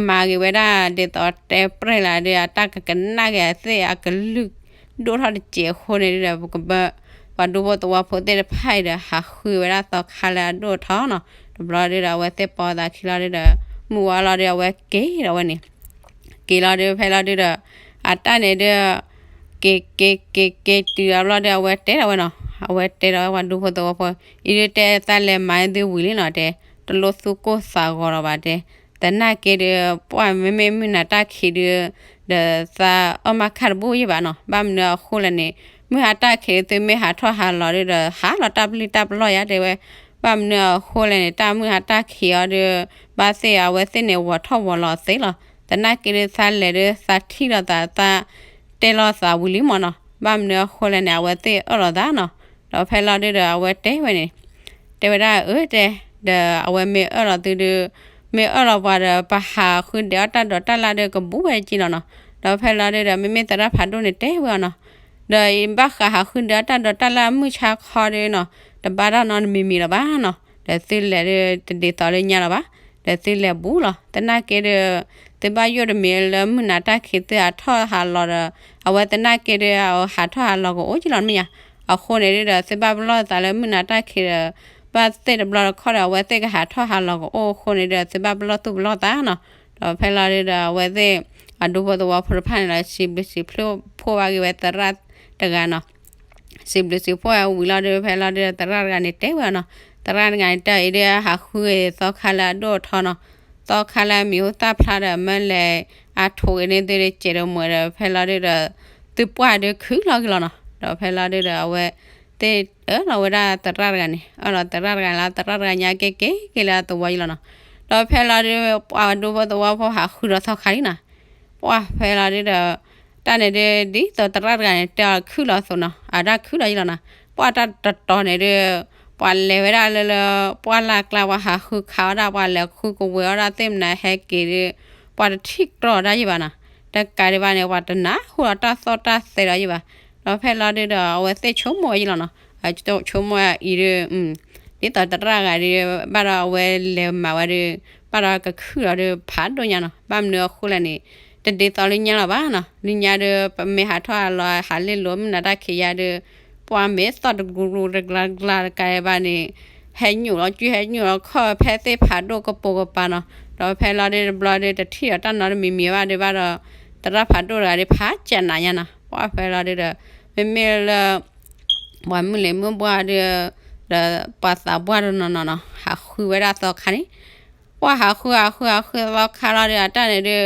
မၤက့ၤဝဲဒၣ် ဒ်သိးတဲပြဲၢ်လၢဒုး အတၢ်ကကနၣ်က့ၤအသ့ၣ်အကလုၢ်ဒိၣ်ထီၣ်တစဲးအဃိန့ၣ်ဒုဒီး ပကဘၣ် ပှၤဒူဖိသဝီဖိသ့ၣ်တဖၣ်အံၤဒီး ဟးဃုဝဲဒၣ်သီခါလၢအဒိၣ်ထီၣ်နီၤ. တဘျီဒုဒီး အဝဲသ့ၣ်ပိာ်သးခံလီၤဒုဒီး မုၢ်ဝါလီၤဒု အဝဲက့ၤဒီးဝဲန့ၣ် က့ၤလီၤဒု ဖဲလီၤဒုဒီး အတၢ်န့ၣ်ဒု က့ၤက့ၤက့ၤက့ၤတုၤအဘျီဒီး အဝဲတဲဒီးဝဲနီၤ, အဝဲတဲဒီးဝဲပှၤဒူဖိသဝီဖိ, အံၤဒုတဲသးလဲၤမၤသုဝံၤလံနီၤတဲ, တလိၣ်သူၣ်ကိၢ်သးဂီၤလီၤဘၣ်တဲ, သနာ်က့ဒု ပှၢ်မ့မ့ၢ်မုၢ်နၤတၢ်ခံးဒု ဒီးသးအီၣ်မၤခါတဘူၣ်ယံၤဘၣ်နီၤ, ဘၣ်မနုၤအဃိလဲၣ်န့ၣ် မုၢ်ဟါတၢ်ခံးဒု သုမ့ၢ်ဟးထီၣ်ဟးလီၤဒုဒီး ဟးလီၤတၢ်ပျံၤတၢ်ပလီၢ်ယါတဲဝဲ, ဘၣ်မနုၤအဃိလဲၣ်န့ၣ် တၢ်မုၢ်ဟါတၢ်ခံးအီၤဒု ဘၣ်သ့ၣ်အဝဲသ့ၣ်န့ၣ် ဝီၤထီၣ်ဝီၤလီၤသ့လီၤ. သနာ်က့ဒု သးလဲၤဒု သးထံၣ်လိာ်သး သးတဲလိာ်သးဝံၤလံမ့ၢ်နီၤ, ဘၣ်မနုၤအဃိလဲၣ်န့ၣ် အဝဲသ့ၣ်အၢၣ်လီၤသးနီၤ. ဒီးဖဲလီၤဒုဒီး အဝဲတဲဝဲန့ၣ် တဲဝဲဒၣ်အၢတဲ, ဒီးအဝဲမ့ၢ်အၢၣ်လီၤသုဒု မ့ၢ်အၢၣ်လီၤပှၤဒီး ပဟးဃုဒဲးအီၣ်တၢ်ဒိးတၢ်လၣ်ဒု ကဘူးဝဲက့လီၤနီၤ. ဒီးဖဲလီၤဒုဒီး မ့မ့ၢ်သရၣ်ဖးဒိၣ်န့ၣ်တဲဝဲအီၤနီၤ, ဒီးယဘၣ်ဃးဟးဃုဒဲးအီၣ်တၢ်ဒိးတၢ်လၣ်မုၢ်ဆါခီဒုနီၤ, တဘၣ်တၢ်နီတမံၤမံၤလီၤဘၣ်နီၤ. ဒီးသုလဲၤဒု တဒ်သိးလၢညါလီၤဘၣ်, ဒီးသုလဲၤဘူးလီၤ. သနာ်က့ဒု သုဘၣ်ယိၣ်တမံၤလၢမုၢ်နၤတၢ်ခံးသုဟးထီၣ်ဟးလီၤဒီး အဝဲသနာ်က့ဒု ဟးထီၣ်ဟးလီၤကအိၣ်က့လီၤမ့ၢ်ညါ. အဃိန့ၣ်ဒုဒီး သုဘၣ်ပလီၢ်သးလၢမုၢ်နၤတၢ်ခံးဒီး ဘၣ်သ့ၣ်တဘျီတခီၣ်ဒီး အဝဲသ့ၣ်ကဟးထီၣ်ဟးလီၤကအိၣ်အဃိန့ၣ်ဒီး သုဘၣ်ပလီၢ်သူၣ်ပလီၢ်သးနီၤ. ဒီးဖဲလီၤဒုဒီး အဝဲသ့ၣ် အဒူဖိသဝီဖိတဖၣ်န့ၣ်လီၤ စံးဘျုးစံးဖှိၣ်ဘၣ်က့ၤဝဲသရၣ်တဂၤနီၤ. စံးဘျုးစံးဖှိၣ်ဝံၤလီၤဒု ဖဲလီၤဒုဒီး သရၣ်တဂၤန့ၣ်တဲဝဲအီၤနီၤ, သရၣ်တဂၤန့ၣ်တဲအံၤဒု ဟးဃုသီခါလၢအဒိၣ်ထီနီၤ, သီခါလၢအမံၤဟူသၣ်ဖျါဒီး မ့ၢ်လဲၤအါထိးက့ၤန့ၢ်သုဒု စဲးဒီးမွဲဒီး ဖဲလီၤဒုဒီး သုပှၢ်ဒုခုၣ်လီၤက့ၤလီၤနီၤ. ဒီးဖဲလီၤဒုဒီး အဝဲသ့ၣ်အၢၣ်လီၤဝဲဒၣ်သရၣ်တဂၤန့ၣ် အၢၣ်လီၤသရၣ်တဂၤလၢ သရၣ်တဂၤညါက့ၤက့ၤက့ၤလၢအသဝီယံၤလီၤနီၤ. ဒီးဖဲလီၤဒု ပှၤဒူဖိသဝီဖိဟးဃုဒီးသီခါလံနီၤ, ပှၢ်ဖဲလီၤဒုဒီး တၢ်န့ၣ်ဒု ဒ်သိးသရၣ်တဂၤန့ၣ် တဲအီၤခုၣ်လီၤအသိးနီၤ, အတၢ်ခုၣ်လီၤယံၤလီၤနီၤ. ပှၢ်တၢ်တတီၤန့ၣ်ဒု ပှၤလဲၤဝဲဒၣ်လၢလၢ ပှၢ်လၢ်ကျါ ပှၤဟးဃုခးအီၣ်ဒၣ် ပှၤလဲၤဃုကဝဲၤအီၣ်ဒၣ်သ့ၣ်မနုၤဟဲက့ၤဒု ပှၤတထံၣ်ကြီာ်ဒၣ်ယံၤဘၣ်နီၤ, တကးဒံးဘၣ်န့ၣ် ပှၤတနၢ်ဟူလီၤတၢ်သီၣ်တၢ်သဲဒီးယံၤဘၣ်. ဒီးဖဲလီၤဒုဒီး အဝဲသ့ၣ်ဆိကမိၣ်ဝဲယံၤလီၤနီၤ, ဆိကမိၣ်အံၤဒု ဒ်သိးသရၣ်တဂၤဒု ဘၣ်ဒီးအဝဲလဲၤမၤဝဲဒု ဘၣ်ဒီးကခုၣ်လီၤဒုဖးဒိၣ်ညါနီၤ, ဘၣ်မနုၤအဃိလဲၣ်န့ၣ် တဒ်သိးလၢညါလီၤဘၣ်နီၤ. လၢညါဒု ပမ့ၢ်ဟးထီၣ်ဟးလီၤ ဟးလ့ၣ်လိာ်မုၢ်နၤတၢ်ခံးယါဒု ပှၤမ့ၢ်သီၣ်တကျူကျူတကျါကျါတကးဒံးဘၣ်န့ၣ် ဟဲညူးလီၤကုဟဲညူးလီၤခီၣ် ဖဲသ့ၣ်ဖးဒိၣ်ကပိာ်ကပၤနီၤ. ဒီးဖဲလီၤဒုတဘျီဒု တထံၣ်ဒီးတၢ်နီတမံၤမံၤဘၣ်ဒု ဘၣ်ဒီး သရၣ်ဖးဒိၣ်တဂၤဒု ဖးကၢ်နးညါနီၤ. ပှၢ်ဖဲလီၤဒုဒီး မ့မ့ၢ်လၢ ပှၤမုၢ်လ့ၤမုၢ်ဘှၢ်ဒု ဒီးပှၤသးပှၢ်တနီၤနီၤနီၤ ဟးဃုဝဲဒၣ်သီခါန့ၣ်, ပှၢ်ဟးဃုဟးဃုဟးဃုသီခါလီၤဒု အတၢ်န့ၣ်ဒု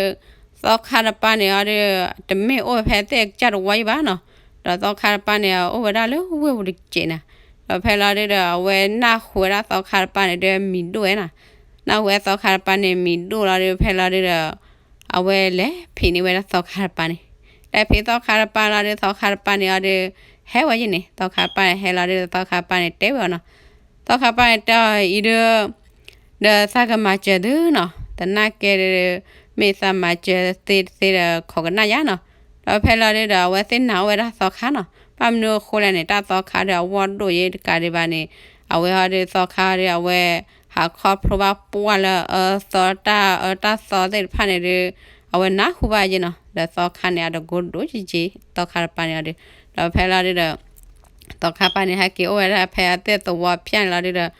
သီခါတပၤန့ၣ်အီၤဒု တမ့ၢ်အိၣ်ဖဲသ့ၣ်ကစၢ်တဝီယံၤဘၣ်နီၤ. ဒီးသီခါတပၤန့ၣ် အိၣ်ဝဲဒၣ်လၢဝ့ၢ်ပူၤတစဲးနီၤ. ဒီးဖဲလီၤဒုဒီး အဝဲနၢ်ဟူဝဲဒၣ်သီခါတပၤန့ၣ်ဒု မံၤဒိၣ်ဝဲနီၤ. နၢ်ဟူဝဲသီခါတပၤန့ၣ် မံၤဒိၣ်လီၤဒု ဖဲလီၤဒုဒီး အဝဲလဲၤဖံးန့ၢ်ဝဲဒၣ်သီခါတပၤန့ၣ်, လဲၤဖံးသီခါတပၤလီၤဒု သီခါတပၤန့ၣ်အီၤဒု ဟဲဝဲယံၤန့ၣ် သီခါတပၤန့ၣ်ဟဲလီၤဒု သီခါတပၤန့ၣ်တဲဝဲအီၤနီၤ. သီခါတပၤန့ၣ်တဲအီၤအံၤဒု ဒီးသးကမၤစၢၤသုနီၤ, သနာ်က့ဒု မ့ၢ်သးမၤစၢၤသ့တသ့ဒီး ခိးကနၣ်ယါနီၤ. ဒီးဖဲလီၤဒုဒီး အဝဲသ့ၣ်နာ်အိၣ်ဝဲဒၣ်သီခါနီၤ, ဘၣ်မနုၤအဃိလဲၣ်န့ၣ် တၢ်သီခါဒီးအဝီၢ်ဒိၣ်ယဲတကးဒံးဘၣ်န့ၣ် အဝဲဟီဒု သီခါဒု အဝဲ ဟးခီဖျိဘၣ်ပှၢ်လၢအအၢသီတၢ်အၢတၢ်သီသ့ၣ်တဖၣ်န့ၣ်ဒု အဝဲနၢ်ဟူဘၣ်ယဲနီၤ. ဒီးသီခါန့ၣ် အတကိးဒိၣ်ကက့ သီခါတပၤန့ၣ်အီၤဒု ဒီးဖဲလီၤဒုဒီး သီခါပၢ်န့ၣ် ဟဲက့ၤအိၣ်ဝဲဒၣ်ဖဲအသ့ၣ်သဝီဖၠၣ်န့ၣ်လီၤဒုဒီး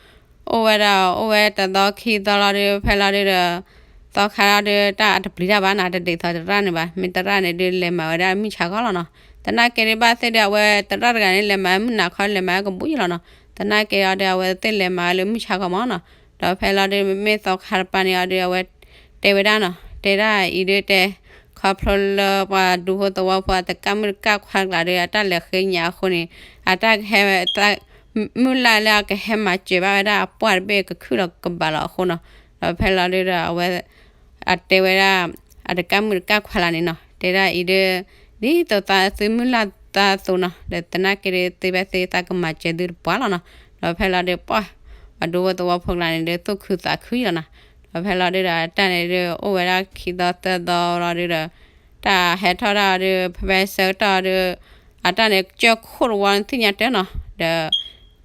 အိၣ်ဝဲဒၣ်အိၣ်ဝဲတသီခံသီလီၤဒု ဖဲလီၤဒုဒီး သီခါလီၤဒု တၢ်အတပျံၤတၢ်ဘၣ်နီၤ တဒ်သိးသရၣ်န့ၣ်ဘၣ် မ့ၢ်သရၣ်န့ၣ်ဒု လဲၤမၤဝဲဒၣ်မုၢ်ဆါခီလီၤနီၤ သနာ်က့ဒုဘၣ်သ့ၣ်ဒု အဝဲသရၣ်တဂၤန့ၣ် လဲၤမၤမုၢ်နၤခီ လဲၤမၤဝဲကဘူးယံလီၤနီၤ သနာ်က့အီၤဒု အဝဲသ့ၣ်လဲၤမၤဝဲလၢမုၢ်ဆါခီမၢ်နီၤ ဒီးဖဲလီၤဒု မ့မ့ၢ်သီခါတပၢ်န့ၣ်အီၤဒု အဝဲတဲဝဲဒၣ်နီၤ တဲဒၣ်အံၤဒုတဲ ခီဖျိလၢပှၤဒူဖိသဝီဖိအတကၣ်မုၣ်တကၣ်ခွါတကျါဒု အတၢ်လဲၤဃ့ညါအဃိန့ၣ် အတၢ်ကဟဲ မုၢ်လၢ်လၢအကဟဲမၤစၢၤဘၣ်ဝဲဒၣ်အပှၢ်တဘ့ၣ်ကခုၣ်လီၤကဘၣ်လီၤအဃိနီၤ ဒီးဖဲလီၤဒုဒီးအဝဲ အတဲဝဲဒၣ် အတကၣ်မုၣ်တကၣ်ခွါလၢန့ၣ်နီၤ တဲဒၣ်အံၤဒု ဒ်သိးသးသုမုၢ်လၢ်သးအသိးနီၤ ဒီးသနာ်က့ဒု သုဘၣ်သ့ၣ်သးကမၤစၢၤသုတပှၢ်လီၤနီၤ ဒီးဖဲလီၤဒုပှၢ် ပှၤဒူဖိသဝီဖိကျါန့ၣ်ဒု သူၣ်ခုသးခုလီၤနီၤ ဒီးဖဲလီၤဒုဒီးအတၢ်န့ၣ်ဒု အိၣ်ဝဲဒၣ်ခံသီသၢသီလီၤဒုဒီး တၢ်ဟဲထီၣ်ဒၣ်ဒု ဖဲဖဲဆၢကတီၢ်ဒု အတၢ်န့ၣ်ကစၢၢ်ခိၣ်တဝီန့ၣ်သ့ၣ်ညါတၢ်နီၤ ဒီး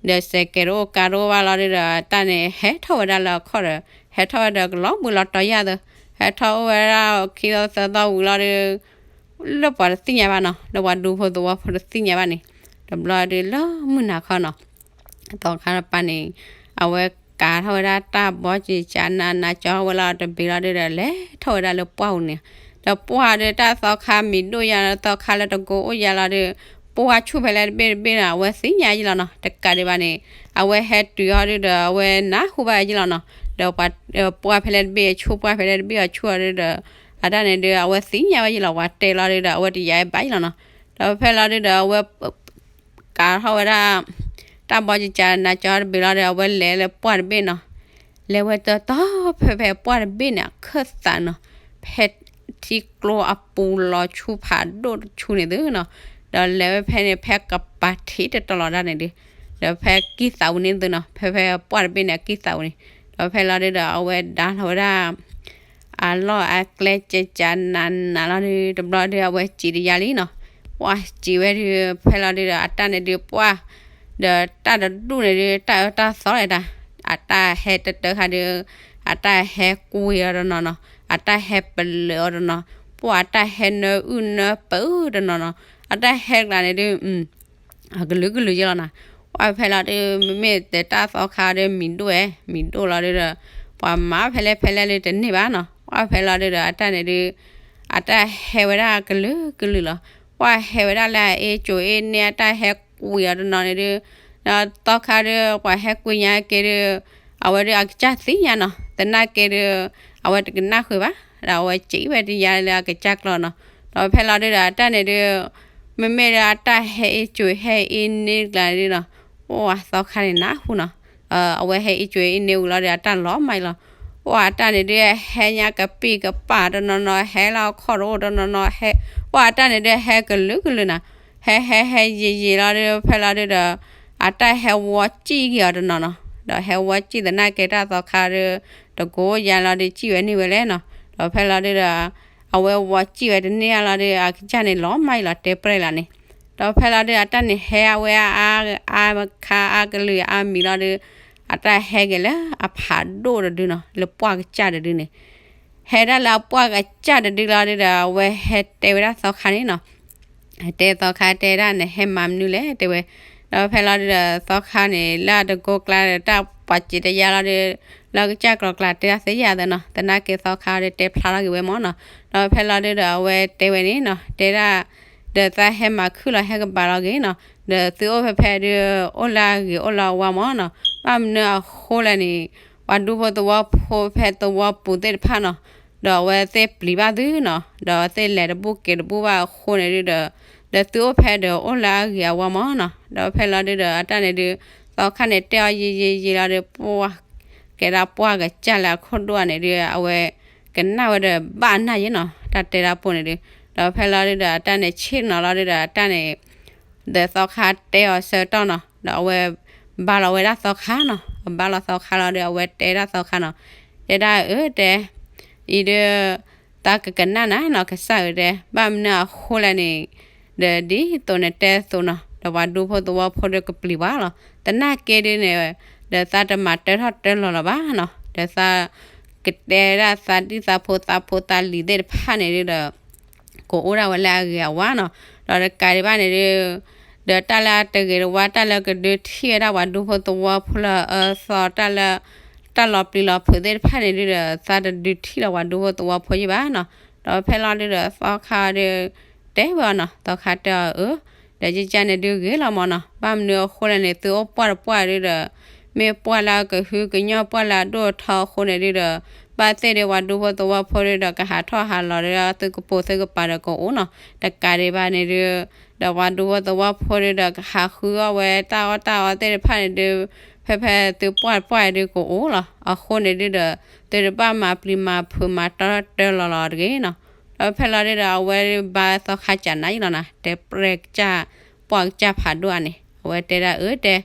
ဒီးစဲးကဲးတအိၣ်ကါတအိၣ်ဘၣ်လီၤဒုဒီး အတၢ်န့ၣ်ဟဲထီၣ်ဝဲဒၣ်လၢအခီၣ်ဒီး ဟဲထီၣ်ဝဲဒီးကလီၤဘှံးလီၤတီၤယၢ်သၢ ဟဲထီၣ်အိၣ်ဝဲဒၣ်ခံသီသၢသီဝံၤလီၤဒု လၢပှၤတသ့ၣ်ညါဘၣ်နီၤ လၢပှၤဒူဖိသဝီဖိတသ့ၣ်ညါဘၣ်န့ၣ် တဘျီဒုလၢမုၢ်နၤခီနီၤ သီခါတပၢ်န့ၣ် အဝဲကၤထီၣ်ဝဲဒၣ်တၢ်ဘီကံကနနကၠီဝဲလီၤတဘ့ၣ်လီၤဒုဒီး လဲၤထီၣ်ဝဲဒၣ်လၢပှၢ်ပူၤန့ၣ် ဒီးပှၢ်ဒုတၢ်သီခါမံၤဒိၣ်ယၤလၢသီခါလၢတကိးအိၣ်ယၤလီၤဒု ပှၢ်ဆူၣ်ဖဲလဲၣ်တဘ့ၣ်တဘ့ၣ်န့ၣ် အဝဲသ့ၣ်ညါယံလီၤနီၤ တကးဒံးဘၣ်န့ၣ် အဝဲဟဲတုၤအီၤဒုဒီး အဝဲနၢ်ဟူဘၣ်ယံလီၤနီၤ ဒီးပှၢ်ဖဲလဲၣ်တဘ့ၣ်အဆူၣ်ပှၢ်ဖဲလဲၣ်တဘ့ၣ်အဆူၣ်အီၤဒုဒီး အတၢ်န့ၣ်ဒု အဝဲသ့ၣ်ညါဝဲယံလီၤ ပှၤတဲလီၤဒုဒီး အဝဲတယာ်ဘၣ်ယံလီၤနီၤ ဒီးဖဲလီၤဒုဒီး အဝဲ ကၤထီၣ်ဝဲဒၣ် တၢ်ဘီကံကနနကၠီတဘ့ၣ်လီၤဒီး အဝဲလဲၤလၢပှၢ်တဘ့ၣ်နီၤ လဲၤဝဲတတီၤဖဲဖဲပှၢ်တဘ့ၣ်န့ၣ် အခၢၣ်သးနီၤ ဖဲထံကျိအပူၤလီၤဆူဖးဒိၣ်တဆူန့ၣ်သုနီၤ ဒီးလဲၤဝဲဖဲန့ၣ် ဖဲကပၤထံးတတီၤလီၤဒၣ်န့ၣ်ဒု ဒီးဖဲကံၢ်သးပူၤန့ၣ်သုနီၤ ဖဲဖဲပှၢ်တဘ့ၣ်န့ၣ် အကံၢ်သးပူၤန့ၣ် ဒီးဖဲလီၤဒုဒီး အဝဲဒါလီၤဝဲဒၣ် အလီၢ်အကျဲကဲကနနနလီၤဒု တဘျီဒု အဝဲစံးတယါလံနီၤ ပှၢ်စံးဝဲဒု ဖဲလီၤဒုဒီး အတၢ်န့ၣ်ဒု ပှၢ် ဒီးတၢ်တဒူၣ်န့ၣ်ဒု တၢ်အၢတၢ်သီလဲၣ်တၢ် အတၢ်ဟဲတတၢခါဒု အတၢ်ဟဲကွံာ်အီၤတနီၤနီၤ အတၢ်ဟဲပလၢာ်အီၤတနီၤ ပှၢ်အတၢ်ဟဲနၢအုၣ်နၢပၢတနီၤနီၤ အတၢ်ဟဲကျါန့ၣ်ဒု အကလုာ်ကလုာ်ယလီၤနီၤ ပှၢ်ဖဲလီၤဒု မ့မ့ၢ်တဲတၢ်သီခါဒု မံၤဒိၣ်ဝဲ မံၤဒိၣ်လီၤဒုဒီး ပှၤမၤဖဲလဲၣ်ဖဲလဲၣ်လၢတန့ၢ်ဘၣ်နီၤ ပှၢ်ဖဲလီၤဒုဒီး အတၢ်န့ၣ်ဒု အတၢ်ဟဲဝဲဒၣ်ကလုာ်ကလုာ်လီၤ ပှၢ်ဟဲဝဲဒၣ်လၢအအ့ၣ်ကၠိအ့ၣ်န့ၢ် အတၢ်ဟဲကွံာ်အီၤတနီၤန့ၣ်ဒု ဒီးသီခါဒု ပှၤဟဲကွံာ်ညါက့ၤဒု အဝဲဒုအကစၢ်သ့ၣ်ညါနီၤ သနာ်က့ဒု အဝဲတကနၣ်ဃုာ်ဘၣ် ဒီးအဝဲစံးဝဲတယါလၢအကစၢ်ကျိာ်နီၤ ဒီးဖဲလီၤဒုဒီး အတၢ်န့ၣ်ဒု မ့မ့ၢ်ဒုအတၢ်ဟဲအ့ၣ်ကၠိဟဲအ့ၣ်န့ၢ်ကျါန့ၣ်ဒုနီၤ ပှၢ်သီခါန့ၣ်နၢ်ဟူနီၤ အဝဲဟဲအ့ၣ်ကၠိအ့ၣ်န့ၢ်ဝံၤလီၤဒီး အတၢ်လီၤမၢ်လီၤ ပှၢ်အတၢ်န့ၣ်ဒု ဟဲညါကပံာ်ကပၤတနီၤနီၤ ဟဲလၢအခီၣ်တအိၣ်တနီၤနီၤ ဟဲ ပှၢ်အတၢ်န့ၣ်ဒု ဟဲကလုာ်ကလုာ်နီၤ ဟဲဟဲဟဲယံာ်ယံာ်လီၤဒု ဖဲလီၤဒုဒီး အတၢ်ဟဲဝီစံၣ်က့ၤအီၤတနီၤနီၤ ဒီးဟဲဝီစံၣ်သနာ်က့တၢ်သီခါဒု တကိးယၤလီၤဒု စံၣ်ဝဲန့ၢ်ဝဲလဲၣ်နီၤ ဒီးဖဲလီၤဒုဒီး အဝဲဝီစံၣ်ဝဲတန့ၢ်လီၤဒု အကစၢ်န့ၣ်လီၤမၢ်လီၤ တဲပြဲၢ်လီၤန့ၣ် ဒီးဖဲလီၤဒု အတၢ်န့ၣ်ဟဲအဝဲအါအါခါအါကလုာ်အါမံၤလီၤဒု အတၢ်ဟဲက့ၤလၢအဖးဒိၣ်တဒုနီၤ လၢပှၢ်ကစၢ်တဒုန့ၣ် ဟဲဒၣ်လၢအပှၢ်ကစၢ်တဒုလီၤဒုဒီး အဝဲဟဲတဲဝဲဒၣ်သီခါန့ၣ်နီၤ တဲသီခါတဲဒၣ်န့ၣ် ဟဲမၤမနုၤလဲၣ်တဲဝဲ ဒီးဖဲလီၤဒုဒီး သီခါန့ၣ် လၢအတကိးကျါဒီး တၢ်ပှၤစံးတယါလီၤဒု လၢကစၢ်ကျိာ်ကျါတဲဒၣ်သ့ယၤသနီၤ သနာ်က့သီခါဒီးတဲဖျါထီၣ်က့ၤဝဲမၢ်နီၤ ဒီးဖဲလီၤဒုဒီး အဝဲတဲဝဲန့ၣ်နီၤ တဲဒၣ် ဒီးသးဟဲမၤခုၣ်လီၤဟဲကဘၣ်လီၤက့ၤနီၤ ဒီးသုအိၣ်ဖဲဖဲဒု အိၣ်လၢအဂ့ၤအိၣ်လၢအဝါမၢ်နီၤ ဘၣ်မနုၤအဃိလဲၣ်န့ၣ် ပှၤဒူဖိသဝီဖိဖဲသဝီပူၤသ့ၣ်တဖၣ်နီၤ ဒီးအဝဲသ့ၣ်ပျံၤဘၣ်သုနီၤ ဒီးသ့ၣ်လဲၤတဘူၣ်က့ၤတဘူၣ်ဘၣ်အဃိန့ၣ်ဒုဒီး ဒီးသုအိၣ်ဖဲဒီးအိၣ်လၢအဂ့ၤအဝါမၢ်နီၤ ဒီးဖဲလီၤဒုဒီး အတၢ်န့ၣ်ဒု သီခါန့ၣ်တဲအီၤယံာ်ယံာ်ယံာ်လီၤဒု ပှၢ် ကဲဒၣ်ပှၢ်ကစၢ်လၢအခိၣ်ဒိၣ်န့ၣ်ဒု အဝဲ ကနၣ်ဝဲဒီးဘၣ်နၢ်ယ့နီၤ တၢ်တဲဒၣ်ပိၢ်န့ၣ်ဒု ဒီးဖဲလီၤဒုဒီး အတၢ်န့ၣ်ဆ့ၣ်နီၤလီၤဒုဒီး အတၢ်န့ၣ် ဒီးသီခါတဲအီၤဆၢကတီၢ်နီၤ ဒီးအဝဲ ဘါလီၤဝဲဒၣ်သီခါနီၤ အဘါလီၤသီခါလီၤဒီး အဝဲတဲဒၣ်သီခါနီၤ တဲဒၣ်အၢတဲ အံၤဒု သးကကနၣ်နၤနီၤ ကစၢ်ဧၢတဲ ဘၣ်မနုၤအဃိလဲၣ်န့ၣ် ဒီးဒ်သိးနတဲအသိးနီၤ ဒီးပှၤဒူဖိသဝီဖိဒီးကပျံၤပှၤလီၤ သနာ်က့ဒုန့ၣ် ဒီးသးတမၤတၢထီၣ်တၢလီၤလီၤဘၣ်နီၤ ဒီးသး ကတဲဒၣ်သးဒံၣ်သးဖိသးဖိသးလံၤသ့ၣ်တဖၣ်န့ၣ်ဒုဒီး ကအိၣ်ဒၣ်ဝဲလၢအဂ့ၤအဝါနီၤ ဒီးတကးဒံးဘၣ်န့ၣ်ဒု ဒီးတၢ်လၢအတဂ့ၤတဝါ တၢ်လၢကဒုးထံၣ်ဝဲဒၣ်ပှၤဒူဖိသဝီဖိလၢအအၢသီ တၢ်လၢ တၢ်လီၤပျံၤလီၤဖုးသ့ၣ်တဖၣ်န့ၣ်ဒုဒီး သးတဒုးထံၣ်လီၤပှၤဒူဖိသဝီဖိယံၤဘၣ်နီၤ. ဒီးဖဲလီၤဒုဒီးသီခါဒီး တဲဝဲအီၤနီၤ, သီခါတဲအီၤအၢ, ဒီးယကန့ၣ်ဒုဂ့ၤလီၤမၢ်နီၤ, ဘၣ်မနုၤအဃိလဲၣ်န့ၣ် သုအိၣ်ပှၢ်တပှၢ်ဒုဒီး မ့ၢ်ပှၢ်လၢအကဟုကညီၢ် ပှၢ်လၢအဒိၣ်ထီအဃိန့ၣ်ဒုဒီး ဘၣ်သ့ၣ်ဒုပှၤဒူဖိသဝီဖိဒုဒီး ကဟးထီၣ်ဟးလီၤဒီး သုကပိာ်သုကပၤဒီးကအိၣ်နီၤ, တကးဒံးဘၣ်န့ၣ်ဒု ဒီးပှၤဒူဖိသဝီဖိဒုဒီး ကဟးဃုအီၣ်ဝဲတၢ်အီၣ်တၢ်အီသ့ၣ်တဖၣ်န့ၣ်ဒု ဖဲဖဲသုပှၢ်တပှၢ်ဒုကအိၣ်လီၤ. အဃိန့ၣ်ဒုဒီး သုတဘၣ်မၤပျံၤမၤဖုးမၤတီတၢလီၤလီၤတဂ့ၤနီၤ. ဒီးဖဲလီၤဒုဒီး အဝဲဘါသီခါကနၤယံၤလီၤနီၤ, တဲပြဲၢ်ကစၢ် ပှၢ်ကစၢ်ဖးဒိၣ်ဧါန့ၣ် အဝဲတဲဒၣ်အၢတဲ ဂ့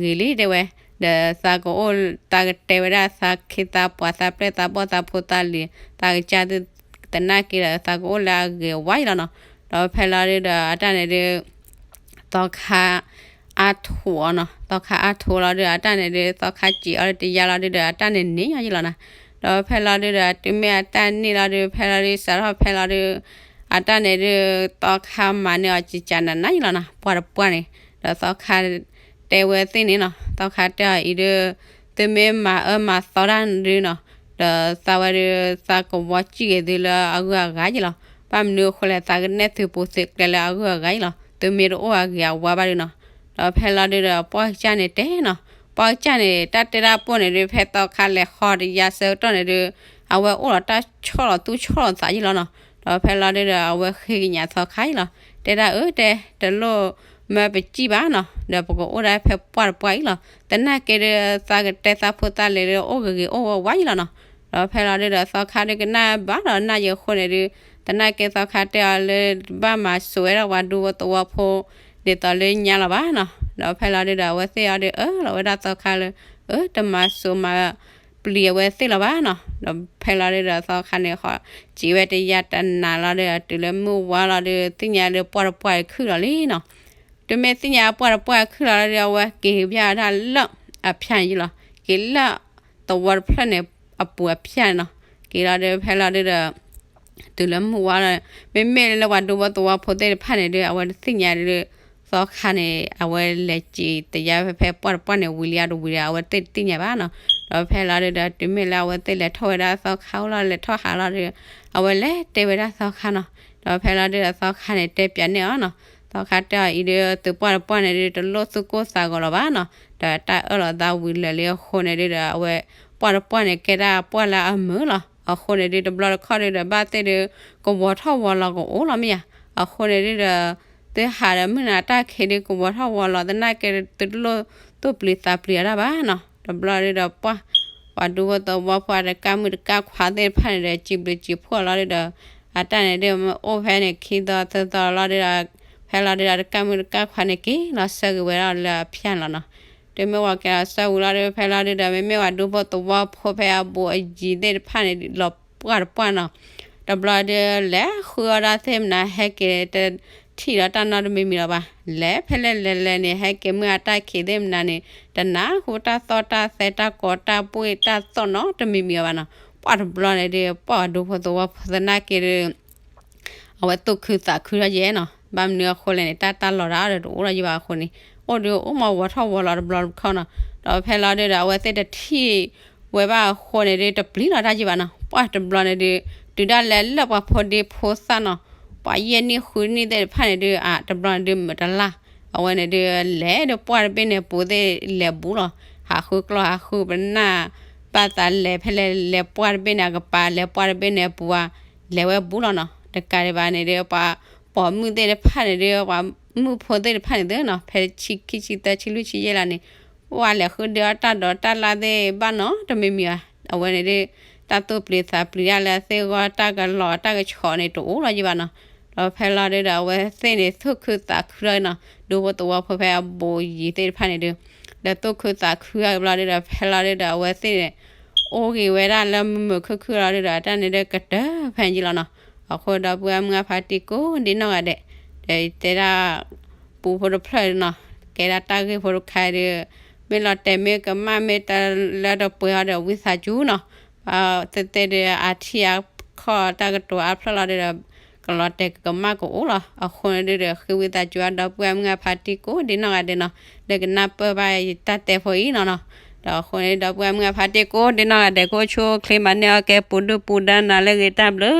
ၤလံတဲဝဲ, ဒီးသးကအိၣ် သးကတဲဝဲဒၣ်သးခ့သးပှၤ သးပျဲၢ်သးဘီၣ် သးဖိသးလံၤ သးကစၢ်သု သနာ်က့ဒီး သးကအိၣ်လၢအဂ့ၤအဝါယံၤလီၤနီၤ. ဒီးဖဲလီၤဒုဒီး အတၢ်န့ၣ်ဒု သီခါ အါထူးအီၤနီၤ, သီခါအါထူးလီၤဒုဒီး အတၢ်န့ၣ်ဒု သီခါစံးအီၤတယါလီၤဒုဒီး အတၢ်န့ၣ်န့ၢ်ညီယံၤလီၤနီၤ. ဒီးဖဲလီၤဒုဒီး တုၤမ့ၢ်အတၢ်န့ၢ်လီၤဒု ဖဲလီၤဒု စးထီၣ်ဖဲလီၤဒု အတၢ်န့ၣ်ဒု သီခါမၤန့ၢ်အီၤကကနၤနၤယံၤလီၤနီၤ, ပှၢ်တပှၢ်န့ၣ်, ဒီးသီခါ တဲဝဲသ့ၣ်န့ၣ်နီၤ, သီခါတဲအီၤအံၤဒု သုမ့ၢ်မၤအၢမၤသီတၢ်ဒုနီၤ, ဒီးသးဝဲဒု သးကဝီၤစံၣ်ဂ့ၤသုလၢအဂုၤအဂၤယံၤလီၤ. ဘၣ်မနုၤအဃိလဲၣ် သးကနဲၣ်သုပူၤသုကျဲလၢအဂုၤအဂၤယံၤလီၤ, သုမ့ၢ်တအိၣ်အဂ့ၤအဝါဘၣ်ဒုနီၤ. ဒီးဖဲလီၤဒုဒီး ပှၢ်ကစၢ်န့ၣ်တဲနီၤ, ပှၢ်ကစၢ်န့ၣ် တၢ်တဲတၢ်ပိၢ်န့ၣ်ဒု ဖဲသီခါလဲၤဃီတယါဆၢကတီၢ်န့ၣ်ဒု အဝဲအိၣ်ဒီးတၢ်ဆီၣ်လီၤသူၣ်ဆီၣ်လီၤသးယံၤလီၤနီၤ. ဒီးဖဲလီၤဒုဒီး အဝဲဃ့ကညးသီခါယံၤလီၤ, တဲဒၣ်အၢတဲ တလိၣ်မၢပစံၣ်ဘၣ်နီၤ, ဒီးပကအိၣ်ဒၣ်ဖဲပှၢ်တပှၢ်အံၤလီၤ. သနာ်က့ဒု သးကတဲသးဖိသးလံၤဒု အိၣ်ဂ့ၤဂ့ၤအိၣ်ဝါဝါယံၤလီၤနီၤ. ဒီးဖဲလီၤဒုဒီး သီခါဒုကနၣ်ဘၣ်ဒီးနၢ်ယံၤအဃိန့ၣ်ဒု သနာ်က့သီခါတဲအီၤလၢ ဘၣ်မၤစိာ်ဝဲဒၣ်ပှၤဒူဖိသဝီဖိ ဒ်သိးလၢညါလီၤဘၣ်နီၤ. ဒီးဖဲလီၤဒုဒီး အဝဲသ့ၣ်အီၤဒုအၢၣ်လီၤဝဲဒၣ်သီခါလၢ အၢ တမၤစိာ်မၤပျံၤအဝဲသ့ၣ်လီၤဘၣ်နီၤ. ဒီးဖဲလီၤဒုဒီး သီခါန့ၣ် ဃီစံးဝဲတယါတနၤလီၤဒု တုၤလၢမုၢ်ဝါလီၤဒု သ့ၣ်ညါလၢပှၢ်တပှၢ်ခုၣ်လီၤလံနီၤ. တုၤမ့ၢ်သ့ၣ်ညါပှၢ်တပှၢ်ခုၣ်လီၤလီၤဒု အဝဲက့ၤဘၣ်ဒၣ်လၢအဖၠၣ်န့ၣ်ယံၤလီၤ, က့ၤလၢသဝီတဖျၢၣ်န့ၣ် အပူၤအဖၠၣ်န့ၣ်နီၤ. က့ၤလီၤဒု ဖဲလီၤဒုဒီး တုၤလၢမုၢ်ဝါလီၤ, မ့မ့ၢ်လၢပှၤဒူဖိသဝီဖိသ့ၣ်တဖၣ်န့ၣ်ဒု အဝဲတသ့ၣ်ညါဒု သီခါန့ၣ် အဝဲလဲၤစံးတယါဖဲဖဲပှၢ်တပှၢ်န့ၣ် ဝံၤလံအတဝံၤဒီး အဝဲသ့ၣ်တသ့ၣ်ညါဘၣ်နီၤ. ဒီးဖဲလီၤဒုဒီး တုၤမ့ၢ်လၢအဝဲသ့ၣ်လဲၤထီၣ်ဝဲဒၣ်သီခါအိၣ်လီၤ လဲၤထီၣ်ဟးလီၤဒု အဝဲလဲၤတဲဝဲဒၣ်သီခါနီၤ. ဒီးဖဲလီၤဒုဒီး သီခါန့ၣ် တဲပၠးန့ၢ်အီၤနီၤ. သီခါတဲအီၤအံၤဒု သုပှၢ်တပှၢ်န့ၣ်ဒု တလိၣ်သူၣ်ကိၢ်သးဂီၤလီၤဘၣ်နီၤ. ဒီးတၢ်အၢၣ်လီၤသးဝံၤလၢာ်လံအဃိန့ၣ်ဒုဒီး အဝဲပှၢ်တပှၢ်န့ၣ် ကဲဒၣ်ပှၢ်လၢအမုာ်လီၤ. အဃိန့ၣ်ဒု တဘျီတခီၣ်ဒုဒီး ဘၣ်သ့ၣ်ဒု ကဝီၤထီၣ်ဝီၤလီၤကအိၣ်လီၤမ့ၢ်ဧါ. အဃိန့ၣ်ဒုဒီး သုဟးဒီးမုၢ်နၤတၢ်ခံးဒု ကဝီၤထီၣ်ဝီၤလီၤ သနာ်က့ သုတလိၣ်သူၣ်ပျံၤသးပျံၤအီၤတၢ်ဘၣ်နီၤ. တဘျီဒုဒီး ပှၢ် ပှၤဒူဖိသဝီဖိအတကၢ်မုၣ်တကၢ်ခွါသ့ၣ်တဖၣ်န့ၣ်ဒီး စံးဘျုးစံးဖှိၣ်လီၤဒုဒီး အတၢ်န့ၣ်ဒု အိၣ်ဖဲန့ၣ်ခံသီသၢသီလီၤဒုဒီး ဖဲလီၤဒုဒီး တကၢ်မုၣ်တကၢ်ခွါန့ၣ် က့ၤလီၤဆၢက့ၤဝဲဒၣ်လၢအဖၠၣ်လီၤနီၤ. တုၤမ့ၢ်ဝဲက့ၤလီၤဆၢဝံၤလီၤဒု ဖဲလီၤဒုဒီး မ့မ့ၢ်ပှၤဒူဖိသဝီဖိဖဲအဘူးအယံၤသ့ၣ်တဖၣ်န့ၣ် လီၤပှၢ်တပှၢ်နီၤ. တဘျီဒု လဲၤဃုအီၣ်ဒၣ်သ့ၣ်မနၤ ဟဲက့ၤတထံၣ်ဒီးတၢ်နီတမံၤမံၤလီၤဘၣ်. လဲၤဖဲလဲၣ်လဲၤလဲၣ်န့ၣ် ဟဲက့ၤမုၢ်အတၢ်ခံးသ့ၣ်မနၤန့ၣ် တနၢ်ဟူတၢ်သီၣ်တၢ်သဲတၢ်ကိးတၢ်ဘှ့ၣ်တၢ်သီၣ်နီတမံၤမံၤလီၤဘၣ်နီၤ. ပှၢ်တဘျီန့ၣ်ဒု ပှၢ်ဒူဖိသဝီဖိသနာ်က့ဒု အဝဲသူၣ်ခုသးခုထီၣ်ယဲနီၤ. ဘၣ်မနုၤအဃိလဲၣ်န့ၣ် တၢ်တၢ်လီၤတၢ်အီၣ်ဒီးတအိၣ်လီၤယံၤဘၣ်အဃိန့ၣ် အိၣ်ဒုအိၣ်မးဝီၤထီၣ်ဝီၤလီၤတဘျီတခီၣ်နီၤ. ဒီးဖဲလီၤဒုဒီး အဝဲသ့ၣ်တထံၣ်ဝဲဘၣ်အဃိန့ၣ်ဒု တပျံၤလီၤတၢ်ယံၤဘၣ်နီၤ. ပှၢ်တဘျီန့ၣ်ဒု တုၤဒၣ်လဲာ်လၢပှၤဖိဒံဖိသၣ်နီၤ ပှၤယဲၢ်နံၣ်ဃုနံၣ်သ့ၣ်တဖၣ်န့ၣ်ဒု အတဘျီန့ၣ်ဒု မုာ်တလၢ် အဝဲန့ၣ်ဒု လဲၤဒုပှၢ်တဘ့ၣ်န့ၣ်ပူၤသ့ၣ်လဲၤဘူးလီၤ. ဟးဃုကျီၢ်ဟးဃုပနၢ် ဘၣ်သးလဲၤဖဲလဲၣ်လဲၤပှၢ်တဘ့ၣ်န့ၣ် အကပၤလဲၤပှၢ်တဘ့ၣ်န့ၣ်အပူၤဧါ လဲၤဝဲဘူးလီၤနီၤ. တကးဒံးဘၣ်န့ၣ်ဒု ပှၤပိာ်မုၣ်သ့ၣ်တဖၣ်န့ၣ်ဒု ပှၤမုၣ်ဖိသ့ၣ်တဖၣ်န့ၣ်သုနီၤ ဖဲဆံခံဆံသၢဆံလွံၢ်ဆံယဲၢ်လီၤန့ၣ် ပှၢ်လဲၤဃုဒုအီၣ်တၢ်ဒိးတၢ်လၢ်သ့ၣ်ဘၣ်နီၤတမံၤမံၤဘၣ်. အဝဲန့ၣ်ဒု တၢ်သူၣ်ပျံၤသးပျံၤဒၣ်လၢအသ့ၣ်ဂီၢ်တၢ်ကလီၤတၢ်ကဆီးန့ၣ်တအိၣ်လီၤယံၤဘၣ်နီၤ. ဒီးဖဲလီၤဒုဒီး အဝဲသ့ၣ်န့ၣ် သူၣ်ခုသးခုထီၣ်နီၤ ဒူဖိသဝီဖိဖဲအဘူးအယံၤသ့ၣ်တဖၣ်န့ၣ်ဒု ဒီးသူၣ်ခုသးခုထီၣ်ဘျီဒုဒီး ဖဲလီၤဒုဒီး အဝဲသ့ၣ်န့ၣ် အိၣ်ဂ့ၤဝဲဒၣ်လၢမုာ်မုာ်ခုၣ်ခုၣ်လီၤဒုဒီး တၢ်န့ၣ်ဒုကတၢၢ်ဖဲန့ၣ်ယံၤလီၤနီၤ. အဃိဒီပုၢ်ဝဲၢ်မုၢ်အဖါတံၢ်ကိးဒံနီၢ်ဂၤဒဲး ဒီးတဲဒၣ် ပူဖိတဖျၢၣ်နီၤ ကဲဒၣ်တၢ်ဂ့ၢ်ဖိတခါဒု မ့ၢ်လီၤတဲာ်မ့ၢ်ကမၣ်မ့ၢ်တၢ်လၢတပှဲၤအီၤဒီးဝံသးစူၤနီၤ. သ့ၣ်သ့ၣ်ဒု အထံအကီၢ်တၢ်ကတိၤအါဖျၢၣ်လီၤဒုဒီး ကလီၤတဲာ်ကမၣ်ကအိၣ်လီၤ. အဃိန့ၣ်ဒီး ဃ့ဝံသးစူၤဒီပုၢ်ဝဲၢ်မုၢ်အဖါတံၢ်ကိးဒ်နီၢ်ဂၤဒဲးနီၤ, လၢကနၢ်ပၢၢ်ဘၣ်ယတၢ်တဲဖိအံၤနီၤနီၤ. ဒီးအဃိန့ၣ် ဒီပုၢ်ဝဲၢ်မုၢ်အဖါတံၢ်ကိးဒ်နီၢ်ဂၤဒဲး ကအိၣ်ဆူၣ်အိၣ်ချ့ မၤန့ၢ်အီၣ်ကဲ ပူၤဒုၣ်ပူၤဒါနၤလၢအဂ့ၤ တၢ်ဘျုး